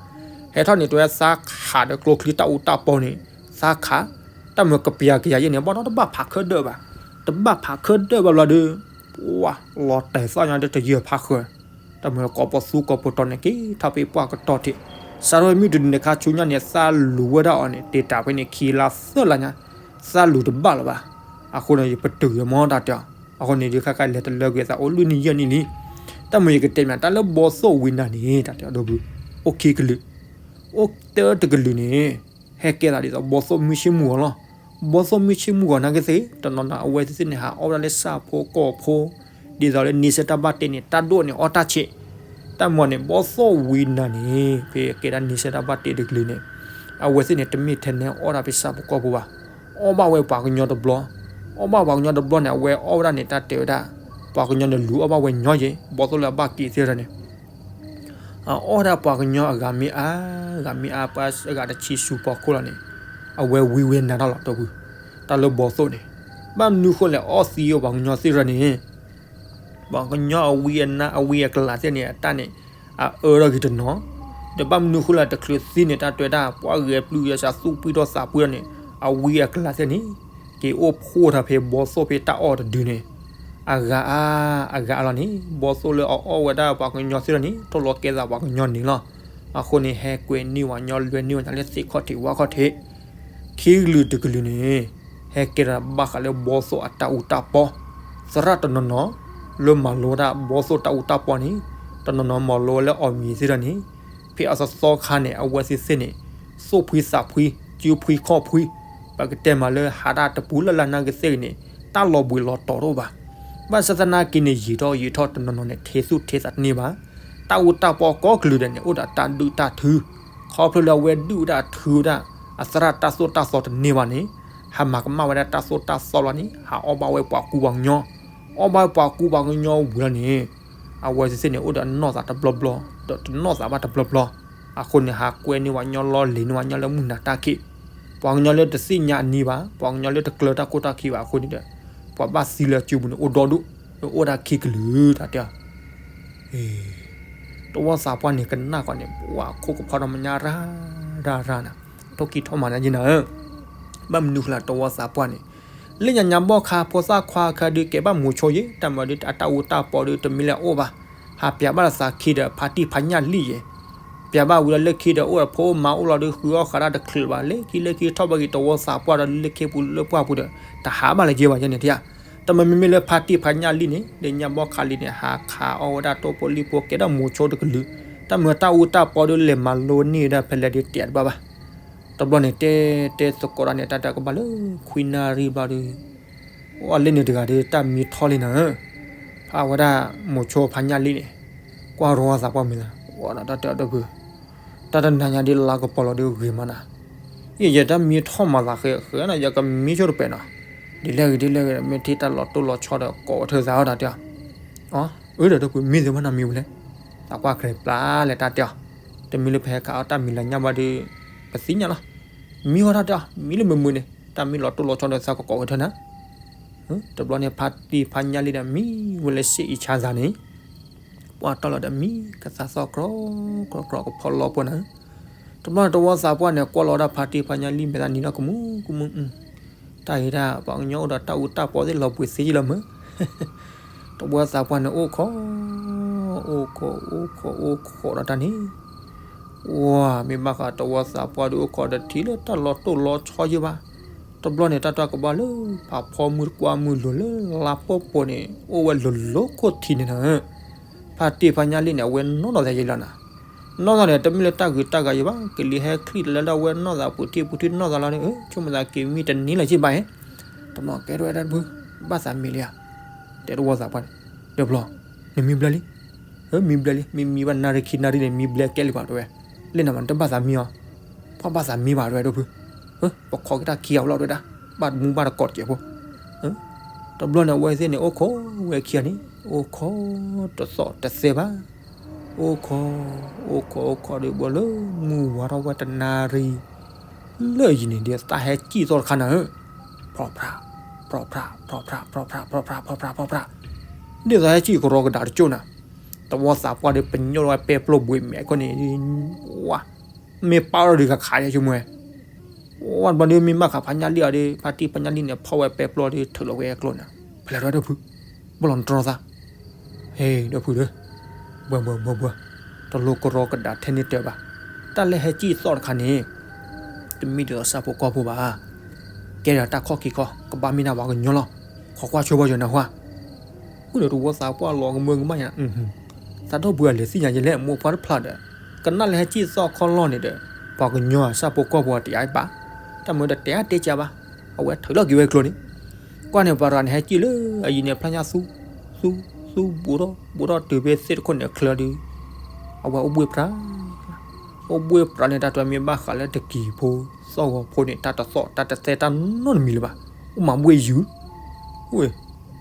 ဟဲထီၣ်န့ၣ် တဝဲသးခးဒီးကျိချံတၢ်အူတၢ်ပီန့ၣ်, သးခး, တၢ်မၤကပျးကယၤယဲန့ၣ် ဘီဒီတဘၣ်ဖးခၢဒၢၣ်ဘၣ်, တဘၣ်ဖးခၢဒၢၣ်ဘၣ်ဘျီဒီး, ပှၢ်လီၤတဲာ်သီၣ်ညါဒီးတယၢၢ်ဖးဃၢၤ, တၢ်မၤကိးပသူကိးပတီၤန့ၣ်က့ၤထီၣ်ဖဲပှၢ်ကတီၢ်ထံး, စးထီၣ်မုၢ်တနံၤန့ၣ်ခါဆူညါန့ၣ် သးလူၤဝဲဒၣ်အီၤန့ၣ် တ့ၢ်တၢ်ဖဲန့ၣ်ခံလါသၢလါညါ, သးလူၤတဘၣ်လၢၤဘၣ်, အဃိန့ၣ် ယပတုာ်ယမီတၢ်တဲအီၤ အဃိန့ၣ်ဒုး ခါခါလဲၤတလၢကွံာ်အသးအိၣ်လွံၢ်နံၣ်ယဲၢ်နံၣ်လံ. တၢ်မ့ၢ်ယကတဲမး တၢ်လၢဘီသိၣ်ဝံနၤန့ၣ် တၢ်တဲအီၤဒီပုၢ်, အိၣ်ခံကလုာ်, အိၣ်တၢတကလုာ်န့ၣ် ဟဲကဲသးဒ်သိးဘီသိၣ်မုၢ်ဆ့ၣ်မုၢ်ဂီၤလီၤ. ဘီသိၣ်မုၢ်ဆ့ၣ်မုၢ်ဂီၤနာ်က့သ့ၣ် တနီၤနီၤအဝဲသ့ၣ်န့ၣ် ဟးအီၣ်ဝဲဒၣ်လၢဆၣ်ဖိကီၢ်ဖိ, ဒ်သိးလၢန့ဆၢၣ်တၢ်ဘၣ်တ့န့ၣ် တၢ်ဒိၣ်န့ၣ်အီၣ်တၢ်ဆံး, တၢ်မ့ၢ်န့ၣ် ဘီသိၣ်ဝံနၤန့ၣ် ဖဲကဲဒၣ်န့ဆၢၣ်တၢ်ဘၣ်တ့တကလုာ်န့ၣ် အဝဲသ့ၣ်န့ၣ် တမ့ၢ်ထဲန့ၣ်အီၣ်ဒၣ်ဖဲဆၣ်ဖိကီၢ်ဖိဘၣ်, အီၣ်ဘၣ်ဝဲပှၤကညီတဘျီ, အီၣ်ဘၣ်ပှၤကညီတဘျီန့ၣ် အဝဲအီၣ်ဝဲဒၣ်န့ၣ် တၢ်တဲဝဲဒၣ် ပှၤကညီန့ၣ်လူၤအီၣ်ဘၣ်ဝဲညီယဲၢ် ဘီသိၣ်လၢအဘၣ်က့ၤသ့ၣ်တဖၣ်န့ၣ် အအီၣ်ဒၣ်ပှၤကညီအဂၤမ့ၢ်အါ, ဂၤမ့ၢ်အါ ပှၤအဂၤတဆံဆူဖီခိၣ်လီၤန့ၣ် အဝဲဝံဝဲနၤထီၣ်လီၤ ဒီပုၢ်, တၢ်လၢဘီသိၣ်န့ၣ်, ဘၣ်မနုၤဃိလဲၣ် အီၣ်သံအီၤပှၤကညီသ့ၣ်တဖၣ်န့ၣ် ပှၤကညီအဝံအနါအဝံအကလၤသ့ၣ်န့ၣ် အတၢ်န့ၣ် အအၢထီၣ်ဂ့ၤတနီၤ, ဒီးဘၣ်မနုၤဃိလၢတချုးသံန့ၣ် တၢ်တဲဝဲဒၣ် ပှၤဂဲၤပျုၢ်ဂဲၤဆးသူၣ်ပှံၢ်ထီၣ်သးပှံၢ်ထီၣ်န့ၣ် အဝံအကလၤသ့ၣ်န့ၣ် က့ၤအိၣ်ဖှိၣ်ထီၣ်ဖဲဘီသိၣ်ဖဲတၢ်အီၣ်တဒုန့ၣ် အဂၤအါ, အဂၤအါလီၤန့ၣ် ဘီသိၣ်လၢအအီၣ်ဝဲဒၣ်ပှၤကညီသ့ၣ်တဖၣ်န့ၣ် ထိၣ်လီၤကဲသးပှၤကညီန့ၣ်လီၤ. အဃိန့ၣ် ဟဲကွဲန့ၢ်ဝဲညီ လွဲန့ၢ်ဝဲညီလၢသ့ၣ်ခီၣ်ထံးဝၣ်ခီၣ်ထံး ခံကလုာ်တကလုာ်န့ၣ် ဟဲကဲထီၣ်ဘၣ်ဃးလၢဘီသိၣ်အတၢ်အူတၢ်ပီ, သရၣ်တနီၤနီၤ လၢမၤလိဝဲဒၣ်ဘီသိၣ်တၢ်အူတၢ်ပီန့ၣ် တနီၤနီၤမၤလိဝဲလၢအီၣ်မံၤသ့ၣ်တဖၣ်န့ၣ် ဖဲအသီသီခါန့ၣ် အဝဲသ့ၣ်သ့ၣ်န့ၣ် သူၣ်ဖှံသးဖှံ စုဖှံခီၣ်ဖှံ, ပကတဲမးလၢဟးတၢ်တပူၤလၢ်လၢ်နာ်က့သ့ၣ်ဂ့ၤန့ၣ် တၢ်လီၤဘှံးလီၤတီၤတအိၣ်ဘၣ်. ဘၣ်ဆၣ်သနာ်က့န့ၣ် ယံာ်ထီၣ်ယံာ်ထီၣ်တနီၤနီၤန့ၣ် ထံၣ်သူၣ်ထံၣ်သးတန့ၢ်ဘၣ်. တၢ်အူတၢ်ပီကိးကလုာ်ဒဲးန့ၣ် အိၣ်ဒီးတၢ်ဒုၣ်တၢ်ထု, ခီဖျိလၢအဝဲဒုၣ်ဝဲဒၣ်ထုဝဲဒၣ် အသရၣ်တၢ်သိၣ်တၢ်သီတန့ၢ်ဘၣ်န့ၣ် ဟးမၤကမၣ်ဝဲဒၣ်တၢ်သိၣ်တၢ်သီလီၤန့ၣ် ဟးအီၣ်ဘၣ်ဝဲပှၤကူပှၤကညီ, အီၣ်ဘၣ်ဝဲပှၤကူပှၤကညီဝံၤလီၤန့ၣ် အဝဲသ့ၣ်သ့ၣ်န့ၣ် အိၣ်ဒီးနီၢ်သးတဘျီဘျီ, ဒီးတနီၢ်သးဘၣ်တဘျီဘျီ, အဃိန့ၣ် ဟးကွဲန့ၢ်ဝဲညီလီၤ လဲၤန့ၢ်ဝဲညီလၢမုၢ်နၤတၢ်ခံး, ပှၤကညီလၢတသ့ၣ်ညါအနံၤဘၣ်, ပှၤကညီလၢတကျၢၤတၢ်ကိၢ်တၢ်ခံးဘၣ်အဃိန့ၣ်ဒီး ပှၤဘၣ်သံလၢအစုပူၤန့ၣ် အိၣ်ဒီဒူၣ်, အိၣ်ဒၣ်ခံကလုာ်တၢ်တဲအီၤ တဝီသးပှၢ်န့ၣ် ကနၣ်ဃီန့ၣ် ပှၤခိၣ်ကဖီထီၣ်မဲာ်ညါရၤရၤရၤနၤ, ထိၣ်ခံထီၣ်မၤနၤယဲနၤဧၢ, ဘၣ်မနုၤဃိလၢတဝီသးပှၢ်န့ၣ် လၢညါညါဘီၣ်ခါဖိသၣ်ခွါခဲဒုးကဲဘၣ်မိၤဆိယဲ တၢ်မၤဒုးအတၢ်အူတၢ်ပီဒုးတမ့ၢ်လၢအအိၣ်ဘၣ်, ဟးပျးဘၣ်လၢသးခံဒီးဖါတံၢ်ဖါညၣ်လံၢ်ယဲ, ပျးဘၣ်ဝံၤလၢလၢခံဒီးအိၣ်ဒီးဖိမါအိၣ်လီၤဒုးဃုအီၣ်ဃးတၢ်တချုးဘၣ်, လၢခံလၢခံထီၣ်ဘၣ်က့ၤတဝီသးပှၢ်ဒီးလၢခံပူၤလၢပှၢ်ပူၤဒီး တဟးဘၣ်လၢၤက့ဘၣ်ယဲန့ၣ်တယါ, တမ့မ့ၢ်လၢဖါတံၢ်ဖါညၣ်လံၢ်န့ၣ် လၢညါဘီၣ်ခါလံန့ၣ် ဟးခးအီၣ်ဝဲဒၣ်တိၢ်ဖိလံၣ်ဖိကဲဒၣ်မိၤဆိတကလုာ်, တၢ်မၤတၢ်အူတၢ်ပီဒုးလဲၤမၤလိန့ၢ်ဝဲဒၣ်ဖဲလဲၣ်ဒုးတဲတဘၣ်ဘၣ် တဘျီန့ၣ် တဲ တဲသကိးတၢ်န့ၣ် တၢ်တၢ်ကဘၣ်လၢခွံနၣ်ရံၣ်ဘျီဒီး အိၣ်လၢန့ၣ်တဂၤဒီး တၢ်မံထီၣ်လံနၤဧၢ, ဖးဝဲဒၣ်မိၤဆိဖါညၣ်လံၢ်န့ၣ် ကွၢ်ရီသးပှၢ်မံၤလၢ အိၣ်ဒီးတၢ်တဲအီၤဒီပုၢ်, တၢ်တနၤညါဒ်လါကပီၤလီၤဒုးဂ့ၤမးနၤ, ယဲယတၢ်မံထီၣ်မၤသးဃဲဃဲနၤ ယကမံဆိတပဲာ်နီၤ, ဒ်လဲၣ်ဂ့ၤဒ်လဲၣ်ဂ့ၤ မ့ၢ်ထံၣ်တၢ်လီၤတိၢ်လီၤဆီဒီးကိးအီၤထၢသးအီၤတၢ်တဲအီၤ အၢ ဒီးဒီပုၢ် မံသ့ၣ်မနၤမံဝံၤလဲၣ်, သးပှၢ်ကြၢးပျၢ်လဲၤတၢ်တဲအီၤ, တမံၤလၢပဟဲခးအီၣ်တၢ်မံၤလၢညါဘၣ်ဒီး ပသ့ၣ်ညါလီၤ, မံဝဲဒၣ်တဲအီၤ မံလၢမုာ်မုာ်န့ၣ် တၢ်မံလီၤတိၢ်လီၤဆီဒီးသးကကိးဝဲထၢနၤ, တဘျီန့ၣ် ဖါတံၢ်ဖါညၣ်လံၢ်ဒီးမံဝဲလၢစ့ၣ်အံၤဆါသးန့ၣ် ပှၤတီၢ်လီၤဒီးမံကသးသီၣ်ကြီကြီကြီကဖီလီၤပှၢ်နၤ, တဘျီန့ၣ်တဝီသးပှၢ်န့ၣ် ကွၢ်လီၤဝဲဒၣ်ဖါတံၢ်ဖါညၣ်လံၢ်မဲာ်သၣ်နံၤလီၤကမူကမူ, တၢ်အံၤဒၣ် ပှၤကညီအိၣ်ဒီးတၢ်အူတၢ်ပီသ့ၣ်လီၤဘှံးသ့ယလီၤမၢ်, တဝီသးပှၢ်န့ၣ်အိၣ်ခိး, အိၣ်ခိး အိၣ်ခိး အိၣ်ခိးဒီးတၢ်န့ၣ်, ဝါ မ့ၢ်ဘၣ်ဃးတဝီသးပှၢ်ဒီးအိၣ်ခိးဒီးထံလၢတၢ်လီၤတိၢ်လီၤဆီယဲၢ်ဘၣ်, တဘျီန့ၣ် တၢ်တၢ်ကဘၣ်လၢ ဖးဖီမုၢ်တကွၢ်မုၢ်လိၤလၢလါပှီၢ်ပှီၢ်န့ၣ် အိၣ်ဝဲလိၤလိၤခိၣ်ထံးန့ၣ်နၤ, ဖါတံၢ်ဖါညၣ်လံၢ်န့ၣ် အဝဲနီၢ်နီၢ်သးယဲၢ်လီၤနၤ, နီၢ်သးန့ၣ် တမ့ၢ်လၢတၢ်ဂ့ၤတၢ်ဂၤယဲၢ်ဘၣ်, ကလံၤဟဲချံၣ်တလၢဒၣ်ဝဲနီၢ်သးပူၤထံၣ်ပူၤထံၣ်နီၢ်သးလီၤဒီး ဆိကမိၣ်သးက့ၤမံတန့ၢ်လၢၤက့ဘၣ်အံၤ, တဘျီကဲထီၣ်ဝဲဒၣ်တဖု, ဘၣ်သးမံလံဧါ, တဲတဝီသးပှၢ်န့ၣ်, ဒီးဘျီ, နမံဘျဲလံ မံဘျဲလံ မံမံဘၣ်နၣ်ရံၣ်ခံနၣ်ရံၣ်န့ၣ် မံဘျဲကဲလံဘၣ်တဲဝဲ, လၢနမၤတဘၣ်သးမံအီၤ, ပှၤဘၣ်သးမံဘၣ်တဲဝဲဒီပုၢ်, ပခိးက့ၤတၢ်ခံဂၤဘျီတဲဝဲဒၣ်, ဘၣ်တမူဘၣ်တကိးတကဲးဖိ, တဘျီန့ၣ် အဝဲသ့ၣ်န့ၣ် အိၣ်ခိးဝဲခံဂၤန့ၣ် အိၣ်ခိးတသီၣ်တသဲဘၣ်, အိၣ်ခိး, အိၣ်ခိး အိၣ်ခိးဒီးဘျီလၢမုၢ်ဝါထီၣ်ဝဲတနၣ်ရံၣ် လၢအယံၤန့ၣ် ဒ်တၢ်ဟဲစံၣ်သီၣ်တခါနၤဧၢ, ဖျီၣ်ဖျါ, ဖျီၣ်ဖျါ, ဖျီၣ်ဖျါ, ဖျီၣ်ဖျါ, ဖျီၣ်ဖျါ, ဖျီၣ်ဖျါ, ဒ်သိးဟဲစံၣ်ကရီကဒါတကၠိၢ်နၤ, တဝီသးပှၢ်ဒီးပညိၣ်ဝဲပဲပျိၢ်ဘှံးမဲာ်ခိၣ်န့ၣ်, ဝါ, မ့ၢ်ပာ်လီၤဒီးကခးယဲၢ်ဆိကမိၣ်ဝဲ, ဝါ ဘျီဒီးမ့ၢ်ဘၣ်ဃးဖါညၣ်လံၢ်အီၤဒီး ဖါတံၢ်ဖါညၣ်လံၢ်န့ၣ် ဖီၣ်ဝဲပဲပျိၢ်ဒီးထုးလီၤဝဲကျိန့ၣ်, ဖဲလဲၣ်ဒီပုၢ်, ဘၣ်လီၤနတြီသး ဟဲ ဒီပုၢ်ဒီး, ဘှၢဘှၢဘှၢဘှၢ, တလိၣ်ကရီကဒါထဲန့ၣ်တဲဘၣ်, တၢ်လၢဟဲစံၣ်သီၣ်တခါန့ၣ်, တမ့ၢ်ဒ်သိးဆၣ်ဖိကီၢ်ဖိဘၣ်, ကဲဒီးတၢ်ခီၣ်ခံခီ ကဘၣ်မ့ၢ်ဒၣ်ပှၤကညီလီၤ, ခိးကွၢ်ဆိဘၣ်ယီၤနၢ်ဟူဧါ, ဒီးတဝီသးပှၢ်လီၤကမၢကမၣ်ညါ, သးဒီပုၢ်အလဲၤသ့ၣ်ညါယလဲၣ် မိၢ်ပှၢ်တဖျါဒီး, ကနၣ်လၢဟဲစံၣ်သီၣ်ခီလီၢ်န့ၣ်ဒီး, ပှၤကညီအဆၣ်ဖိကီၢ်ဖိတယာ်ဘၣ်, တၢ်မၢတတဲအါတဲကၢဘၣ်, အဝဲထုးလီၤက့ၤဝဲကျိန့ၣ်, ကွၢ်န့ၣ်ပှၤတဂၤန့ၣ်ဟဲစံၣ်လၢအယံၤန့ၣ် ဖျါညါသူ, သူ, သူဘူးထီၣ်ဘူးထီၣ်တုၤဖဲသ့ၣ်တခိၣ်န့ၣ်အချၢဒီး, အဝဲအိၣ်ဘှ့ၣ်ပြး အိၣ်ဘှ့ၣ်ပြးန့ၣ် တၢ်တမ့ၢ်ဘၣ်ဃးလၢတကံၤဖိသီၣ်ဂီၤဖိန့ၣ် တၢ်တသီၣ်တၢ်တသဲတၢ်နီတမံၤလၢၤဘၣ်, အိၣ်မးဘှ့ၣ်ယုာ်, ဝဲ,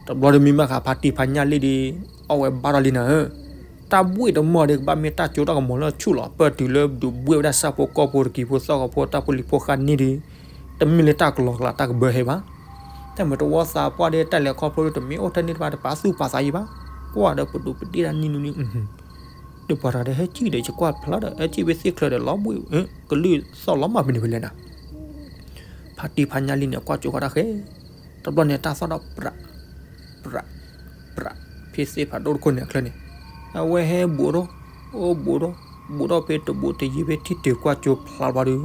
တဘျီဒီးမ့ၢ်ဘၣ်ဃးဖါတံၢ်ဖါညၣ်လံၢ်ဒီး, အီၣ်ဝဲဘၣ်ထီၣ်လံနၤဧၢ, တၢ်ဘှ့ၣ်တမီၢ်ဒီးကဘၣ်မ့ၢ်တၢ်ကၠိတၢ်ကမီၤလၢဆူၣ်လီၤ ပၢၢ်တုၤလၢဒုးဘှ့ၣ်ဝဲဒၣ်ဆၣ်ဖိကီၢ်ဖိတကံၤဖိသီၣ်ဂီၤဖိတၢ်ဖိလံၤဖိဃၣ်န့ၣ်ဒီး, တမ့ၢ်လၢတၢ်ကလီကလးတၢ်ကဘၢဟဲဘၣ်, တၢ်မၢတဝီသးပှၢ်ဒီးတၢ်လဲၤခီဖျိဒီးတမ့ၢ်အိၣ်ထဲန့ၣ်တဘၣ်တပာ်သူၣ်ပာ်သးယံၤဘၣ်, ကွၢ်ဒီးပဒိးပဒ့ၣ်တၢ်နံၣ်နုနံၣ် ဒီးပှၤတဂၤဒီးဟဲစံၣ်ဒီးယကွၢ်ဖျါဒီး ဟဲစံၣ်ဖဲသ့ၣ်ချၢဒီးလီၤဘှ့ၣ်, ကလုၢ်သီၣ်လီၤမၢ်ဖဲန့ၣ်ဖဲလဲၣ်နၤ, ဖါတံၢ်ဖါညၣ်လံၢ်န့ၣ် ကွၢ်ကၠိဃီတၢ်ဃဲ, တဘျီန့ၣ်တၢ်သီၣ်ဒီးပြး, ပြး, ပြး, ဖဲသ့ၣ်ဖးဒိၣ်တခိၣ်န့ၣ်အချၢန့ၣ်, အဝဲဟဲဘူးထီၣ်, အိၣ်ဘူးထီၣ်, ဘူးထီၣ်ဖဲတဘူးတယံၤဖဲထံၣ်တုၤကွၢ်ကၠိဖျါဘျီဒီး,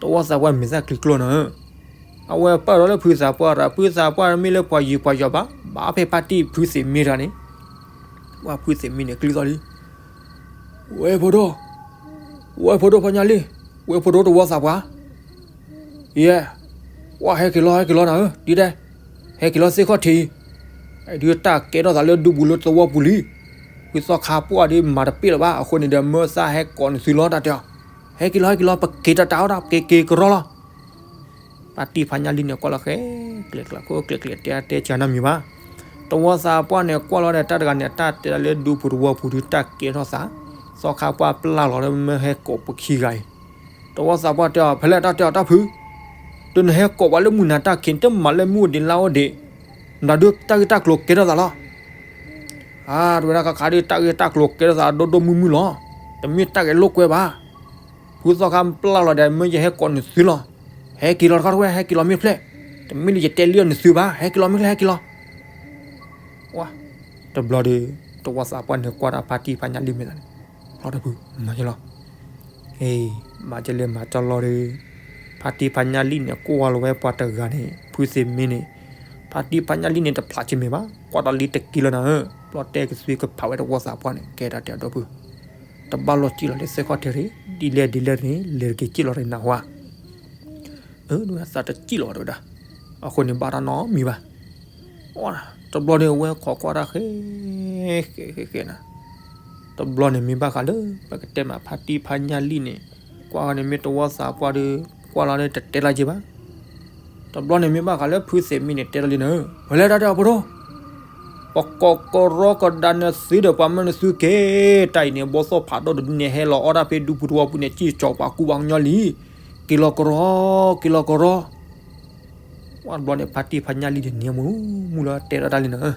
တဝီသးပှၢ်မဲာ်သၣ်ချံကျိၣ်နၤဧၢ အဝဲပာ်ထီၣ်လၢဖုသးပှၢ်တဂၤ, ဖုသးပှၢ်မ့ၢ်လၢပှၤယံၤပှၤယီၤဘၣ်, ဘၣ်ဖဲဖါတံၢ်ဖုသ့ၣ်မ့ၢ်တဂၤန့ၣ်, ဝဲဖုသ့ၣ်မ့ၢ်န့ၣ်ကျံသီၣ်လံ, ဝဲဖိဒိၣ်, ဝဲဖိဒိၣ်ဖါညၣ်လံၢ်, ဝဲဖိဒိၣ်တဝီသးပှၢ်, ယဲ, ဝဲဟဲက့ၤလီၤ ဟဲက့ၤလီၤနၤဧၢ ဒ်တဲ, ဟဲက့ၤလီၤသ့ၣ်ခီၣ်ထံး, ဒုးတၢ်ကဲထီၣ်သးလၢဒူပူၤလၢသဝီပူၤလံ, ဖုသီခါပှၢ်ဒီးမၤတပ့ၣ်လၢၤဘၣ်, အဃိန့ၣ်ဒီးမၢသးဟဲကိးနသုလီၤတၢ်တဲအီၤ, ဟဲက့ၤလီၤ ဟဲက့ၤလီၤ ပက့ၤတတးအီၣ်ဒီး က့ၤက့ၤကရီလီၤ ဖါတံၢ်ဖါညၣ်လံၢ်န့ၣ်ကွၢ်လီၤဃဲ, ကျဲးကျဲးခိၣ်ကျဲးကျဲးတဲတဲကနၣ်မံၤဘၣ်, တဝီသးပှၢ်န့ၣ်ကွၢ်လီၤဒီးတၢ်တဂၤန့ၣ် တၢ်တဲဒၣ်လၢဒူပူၤတဝီပူၤဒုးတၢ်ကဲထီၣ်သး, သီခါပှၢ်ပျၢ်လီၤလၢမၢဟဲကိးပခံဂၤအံၤ, တဝီသးပှၢ်တဲအီၤ ဖဲလဲၣ်တၢ်တဲအီၤတၢ်ဖု, တုၤနဟဲကိးပှၤလၢမုၢ်နၤတၢ်ခံး တမၤလၢမုၢ်အိၣ်ဒံးလါအိၣ်ဒံး, နဒုးတၢ်ဂ့ၢ်တၢ်ကျိၤကဲထီၣ်သးလီၤ အါ တဝဲဒၣ်ခါခါဒ်တၢ်ဂ့ၢ်တၢ်ကျိၤကဲထီၣ်သးဒိၣ်ဒိၣ်မုၢ်မုၢ်လီၤ, တမ့ၢ်တၢ်ဂ့ၢ်လိာ်ကွဲဘၣ်, ဖုသီခါပျၢ်လီၤဒီး မၢယဟဲကိးနသုလီၤ, ဟဲက့ၤလီၤတခီတဝဲ ဟဲက့ၤလီၤမ့ၢ်ဖျဲၣ်, တမ့ၢ်လၢယတဲလံအီၤနသုဘၣ် ဟဲက့ၤလီၤမ့ၢ်ဖျဲၣ် ဟဲက့ၤလီၤ ဝါ, တဘျီဒီး တဝီသးပှၢ်န့ၣ်ကွၢ်တၢ်ဖါတံၢ်ဖါညၣ်လံၢ်မဲာ်သးန့ၣ်, လီၤတဖု မၤယလီၤ, မၤကလဲၤမၤကလီဒီး, ဖါတံၢ်ဖါညၣ်လံၢ်န့ၣ် ကွၢ်လီၤဝဲပှၤတဂၤန့ၣ် ဖုသ့ၣ်မ့ၢ်န့ၣ်, ဖါတံၢ်ဖါညၣ်လံၢ်န့ၣ် တဖျးဆ့မဲာ်ဘၣ် ကွၢ်တၢ်လံတက့ၢ်လၢနၤဧၢ, ဘျီတဲကသွံကဖးဝဲတဝီသးပှၢ်န့ၣ် ကဲတၢ်တဲအီၤဒီပုၢ်, တဘၣ်လီၤစံၣ်လီၤလၢသ့ၣ်ခီၣ်ထံးရ့ၣ်, ဒ်လဲၣ်ဒ်လဲၣ်န့ၣ် လဲၤတက့ၤစံၣ်လီၤရ့ၣ်နၢ်ဟူဧါ အၢ ဒ်ဝဲဒၣ်သးတစံၣ်လီၤဘၣ်တဲဝဲဒၣ်, အဃိန့ၣ်ဘၣ်တၢ်နီတမံၤဘၣ်, တဘျီန့ၣ်အဝဲခိးကွၢ်တၢ်ဃဲ, ဃဲဃဲဃဲနၤ, တဘျီန့ၣ်မ့ၢ်ဘၣ်ဃးလၢ ပကတဲမးဖါတံၢ်ဖါညၣ်လံၢ်န့ၣ်, ကွၢ်ဃီန့ၣ်မ့ၢ်တဝီသးပှၢ်ဒီး, ကွၢ်လီၤန့ၣ်တတဲလၢၤက့ဘၣ် တဘျီန့ၣ်မ့ၢ်ဘၣ်ဃးလၢဖုသ့ၣ်မ့ၢ်န့ၣ် တဲလီၤလံနၤ, ဝဲလဲၣ်တၢ်တဲအီၤဖိဒိၣ်, ပကိးကရီကဒါနသုဒီးပှၤမၢနသုက့ၤ, တၢ်အံၤန့ၣ် ဘီသီၣ်ဖးဒိၣ်တဒုန့ၣ် ဟဲလီၤအီၣ်တၢ်ဖဲဒူပူၤတဝီပူၤန့ၣ် စံၣ်ကၠီၤပှၤကူပှၤကညီလံ, က့ၤလီၤကရီ, က့ၤလီၤကရီ ဝဲတဘျီန့ၣ် ဖါတံၢ်ဖါညၣ်လံၢ်န့ၣ် နံၤမူမူလၢတဲလီၤတၢ်လံနၤ,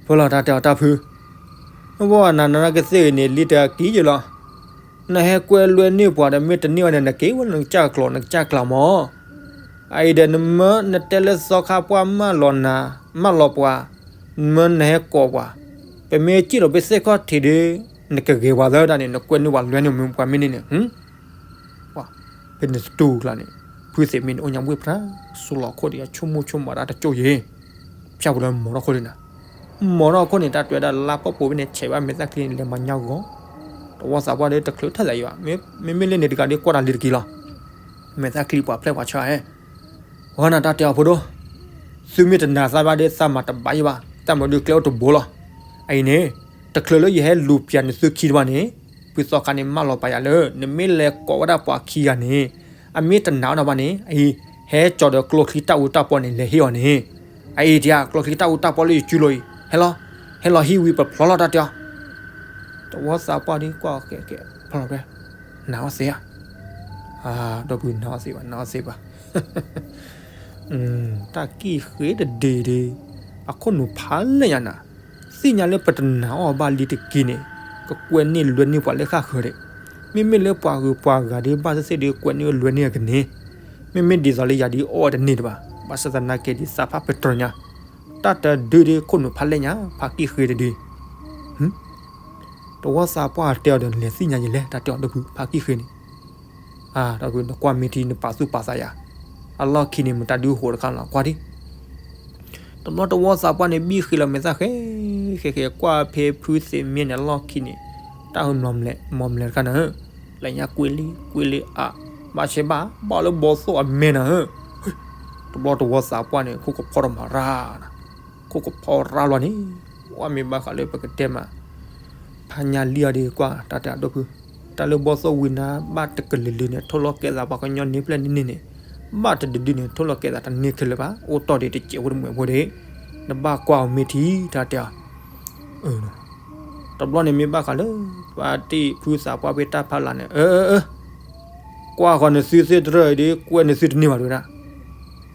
ဖိလီၤတၢ်တဲအီၤတၢ်ဖု, မ့ၢ်ဘၣ်နၤနကသ့ၣ်ဂ့ၤန့ၣ် လံတၢ်ကံယလီၤ, နဟဲကွဲလွဲန့ၢ်ပှၤဒီး မ့ၢ်တန့ၢ်ဝဲန့ၣ် နက့ၤဝဲနကစၢ်ကျိာ် နကစၢ်ကျၢ်မၢ်, အအံၤဒီးနမၢနတဲလၢသီခါပှၢ်မၢလီၤနၤ, မၢလီၤပှၤ, နမၢနဟဲကိးပှၤ, ပမ့ၢ်စံၣ်လီၤဖဲသ့ၣ်ခီၣ်ထံးဒီး, နကဂဲၤပှၤသၢတၢ်န့ၣ် နကွဲန့ၢ်ပှၤလွဲန့ၢ်မ့ၢ်ပှၤမ့ၢ်န့ၣ်န့ၣ် ဖဲန့ၣ်စတူၢ်ကျါန့ၣ်, ဖုသ့ၣ်မ့ၢ်န့ၣ် အိၣ်ညါဝ့ၢ်ပြး, ဆိလီၤခိၣ်ဒီး ဆိကမိၣ်ဆိကမးတၢ်တကၠိၢ်ယဲၢ်, ဖၠၣ်ပူၤလၢမီၤထီၣ်ခိၣ်ဒံးနၤ, မီၤထီၣ်ခိၣ်န့ၣ် တၢ်တွဲဒၣ်လါပီၣ်ပိာ်ဖဲန့ၣ် ဆဲးဘၣ်မဲာ်သၣ်ချံန့ၣ် လဲၤမၤညါဂီၤ, တဝီသးပှၢ်ဒီးတချုးထၢၣ်သးယံၤဘၣ်, မ့မ့ၢ်လၢန့ၣ်တဂၤဒီးကွၢ်တၢ်လံတက့ၢ်လီၤ, မဲာ်သၣ်ချံပှၤဖျဲၣ်ပှၤဆၢဟဲ ဝဲနၤတၢ်တဲအီၤဖိဒိၣ်, သုမ့ၢ်တနာ်သးဘၣ်ဒီးသးမၤတဘၣ်ယံၤဘၣ်, တၢ်မၤဒုးကျဲအိၣ်တဘိလီၤ, အအံၤန့ၣ်, တချုးလၢယဟဲလူၤပျးနသုခံတဘၣ်န့ၣ်, ဖုသီခါန့ၣ်မၢလီၤပာ်ယၤလၢ နမ့ၢ်လဲၤကိးဝဲဒၣ်ပှၤခံဂၤန့ၣ်, အမ့ၢ်တနာ်အီၤနၤဘၣ်န့ၣ်, အအံၤ, ဟဲကၠီၤဒီးကျိချံတၢ်အူတၢ်ပီန့ၣ် လဲၤဟ့ၣ်အီၤန့ၣ်, အအံၤတယၤ ကျိချံတၢ်အူတၢ်ပီလၢယစုလိၤအံၤ, ဟဲလီၤ, ဟဲလီၤဟံးဝံၤပဖျီလီၤတၢ်တဲအီၤ တဝီသးပှၢ်ဒ်ကွၢ်ကဲကဲဖဲ, နာ်အီၤသ့ဧါ, ဒီပုၢ်နာ်အီၤသ့ဘၣ် နာ်အီၤသ့ဘၣ်, တၢ်ကံၣ်ဃ့တဒ့ဒ့, အခိၣ်နူာ်ဖးလဲၢ်ညါနၤ, သ့ၣ်ညါလၢပတနာ်အီၤဘၣ်လံတက့ၢ်န့ၣ်, ကကွဲန့ၢ်လွဲန့ၢ်ပှၤလၢဃၣ်ဃၢၤဒံး, မ့မ့ၢ်လၢပှၤဂုၤပှၤဂၤဒ်ဘၣ်သ့ၣ်သ့ၣ်ဒီး ကွဲန့ၢ်လွဲန့ၢ်အကန့ၢ်, မ့မ့ၢ်ဒ်သိးလၢယၤဒ်အီၣ်တန့ၢ်တဘၣ်, ဘၣ်ဆၣ်သနာ်က့ဒ်သးဖးပတြၢၤညါ, တၢ်တဒုဒ်ခိၣ်နူာ်ဖးလဲၢ်ညါ ဖးကံၣ်ဃ့တဒု တဝီသးပှၢ်တဲအီၤဒီး နလဲၤသ့ၣ်ညါယလဲၣ် တၢ်တဲအီၤဒီပုၢ် ဖးကံၣ်ဃ့န့ၣ်, ဒီပုၢ်နကွၢ်မ့ၢ်ထံနပာ်သူၣ်ပာ်သးယၤ, အလီၢ်ခံန့ၣ် မတၤဒုးဟိးတခါလီၤ ကွၢ်ဒံး, တ တဘျီတဝီသးပှၢ်န့ၣ် ဘံၣ်ဃ့လီၤမဲာ်သၣ်ဃဲ ဃဲဃဲ ကွၢ်ဖဲဖုသ့ၣ်မ့ၢ်န့ၣ် အလီၢ်ခံန့ၣ် တၢ်ဟၢမၤမလဲၤတခါနၤဧၢ, လၢညါကွ့လံကွ့လံအါ, ဘၣ်ဆဲဘၣ် ဘၣ်လၢဘီသိၣ်အမဲာ်နၤဧၢ. တဘျီတဝီသးပှၢ်န့ၣ် ခိၣ်ကဖီတမၤရၣ်နၤ, ခိၣ်ကဖီရၣ်လီၤန့ၣ်, ဝဲမ့ၢ်ဘၣ်ဃးလၢပကတဲမး ဖါညါလံအီၤဒီးကွၢ်တၢ်တဲအဒိၣ်ဖု, တၢ်လၢဘီသိၣ်ဝံနါဘၣ်တကလုာ်လုာ်န့ၣ် ထိၣ်လီၤကဲသးပှၤကညီန့ၢ်ဖျဲၣ်န့ၢ်န့ၣ်န့ၣ်, ဘၣ်တဒုဒုန့ၣ် ထိၣ်လီၤကဲသးတန့ၢ်ခဲလၢာ်ဘၣ်, အိၣ်တီၢ်ဒံးတစဲးဖိတမှဲးဖိဒီး, နဘၣ်ကွၢ်အီၤမ့ၢ်ထံတၢ်တဲအီၤ, တဘျီန့ၣ်မ့ၢ်ဘၣ်ဃးလၢ ပှၤတံၢ်ဖုသးပှၢ်ဖဲတၢ်ဖးလၢ်န့ၣ် အၢ အၢ အၢ ကွၢ်ဃီၤနသုသ့ၣ်တရၢၢ်အံၤဒီး ကွဲနသုတန့ၢ်ဘၣ်တဝဲဒၣ်,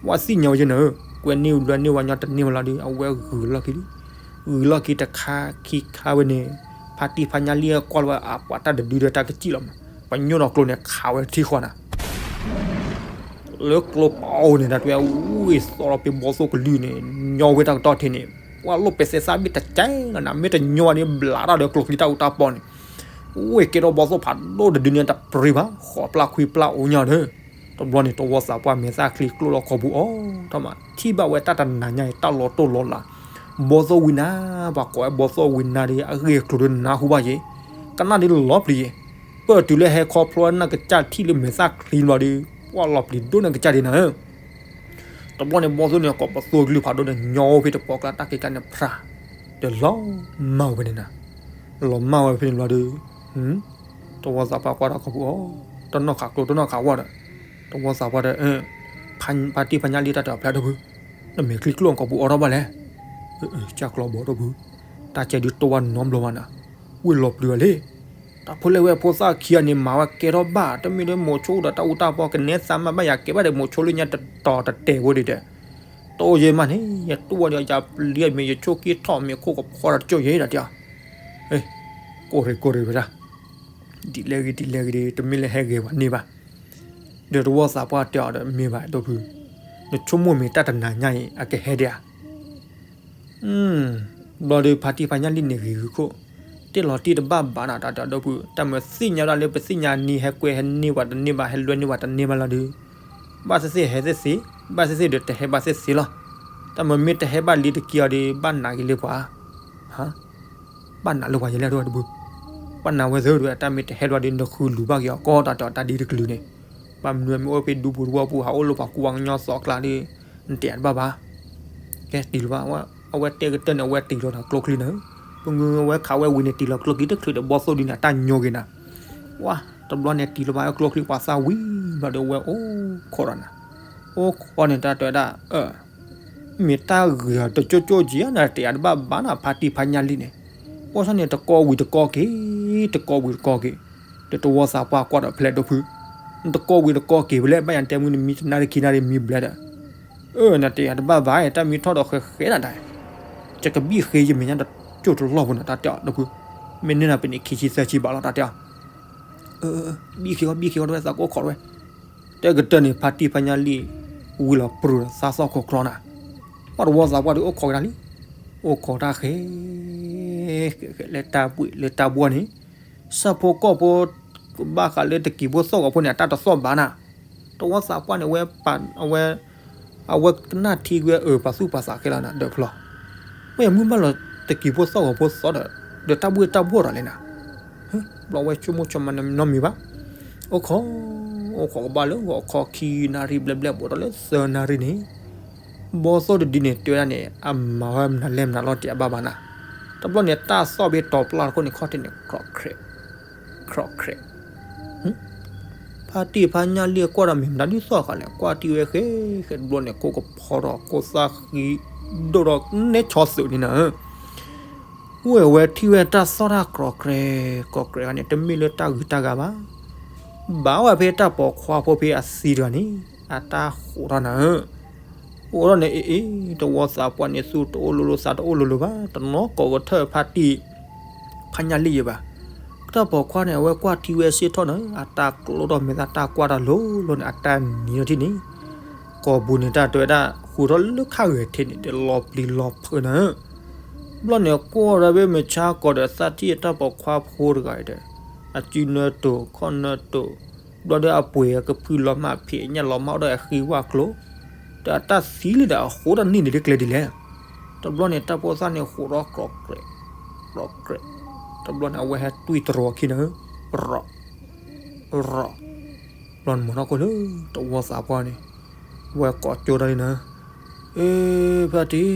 ဝဲသ့ၣ်ညါဝဲယဲၢ်နၤဧၢ, ကွဲန့ၢ်ဘျီန့ၢ်ဝဲညီတန့ၢ်ဝဲလီၤဒီး အဝဲဂုာ်လီၢ်ခံလံ, ဂုာ်လီၢ်ခံတခါခံခါဝဲန့ၣ်, ဖါတံၢ်ဖါညါလံကွၢ်လီၤဝဲအပှၤတၢ်တဒုဒီးတၢ်ကစံၣ်လီၤမး, ပညိၣ်ဒီးကျိန့ၣ်ခးဝဲထံဃီနၤ လၢကျိပအိန့ၣ် တၢ်တဲဝဲ ဝံၢ်သီလီၤဖဲဘီသိၣ်ကလုၢ်န့ၣ် ညီဝဲတၢ်ကတီၢ်ထံန့ၣ်, ပှၤလိၣ်ပဲာ်သဲစးဘ့ၣ်တကဲလီၤနၤ, မ့ၢ်တညီဝဲန့ၣ် ဘျးတၢ်ဒီးကျိချံတၢ်အူတၢ်ပီန့ၣ်, ဝ့ၢ်ကဲထီၣ်ဘီသိၣ်ဖးဒိၣ်တဒုန့ၣ် တပြံဘၣ်, ဃိးပျၢ်ခွံပျၢ်အိၣ်ညါဒီး, တဘျီန့ၣ် တဝီသးပှၢ်မဲာ်သၣ်ချံကျိလီၤခီပူၤအီၤထီၣ်မး, ထံၣ်ဘၣ်ဝဲတၢ်တနၤညါအံၤ တၢ်လီၤတိၢ်လီၤလး, ဘီသိၣ်ဝံနါ, ပှၤကိးဝဲဘီသိၣ်ဝံနါဒီး အဂ့ၢ်အကျိၤဒီးနါဟူဘၣ်ယဲၢ်, ကနၣ်ဒ်လီၤပျံၤယဲၢ်, ပၢၢ်တုၤလၢဟဲခီဖျိနကစၢ်ထံၣ်လၢမဲာ်သၣ်ချံဘျီဒီး, ပှၤလီၤပျံၤဒိၣ်နကစၢ်ဒ်နၤဧၢ တဘျီန့ၣ် ဘီသိၣ်န့ၣ် ကိးပသိၣ်ကလုၢ်ဖးဒိၣ်ဒီး ညီဝဲဖဲတပီကျါတၢ်က့ၤကါန့ၣ်ဖြး, ဒီးလီၤမၢ်ဝဲဖဲန့ၣ်နၤ, လီၤမၢ်ဝဲဖဲန့ၣ်လီၤဒီး, တဝီသးပှၢ်ကွၢ်တၢ်ခီပူၤအီၤ, တနီၣ်ခးကျိတနီၣ်ခးဝါဒီး, တဝီသးပှၢ်ဒီး, ဖါတံၢ်ဖါညါလံတၢ်တဲအီၤဖျါဒီးဖု, နမဲာ်ချံကျိအီၤခီပူၤအီၤထီၣ်ဘၣ်လဲၣ်, ကၢ်ကျီဘီဒီးဖု, တၢ်ကဲဒုးတိၢ်ဝဲနီတဘျီဘၣ်နၤ, ဝ့ၢ်လီၤပျံၤဝဲလံ တၢ်ဖိလဲၣ်ဝဲဖိသၣ်ခံဂၤန့ၣ် မၤဝဲကဲထီၣ်ဘၣ် တမ့ၢ်လၢမိၤဆိဒီးတၢ်အူတၢ်ပီကနဲသးမးဘၣ်ယၤကဲဘၣ်ဒီးမိၤဆိလၢညါတတီၤတတဲာ်ဖိဒံးဒီး, တအိၣ်ယဲၢ်မးန့ၣ် ယတူၢ်ဝဲဒီးယၤပျံၤအမ့ၢ်ယဆိးက့ထီၣ်မ့ၢ်ခိၣ်ကဖီဒီးတကၠိၢ်ယဲၢ်ဒၣ်တဲအီၤ, ကိၢ်ရ့ၣ်ကိၢ်ရ့ၣ်ဝဲဒၣ်, ဒ်လဲၣ်ဂ့ၤဒ်လဲၣ်ဂ့ၤဒီး တမ့ၢ်လၢဟဲဂဲၤပှၤန့ၢ်ဘၣ်, ဒီးတဝီသးပှၢ်တဲအီၤဒီးမ့ၢ်ဘၣ်ဒီးဖု, နဆိကမိၣ်မ့ၢ်တၢ်တနၤညါအံၤ အကဟဲဒံးဧါ ဘျီဒီးဖါတံၢ်ဖါညၣ်လံၣ်န့ၣ်ဂ့ၤဂ့ၤခိၣ်, တ့ၢ်လီၤတံၢ်တဘၣ်ဘၣ်နၤ တၢ်တဲအီၤဒီပုၢ်, တၢ်မၤသ့ၣ်ညါဒၣ်လၢပသ့ၣ်ညါနံၤဟဲကွဲဟဲန့ၢ်ဝဲတန့ၢ်ဘၣ် ဟဲလွဲန့ၢ်ဝဲတန့ၢ်ဘၣ်လီၤဒီး, ဘၣ်သ့ၣ်သ့ၣ်ဟဲသ့ၣ်သ့, ဘၣ်သ့ၣ်သ့ၣ်ဒီးတဟဲဘၣ်သ့ၣ်သ့လီၤ. တၢ်မၤမ့ၢ်တဟဲဘၣ်လံတက့ၢ်အီၤဒီး ဘၣ်နာ်က့ၤလၢပှၤ ဘၣ်နာ်လၢပှၤယဲလဲၣ်ဒိၣ်ဒီပုၢ်, ဘၣ်နာ်ဝဲသ့ၣ်ဒိၣ် တၢ်မ့ၢ်တဟဲဒွးဒီး နဃုလူၤဘၣ်က့ၤအီၤကီး တၢ်တဲအီၤတၢ်ဒ်တကလုာ်န့ၣ်, ဘၣ်မနုၤမ့ၢ်အိၣ်ဖဲဒူပူၤတဝီပူၤ ဟးအိၣ်လၢပှၤကူပှၤကညီသီအကျါဒီး, နတဲအတဘၣ်ဘၣ်. ကဲတံၤလီၤဘၣ်, အဝဲတဲကတၢၢ်န့ၣ် အဝဲတံၤလီၤဒီးကျိချံန့ၣ်, ပငုအဝဲခးဝဲဝံၤန့ၣ်တံၤလီၤကျိချံတချုးဒီးဘီသိၣ်ဒုန့ၣ် အတၢ်ညိက့ၤနၤ, ဝါ, တဘျီန့ၣ်တံၤလီၤဘၣ် ကျိချံပှၤသၣ်ဝံၤဘျီဒီး အဝဲအိၣ်ခိးဒီးနၤ, အိၣ်ခိးန့ၣ် တၢ်တဲဝဲဒၣ် အၢ မ့ၢ်တၢ်ဂ့ၤအီၤတကၠိၣ်ကၠိၣ်က့ၤဧါ နတဲအတဘၣ်ဘၣ်နၤ ဖါတံၢ်ဖါညၣ်လံၣ်န့ၣ်, အိၣ်ဆီန့ၣ် တကီဝံၤတကီက့ၤ, တကီဝံၤတကီက့ၤ, ဒီးတဝီသးပှၢ်ကွၢ်ဒီးဖဲလဲၣ်ဒိၣ်ဖု, နတကီဝံၤတကီက့ၤဝဲလဲၣ် ဘၣ်ယၤတဲမုၢ်နမံတနၣ်ရံၣ်ခံနၣ်ရံၣ်မံဘျဲၣ်ဒီး, အၢ နတဲအတဘၣ်ဘၣ် တၢ်မံထီၣ်ဒီးဃဲဃဲဒၣ်ဒၣ်, ယကဘံၣ်ဃ့ယမဲာ်ညါတကၠိၣ်တလီၢ်ဖိန့ၣ် တၢ်တဲအီၤဒိၣ်ဖု, မ့ၢ်န့ၢ်နၤပန့ၣ်ခံဆံသၢဆံဘၣ်လီၤ တၢ်တဲအီၤ အၢ ဘံၣ်ဃ့အီၤ ဘံၣ်ဃ့အီၤ တဝဲသးကအိၣ်ခိးတဝဲ, တဲကတၢၢ်န့ၣ် ဖါတံၢ်ဖါညၣ်လံၣ် ဝံၤလီၤပြူၤဒီးသးသီၣ်ခိၣ်ကြီနၤ, ဘၣ်တဝီသးပှၢ်ဒီးအိၣ်ခိးကဒါလံ, အိၣ်ခိးတၢ်ဃဲ ဃဲဃဲလၢတၢ်ဘှ့ၣ်လၢတၢ်ဘှီန့ၣ်, ဆၣ်ဖိကီၢ်ဖိ ကဘၣ်ဃးလၢတကံၤဖိသီၣ်ဂီၤဖိန့ၣ် အတၢ်တသီၣ်ဘၣ်နၤ, တဝီသးပှၢ်န့ၣ် အဝဲ အဝဲကနၣ်ထံကွံာ်အၢ ပှၤသူၣ်ပှၤသးခဲလၢာ်နၤ ဒၢးဖျီ, မ့ၢ်မုၢ်ဘၣ်လီၤတကံၤဖိသီၣ်ဂီၤဖိသီၣ်ဒီး ဒီးတၢ်ဘှ့ၣ်တၢ်ဘှီၣ်ဒီးလဲၣ်နၤ, ဘျီဝဲဆိကမိၣ်ဆိကမးနီတမံၤဘၣ်, အိၣ်ခိး အိၣ်ခိးကဘၣ်လၢဂီၤခီခံနၣ်ရံၣ်ဘျဲၣ်ဘျဲၣ် ဘူးဒီးလၢသၢနၣ်ရံၣ်န့ၣ်, ဘီသိၣ်တဒုန့ၣ် တဲဝဲဒၣ်န့ၣ် အမၤဝဲမနုၤလဲၣ်မနုၤလီၤ တဲအဘၣ်ဘၣ်နၤ, တဘျီန့ၣ် တၢ်သီၣ်ဖဲတီၤပျၢ်တခိၣ်န့ၣ် ခီၣ်ထံးန့ၣ် ခြောက်ခြောက်, ဖါတံၢ်ဖါညၣ်လံၣ်ကွၢ်ဒီးမ့ၢ်မတၤဒုးသီၣ်ဃာ်လဲၣ် ကွၢ်ထံဝဲဃဲ ဃဲတဘျီန့ၣ် ခိၣ်ကဖီဒီး ခိၣ်သၣ်ဃံ ဒိၣ်ဒီးနဲဆီသုးန့ၣ်နၤဧၢ, ဝဲအဝဲထံၣ်ဝဲတၢ်သီၣ်တၢ်ခြောက်ခြောက် ခြောက်ခြောက်န့ၣ် တမ့ၢ်လၢတၢ်ဂုၤတၢ်ဂၤဘၣ်, ဘၣ်ဝဲဖဲတၢ်ပိာ်ခွါဖိဖဲအသံတဂၤန့ၣ် အတၢ်ဃိးထီၣ်နၤဧၢ အိၣ်ထီၣ်န့ၣ်အ့ၣ်အ့ၣ် တဝီသးပှၢ်န့ၣ် သူၣ်တအိၣ်လိၤလိၤသးတအိၣ်လိၤလိၤဘၣ် တနီၤကိးကထၢၣ်ဖါတံၢ်ဖါညၣ်လံၣ်ယဲၢ်ဘၣ်, တၢ်ပိာ်ခွါန့ၣ် အဝဲကွၢ်ထံဝဲစ့ၢ်ထီၣ်န့ၣ် အတၢ်ကျိထီၣ်မဲာ်သၣ်တၢ်ကွၢ်တၢ်လိၤလိၤန့ၣ် အတၢ်နံၤထီၣ်ထံၣ်န့ၣ်, ကိာ်ပူၤန့ၣ်တၢ်တဲဝဲဒၣ် ဃုာ်ထီၣ်လၢခါဂဲၤထံးန့ၣ် ဒီးလီၤပျံၤလီၤဖုးနၤဧၢ, ဘျီန့ၣ် ကွၢ်ဒီးဝဲမုၢ်ဆါကိးဒီးသးထံၣ်အတၢ်ပိာ်ခွါဖိတဂၤအံၤဒီး အစုနၢတိာ်ခီၣ်နၢတိာ်, ဘျီဒီးအပှ့ၤအကဖုလီၤမၢ်ဖံးညၣ်လီၤမၢ်ဒီးအဃံဝၣ်ကျိၤ, ဒီးအတၢ်သံလံဒီးအဃိတၢ်န့ၢ်န့ၣ်ဒ်ကျဲဒ်လဲၣ် တဘျီန့ၣ် တၢ်ဖိသၣ်န့ၣ်ဃိးထီၣ် ကြိးကြဲး, ကြိးကြဲး, တဘျီန့ၣ် အဝဲဟဲတွံၢ်တရီခံနၤဧၢ, ရီး, ရီး, ဘျီန့ၣ်မၤထီၣ်ကိၣ်လၢတဝီသးပှၢ်န့ၣ်, ဝဲကိးကၠိတၢ်လံနၤ, အ့ ဖါတံၢ်,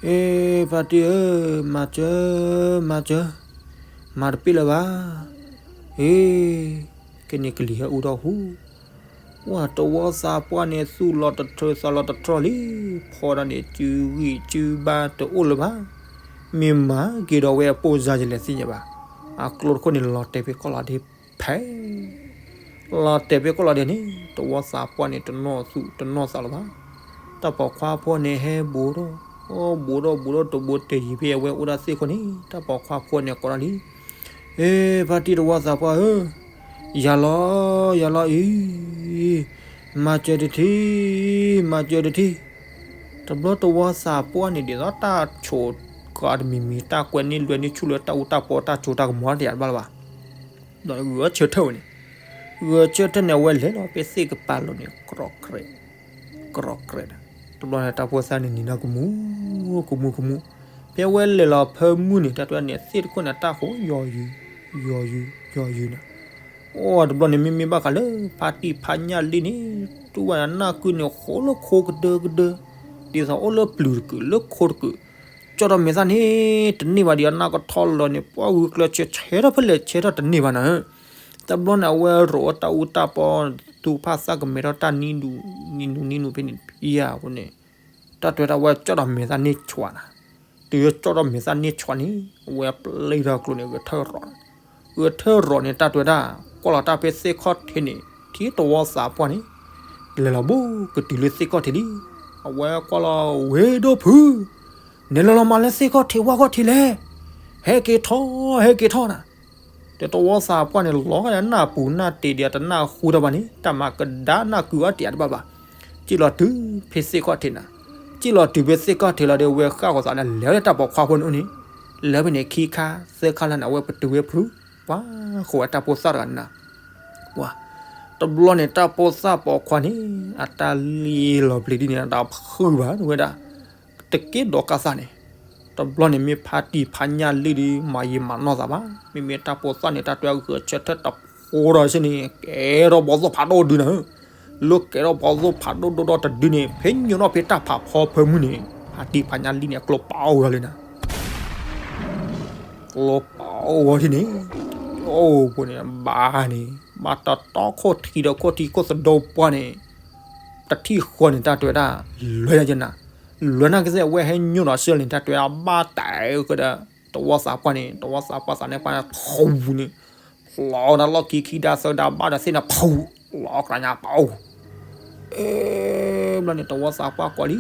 အ့ ဖါတံၢ်ဧၢ, မၤစၢၤ, မၤစၢၤ, မၤတပ့ၢ်လၢၤဘၣ်, အ့ ကန့ၣ်ကလံၤဟဲအူထီၣ်ဟူ, ဝဲတဝီသးပှၢ်န့ၣ် သူၣ်လီၤတထၢသးလီၤတထီၣ်လံ, ဖီဒၣ်န့ၣ် စုဂံၢ်စုဘါတအိၣ်လၢၤဘၣ်, မ့ၢ်မၤက့ၤဒီးဝဲအပိၢ်စါယလဲၤသ့ၣ်ညါဘၣ်, အကျိတခိၣ်န့ၣ် လီၤတဲာ်ဖဲကီၢ်လီၤဒဲးဖဲ လီၤတဲာ်ဖဲကီၢ်လီၤဒဲးန့ၣ် တဝီသးပှၢ်န့ၣ် တနီၣ်သူၣ်တနီၣ်သးလၢၤဘၣ်, တၢ်ပိာ်ခွါဖိန့ၣ် ဟဲဘူးထီၣ်, အိ ဘူးထီၣ်ဘူးထီၣ်တဘူးတယံၤဖဲအဝဲအိၣ်ဒၣ်သ့ၣ်ခိၣ်န့ၣ် တၢ်ပိာ်ခွါဖိန့ၣ်ကိးဒၣ်လံ, အ့ ဖါတံၢ်တဝီသးပှၢ်ဧၢ, ယၤလီၤ, ယၤလီၤအံၤ, မၤစၢၤတထံၣ်, မၤစၢၤတထံၣ်, တဘျီတဝီသးပှၢ်န့ၣ် ဒ်သိးတၢ်ဆိးကီးတမံၤမံၤ တၢ်ကွဲန့ၢ်လွဲန့ၢ်ဆူၣ်လၢတၢ်အူတၢ်ပီတၢ်စိတၢ်ကမီၤတယၤတဘၣ်လၢၤဘၣ်, ဒီးဂဲၤဆၢထၢၣ်ဝဲန့ၣ်, ဂဲၤဆၢထၢၣ်န့ၣ် အဝဲလဲၤလီၤဖဲသ့ၣ်ကပၤလီၤန့ၣ် ကြိးကြဲး, ကြိးကြဲး, တဘျီန့ၣ် တၢ်ဖိသၣ်န့ၣ်နံၤနၤကမူ, ကမူကမူ, ဖဲအဝဲလဲၤလီၤဖၢမုၢ်န့ၣ် တၢ်တဲန့ၣ် သ့ၣ်တခိၣ်န့ၣ် တၢ်ဃိးယီၤယုာ်, ယီၤယုာ်, ယီၤယုာ်နၤ, အိ တဘျီန့ၣ် မ့မ့ၢ်ဘၣ်ဃးလၢ ဖါတံၢ်ဖါညၣ်လံၢ်န့ၣ် တူၢ်ဝဲနၢ်ကုန့ၣ် ဃိးလၢခိကဒၢကဒၢ, ဒ်သိးအိၣ်လၢပျုၤတကုာ်လၢခိတကုာ်, ကၠီၣ်ထီၣ်မဲာ်သၣ်န့ၣ် တန့ၢ်ဘၣ်ဒီးအနၢ်ကထီလီၤန့ၣ် ပှၢ်ဂုာ်ကျၢၤဆၢ ဆဲးထီၣ်ဖဲလဲၣ်ဆဲးထီၣ်တန့ၢ်ဘၣ်နၤ, တဘျီန့ၣ် အဝဲရိးအတၢ်အူတၢ်ပီ သူၣ်ဖၣ်သၣ်ကမဲထီၣ်တၢ်နံၤဒူၣ်, နံၤနူနံၤနူဖဲန့ၣ် ဖံယၤအဃိန့ၣ်, တၢ်တဲဝဲဒၣ်ဝဲကၠီၣ်ထီၣ်မဲာ်သၣ်န့ၢ်ဆွးနၤ, တုၤလၢကၠီၣ်ထီၣ်မဲာ်သၣ်န့ၢ်ဆွးန့ၣ် အဝဲပျဲထီၣ်ကျိန့ၣ် ဂဲၤထၢၣ်ရီး, ဂဲၤထၢၣ်ရီးန့ၣ် တၢ်တဲဝဲဒၣ် ကွၢ်လီၤတၢ်ဖဲသ့ၣ်ခီၣ်ထံးန့ၣ် ထံၣ်တဝီသးပှၢ်န့ၣ် လဲၤလီၤဘိကတုၤလၢသ့ၣ်ခီၣ်ထံးလံ, အဝဲကွၢ်လီၤ ဝ့ၢ်ဒိၣ်ဖု, နလဲၤလီၤမၤလၢသ့ၣ်ခီၣ်ထံးဝၣ်ခီၣ်ထံးလဲၣ်, ဟဲက့ၤထီၣ် ဟဲက့ၤထီၣ်နၤ, ဒီးတဝီသးပှၢ်န့ၣ် လီၤဂာ်ဒီးနၢ်ပူၤနၢ်တ့ၢ်ဒီးတနၢ်ဟူတၢ်ဘၣ်န့ၣ် တၢ်မၤကဒါနၢ်ကုအီၤတယၤတဘၣ်ဘၣ်, စံၣ်လီၤတုၤဖဲသ့ၣ်ခီၣ်ထံးနၤ, စံၣ်လီၤတုၤဖဲသ့ၣ်ခီၣ်ထံးလီၤဒီး ဝဲဃၣ်ဃီၤသးန့ၣ် လဲၤဝဲလၢတၢ်ပိာ်ခွါဖိန့ၣ်အိၣ်န့ၣ်, လဲၤဖဲန့ၣ်ခံခါသၢခါလၢန့ၣ် အဝဲပတုာ်ဝဲဖု, ပှၤဃိးဝဲတၢ်ဖိသၣ်တဂၤန့ၣ်နၤ, ပှၤ, တဘျီန့ၣ် တၢ်ဖိသၣ်ပိာ်ခွါန့ၣ် အတၢ်လံၣ်လီၤပျံၤဒ်န့ၣ် တၢ်ဖုးဘၣ်ဝဲဒၣ်, တက့ၢ်ဒီးကးသးန့ၣ်, တဘျီန့ၣ်မ့ၢ်ဖါတံၢ်ဖါညၣ်လံၢ်ဒီး မၤယံာ်မၤနီၢ်သးဘၣ်, မ့မ့ၢ်တၢ်ဖိသၣ်န့ၣ် တၢ်တဲဂဲၤဆၢထၢၣ်တဖိဒီးဆ့န့ၣ် ကဲထီၣ်ဘီသိၣ်ဖးဒိၣ်ဒုနၤဧၢ, လၢကဲထီၣ်ဘီသိၣ်ဖးဒိၣ်ဒိၣ်ဒီးတဒုန့ၣ် ဖဲညိနီၣ်ဖဲတၢ်ဖးဖီဖၢမုၢ်န့ၣ် ဖါတံၢ်ဖါညၣ်လံၢ်န့ၣ် အကျိပာ်အီၤဝဲလံနၤ ကျိပာ်အီၤဝဲဒ်န့ၣ်, အိၣ်ဖိန့ၣ် ဘၣ်န့ၣ် ဘၣ်တတီခိၣ်ထံဒီးခိၣ်ထံခိၣ်သဒိပှၢ်န့ၣ်, တထံၣ်ဃီန့ၣ် တၢ်တဲဝဲဒၣ် လဲၤယၤယနၤ, လဲၤနၤကစ့ၢ် အဝဲဟဲညိၣ်ဒီးဆၢလံ တၢ်တဲဝဲဒၣ် ဘၣ်တဲကဒီး တဝီသးပှၢ်န့ၣ် တဝီသးပှၢ်သးန့ၣ်ပှၢ်န့ၣ် ဖူန့ၣ်, ဖျီအီၤဒၣ်လီၢ်ခံခံဒါသၢဒါဘၣ်ဒီးသ့ၣ်န့ၣ် ဖူ, ဖျီအီၤကျါညါပှၢ်အိၣ် အ့ ဘျီန့ၣ် တဝီသးပှၢ်ကိးလံ,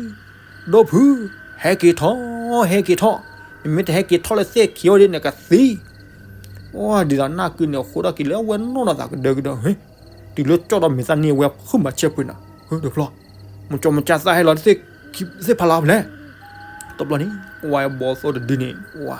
ဒိၣ်ဖု, ဟဲက့ၤထီၣ်, ဟဲက့ၤထီၣ်, နမ့ၢ်တဟဲက့ၤထီၣ်လၢသ့ၣ်ခံဝဲဒ်န့ၣ်ကသံ, ဝဲဒ်သိးနၢ်ကုန့ၣ် ဃိထီၣ်က့ၤလၢအဝဲနီၢ်ဒီးသးကဒၢကဒီး, တုၤလၢကၠီၣ်ဒီးမဲာ်သၣ်န့ၢ်ဝဲ ဖုမၤဆဲးပှ့ၤနၤ, ဟၢတဖျီ, မကၠီမကၠၢ်သၣ်ဟဲလီၤသ့ၣ်ဖးလၢဖဲလဲၣ်, တဘျီန့ၣ် ဝဲဘီသိၣ်တဒုန့ၣ် ဝဲ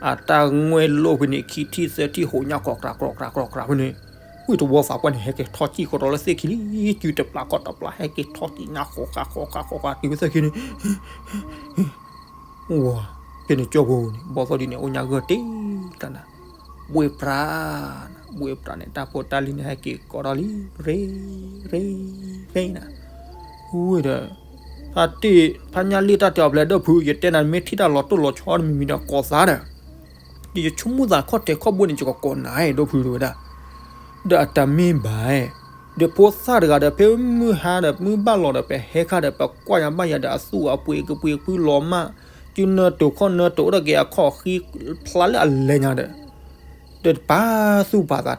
အတၢ်ငွဲၢ်လိၣ်ဖဲန့ၣ် ခံထံၣ်သၢထံၣ်ဟိးညါ ကြီကြၤ ကြီကြၤ ကြီကြၤဖဲန့ၣ်, ဝံၣ်တဝီသးပှၢ်န့ၣ် ဟဲက့ၤထီၣ်စံၣ်ဃီဒီးလၢသ့ၣ်ခံလံ, စုတပျၢ်ခီၣ်တပျၢ် ဟဲက့ၤထီၣ်စံၣ်ညါ ဃီဃာ်ဃီဃာ်ဃီဃာ် တုၤဝဲသ့ၣ်ခံန့ၣ် ဝဲ ဖဲန့ၣ်ကၠီၣ်ဖိန့ၣ် ဘီသိၣ်ဒ်န့ၣ် အိၣ်ညါဂၢၢ်တ့ၢ်တၢ်နၤ, ဘှ့ၣ်ပြး, ဘှ့ၣ်ပြးန့ၣ် တၢ်ဖိတၢ်လံၤန့ၣ် ဟဲက့ၤကိးထီၣ်လံ ရ့ ရ့ ရ့နၤ, ဝံၤဒီး ဖါတံၢ် ဖါညၣ်လံၢ်တၢ်တဲအီၤဖဲလဲၣ် ဒိၣ်ဖု ယတဲနၤ မ့ၢ်ထံၣ်တၢ်လီၤတိၢ်လီၤဆီတမံၤမံၤဒီးကိးသးဒီး ဒီးယဆိကမိၣ်သးခီၣ်ထံးခီၣ်ဘိန့ၣ် ယကကိးနၤ ဒိၣ်ဖုတဲဝဲဒၣ်, ဒီးအတၢ်မ့ၢ်ဘၣ်, ဒီးဖိသၣ်တဂၤဒီး ဖဲမုၢ်ဟါဒီး မုၢ်ဘၣ်လီၤဒီး ပဟဲခါဒီး ပကွၢ်ယၤဘၣ်ယၤဒီး အသူၣ်အပှ့ၤကပှ့ၤဖုလီၤမၢ်, စုနၢတိၤခီၣ်နၢတိၤ အိၣ်ဒီးက့ၤအခီၣ်ဃံဖျါလၢအလဲၤညါဒီး ဒီးပာ်သူၣ်ပာ်သးတၢ်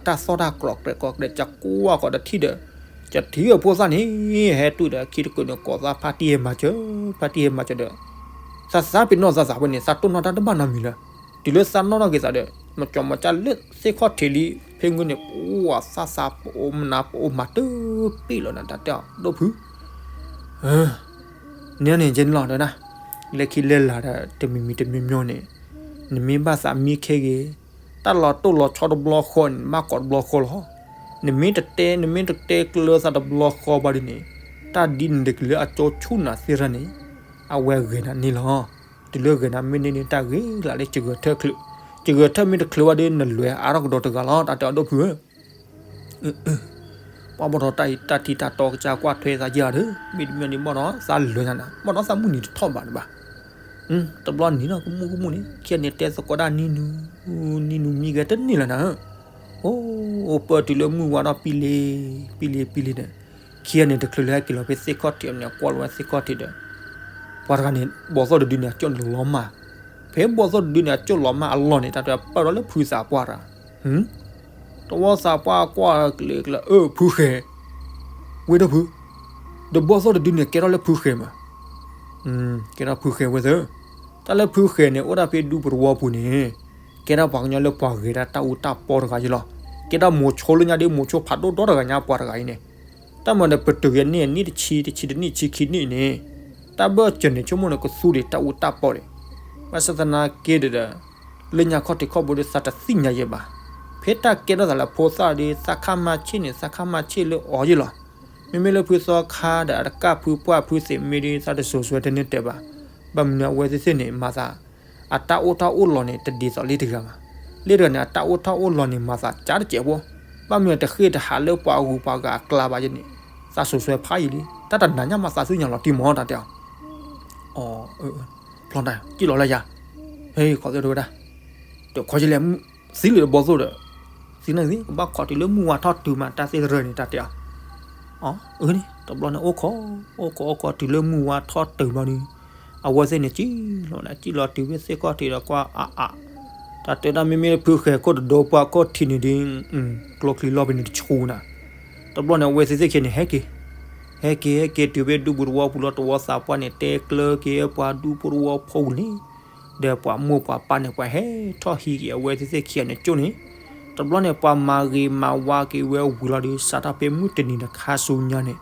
သီၣ်တၢ် ကြီကြၤ ကြီကြၤ ကကွၢ်ဃီၤတထံၣ်ဒီး ကထံၣ်အဖိသၣ်န့ၣ် ဟဲတုၤဒီးခံတကုာ်န့ၣ် ကိးသး ဖါတံၢ်ဟဲမၤစၢၤ, ဖါတံၢ်ဟဲမၤစၢၤဒီး သးသးပ့ၤနီၣ်သးသးဝဲန့ၣ် သးတိၢ်နီၣ်တၢ်တဘၣ်နီတမံၤလၢၤ, တုၤလၢသးနီၣ်ထီၣ်က့ၤသးဒီး မကၠီမကၠၢ်လၢသ့ၣ်ခီၣ်ထံးလံ ဖဲမုၢ်န့ၣ် ပဝဲသးသးပအိၣ်မနၤ ပအိၣ်မၤတပ့ၢ်လီၤနၤ တၢ်တဲအီၤ ဒိၣ်ဖု န့ၣ်န့ၣ် ယဲန့ၣ်လီၤ တဲဝဲဒၣ်, လၢခံလၢလာ်ဒီး တမံၤမံၤတမံၤမံၤန့ၣ် နမ့ၢ်ဘၣ်သးမံခဲဂ့ၤ, တၢ်လီၤတိၢ်လီၤဆီတဘျီဃီန့ၣ် ဘၣ်ကိးတဘျီဃီလီၤ. နမ့ၢ်တတဲ နမ့ၢ်တတဲကျၢၤသးတဘျီဃီဘၣ်ဒ်န့ၣ် တၢ်ဒ်န့ၣ်တကလုာ်လၢအကၠီဆူၣ်နၤသ့ၣ်တဖၣ်န့ၣ်, အဝဲဂဲၤနၤန့ၣ်လီၤ. တုၤလၢဂဲၤနၤမ့ၢ်န့ၢ်န့ၣ် တၢ်ဂ့ၤလၢ်လၢ စကၢၤထၢၣ်ချၢး, စကၢၤထၢၣ်မ့ၢ်တချၢးဝဲဒီး နလဲၤအါထီၣ်ကဒီးတဂၤလီၤ တၢ်တဲအီၤဒိၣ်ဖုဧၢ. ပှၤဘီၣ်ဒီးတၢ်အံၤတၢ်ထံတၢ်တီကစၢ်ကွၢ်ထွဲသးယၤဒီး မ့တမ့ၢ်န့ၣ်ဘီၣ်ဒီးသးလၢာ်နၤနၤ ဘီၣ်ဒီးသးမုၢ်နံၤတထီၣ်ဘၣ်တဘၣ်. တဘျီနံၤနီၤကမူၣ်ကမူၣ်န့ၣ် ခံဂၤန့ၣ်တဲသကိးဒၣ်နံၤနူၤ နံၤနူၤမံဂဲၤတန့ၢ်လၢၤနၤဧၢ. အိၣ်ပၢတုၤလၢမုၢ်ဝါထီၣ်ပံလ့ၤ ပံလ့ၤပံလ့ၤဒီး ခံဂၤန့ၣ်တချုးလၢဟဲက့ၤလီၤဖဲသ့ၣ်ခီၣ်ထံးန့ၣ် ကွၢ်လီၤဝဲသ့ၣ်ခီၣ်ထံးဒီး ပှၤတဂၤန့ၣ် ဘီၣ်သိၣ်တဒုန့ၣ် အကၠိၣ်လီၤမၢ်, ဖဲဘီၣ်သိၣ်တဒုန့ၣ် အကၠိၣ်လီၤမၢ်အလီၢ်န့ၣ် တၢ်တဲပၢၢ်ဒီးလၢဖုသးပှၢ်တဂၤ တဝီသးပှၢ်ကွၢ်ကလဲၤကလဲၤ အၢ ဖုဃဲၤ, ဝဲဒၣ်ဖု, ဒီးဘီၣ်သိၣ်တဒုန့ၣ် ကဲထီၣ်လၢဖုဃဲၤမး, ကဲထီၣ်ဖုဃဲၤဝဲသၢ, တၢ်လၢဖုဃဲၤန့ၣ် အိၣ်ဒၣ်ဖဲဒူပတဝီပူၤန့ၣ် ကဲထီၣ်ပှၤကညီလၢပှၤဂဲၤဒၣ်တၢ်အူတၢ်ပီတဂၤယလီၤ. ကဲထီၣ်မိၤဆိလၢညါဒ်မိၤဆိဖးဒိၣ်ဒီတဂၤညါပှၤတဂၤအံၤန့ၣ် တၢ်မၤဒီးပတုာ်ယဲန့ၣ် နံၣ်တဆံ တဆံတနံၣ်ဆံခံနံၣ်န့ၣ် တၢ်ဘၢၣ်စၢၤန့ၣ် ဆိကမိၣ်န့ၣ် ကသူဒံးတၢ်အူတၢ်ပီဒံး, ဘၣ်ဆၣ်သနာ်က့ဒီး လၢညါခီၣ်ထံးခီၣ်ဘိဒီးသးတသ့ၣ်ညါယဲဘၣ်. ဖဲတၢ်ကဲထီၣ်သးလၢဖိသၣ်ဒီး သးခါမၤဆ့ၣ်န့ၣ် သးခါမၤဆ့ၣ်လၢအီၤယဲလီၤ. မ့မ့ၢ်လၢဖုသီခါဒီးအတကၢ်ဖုပှၢ်ဖုသ့ၣ်မ့ၢ်ဒီး သးတစိၤစွဲတန့ၢ်တဲဘၣ်. ဘၣ်မနုၤအဝဲသ့ၣ်သ့ၣ်န့ၣ် မၤသး အတၢ်အိၣ်ထီၣ်အိၣ်လီၤန့ၣ် တဒ်သိးလ့တဂၤဘၣ်. လ့တဂၤန့ၣ် အတၢ်အိၣ်ထီၣ်အိၣ်လီၤန့ၣ် မၤသးကၢတစဲးဖိ, ဘၣ်မနုၤတဃ့ၢ်တဟးလၢပှၤဂုၤပှၤဂၤအကျါဘၣ်ယဲန့ၣ်, သးစိၤစွဲဖးယံာ်လံ, တၢ်တနၤညါမးသးသ့ၣ်ညါလီၤတံၢ်မး တၢ်တဲအီၤ. ဖျီတၢ် စံၣ်လီၤလၢယၤ, ဟဲ ခီၣ်သ့ၣ်တဝဲဒၣ်, တခီယလဲၤ သံလံတဘီသိၣ်ဒီး, သံန့ၣ်သ့ၣ် ကဘၣ်ခိးတုၤလၢမုၢ်ဝါထီၣ်တုၤမး တၢ်သ့ၣ်တရၢန့ၣ် တၢ်တဲအီၤ. အန့ၣ် တဘျီန့ၣ် အိၣ်ခိး အိၣ်ခိးအိၣ်ခိးတုၤလၢမုၢ်ဝါထီၣ်တုၤဘျီဒီး အဝဲသ့ၣ်န့ၣ် စံၣ်လီၤန့ၣ် စံၣ်လီၤတုၤဖဲသ့ၣ်ခီၣ်ထံးဒီးကွၢ်အါအါ, တၢ်တဲဒၣ်မ့မ့ၢ်ဖုဃဲၤခိၣ်တဒိပှၢ်ခိၣ်ထံးန့ၣ်ဒီး ကျိချံလီၢ်ဖဲန့ၣ်တဆူနၤ. တဘျီန့ၣ် အဝဲသ့ၣ်သ့ၣ်ခံန့ၣ် ဟဲက့ၤ ဟဲက့ၤ ဟဲက့ၤတုၤဖဲဒူပူၤတဝီပူၤလီၤ တဝီသးပှၢ်န့ၣ် တဲကျၢၤက့ၤပှၤဒူပူၤတဝီဖိဝံၤလံ ဒီးပှၤမိၢ်ပှၤပၢ်န့ၣ် ပှၤဟဲထီၣ်ဟံးက့ၤအဝဲသ့ၣ်သ့ၣ်ခံဂၤန့ၣ်ကၠိန့ၣ်, တဘျီန့ၣ် ပှၤမၤဂ့ၤမၤဝါက့ၤဝဲဝံၤလီၤဒီး စးထီၣ်ဖဲမုၢ်တနံၤဒီးခါဆူညါန့ၣ်,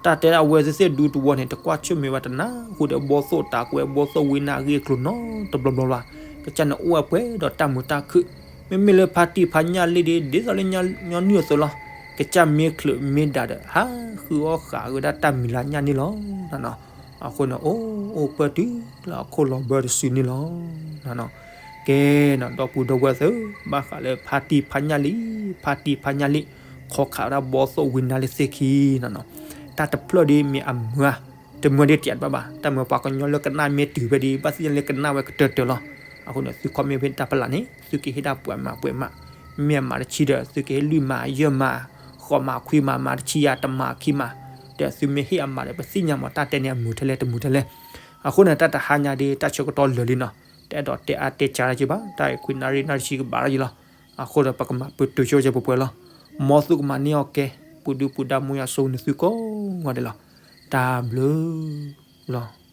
တၢ်တဲဒၣ်အဝဲသ့ၣ်သ့ၣ်ဒူတဝီန့ၣ် တကွၢ်ဆၢၣ်မဲာ်ဘၣ်တနၤဃိဒီး ဘီသိၣ်တၢ်ကွဲးဘီသိၣ်ဝံနါအဂ့ၢ်အကျိၤနီတဘျီဘျီဘၣ်. ကစၢ်န့ၣ်အိၣ်ဝဲပှဲၤဒီးတၢ်မုာ်တၢ်ခုၣ်, မ့မ့ၢ်လၢဖါတံၢ်ဖါညၣ်လံဒီး ဒ်သိးလၢညီနုၢ်အသိးလီၤ. ကစၢ်မ့ၢ်ချုးမ့ၢ်ဒၣ်ဒီး ဟးဃုအီၣ်ဃာ်ဝဲဒၣ်တၢ်မံၤလၢညၣ်န့ၣ်လီၤ. အဃိန့ၣ် အိၣ်အိၣ်ပၢၢ်တုၤလၢအခိၣ်လီၤဘၢတစုန့ၣ်လီၤ. ကဲနီၤ ဒီပုၢ်ဒီဝဲၢ်သ့ၣ်, ဘၣ်ဃးလၢဖါတံၢ်ဖါညၣ်လံ, ဖါတံၢ်ဖါညၣ်လံ, ခီခးဝဲဒၣ်ဘီသိၣ်ဝံနါလၢသ့ၣ်ခံနီၤနီၤ. တၢ်တဖျၢၣ်ဒ်မ့ၢ်အမုာ်ဧါ, တမုာ်ဒ်တၢ်တဘၣ်ဘၣ်, တၢ်မုာ်ပှၤကညီလၢကနၣ်မ့ၢ်တုၤဖဲဒ် ဘၣ်သ့ၣ်ညါလၢကနၣ်ဝဲကတၢၢ်တၢၢ်လီၤ. အဃိန့ၣ် သု comment ဖဲတၢ်ဖီလာ်န့ၣ် သုကဟ့ၣ်ဒၣ်ပှဲၤမးပှဲၤမး, မ့ၢ်အမးတဆံဒီး သုကဟ့ၣ်လွံၢ်မးယဲၢ်မး, ဃိးမးခွံမး မးတဆံယၤ တမးခံမး, ဒီးသုမ့ၢ်ဟ့ၣ်အမးဒီး ပသ့ၣ်ညါမး တၢ်တဲန့ၣ်အမုာ်ထဲလဲၣ်တမုာ်ထဲလဲၣ်. အဃိန့ၣ် တၢ်တဟါညါဒ် တၢ်ဆၢကတီၢ်လၢာ်လံနီၤ, တအဲၣ်ဒိးတဲအါတဲစှၤတၢ်က့ဘၣ်, တၢ်အံၤခွံနၣ်ရံၣ်နၣ်ရံၣ်ဆံကဘၣ်ထီၣ်ယံၤလီၤ. အဃိဒီး ပကမၤပတုာ်ဆိကဲပှဲၤပှဲၤလီၤ. မ်သုကမၤန့ၢ်အီၣ်ကဲ ပူၤဒုပူၤဒါ မ်ယွၤဆိၣ်ဂ့ၤန့ၢ်သုကိးဂၤဒဲးလီၤ. တၢ်ဘျုးလီၤ.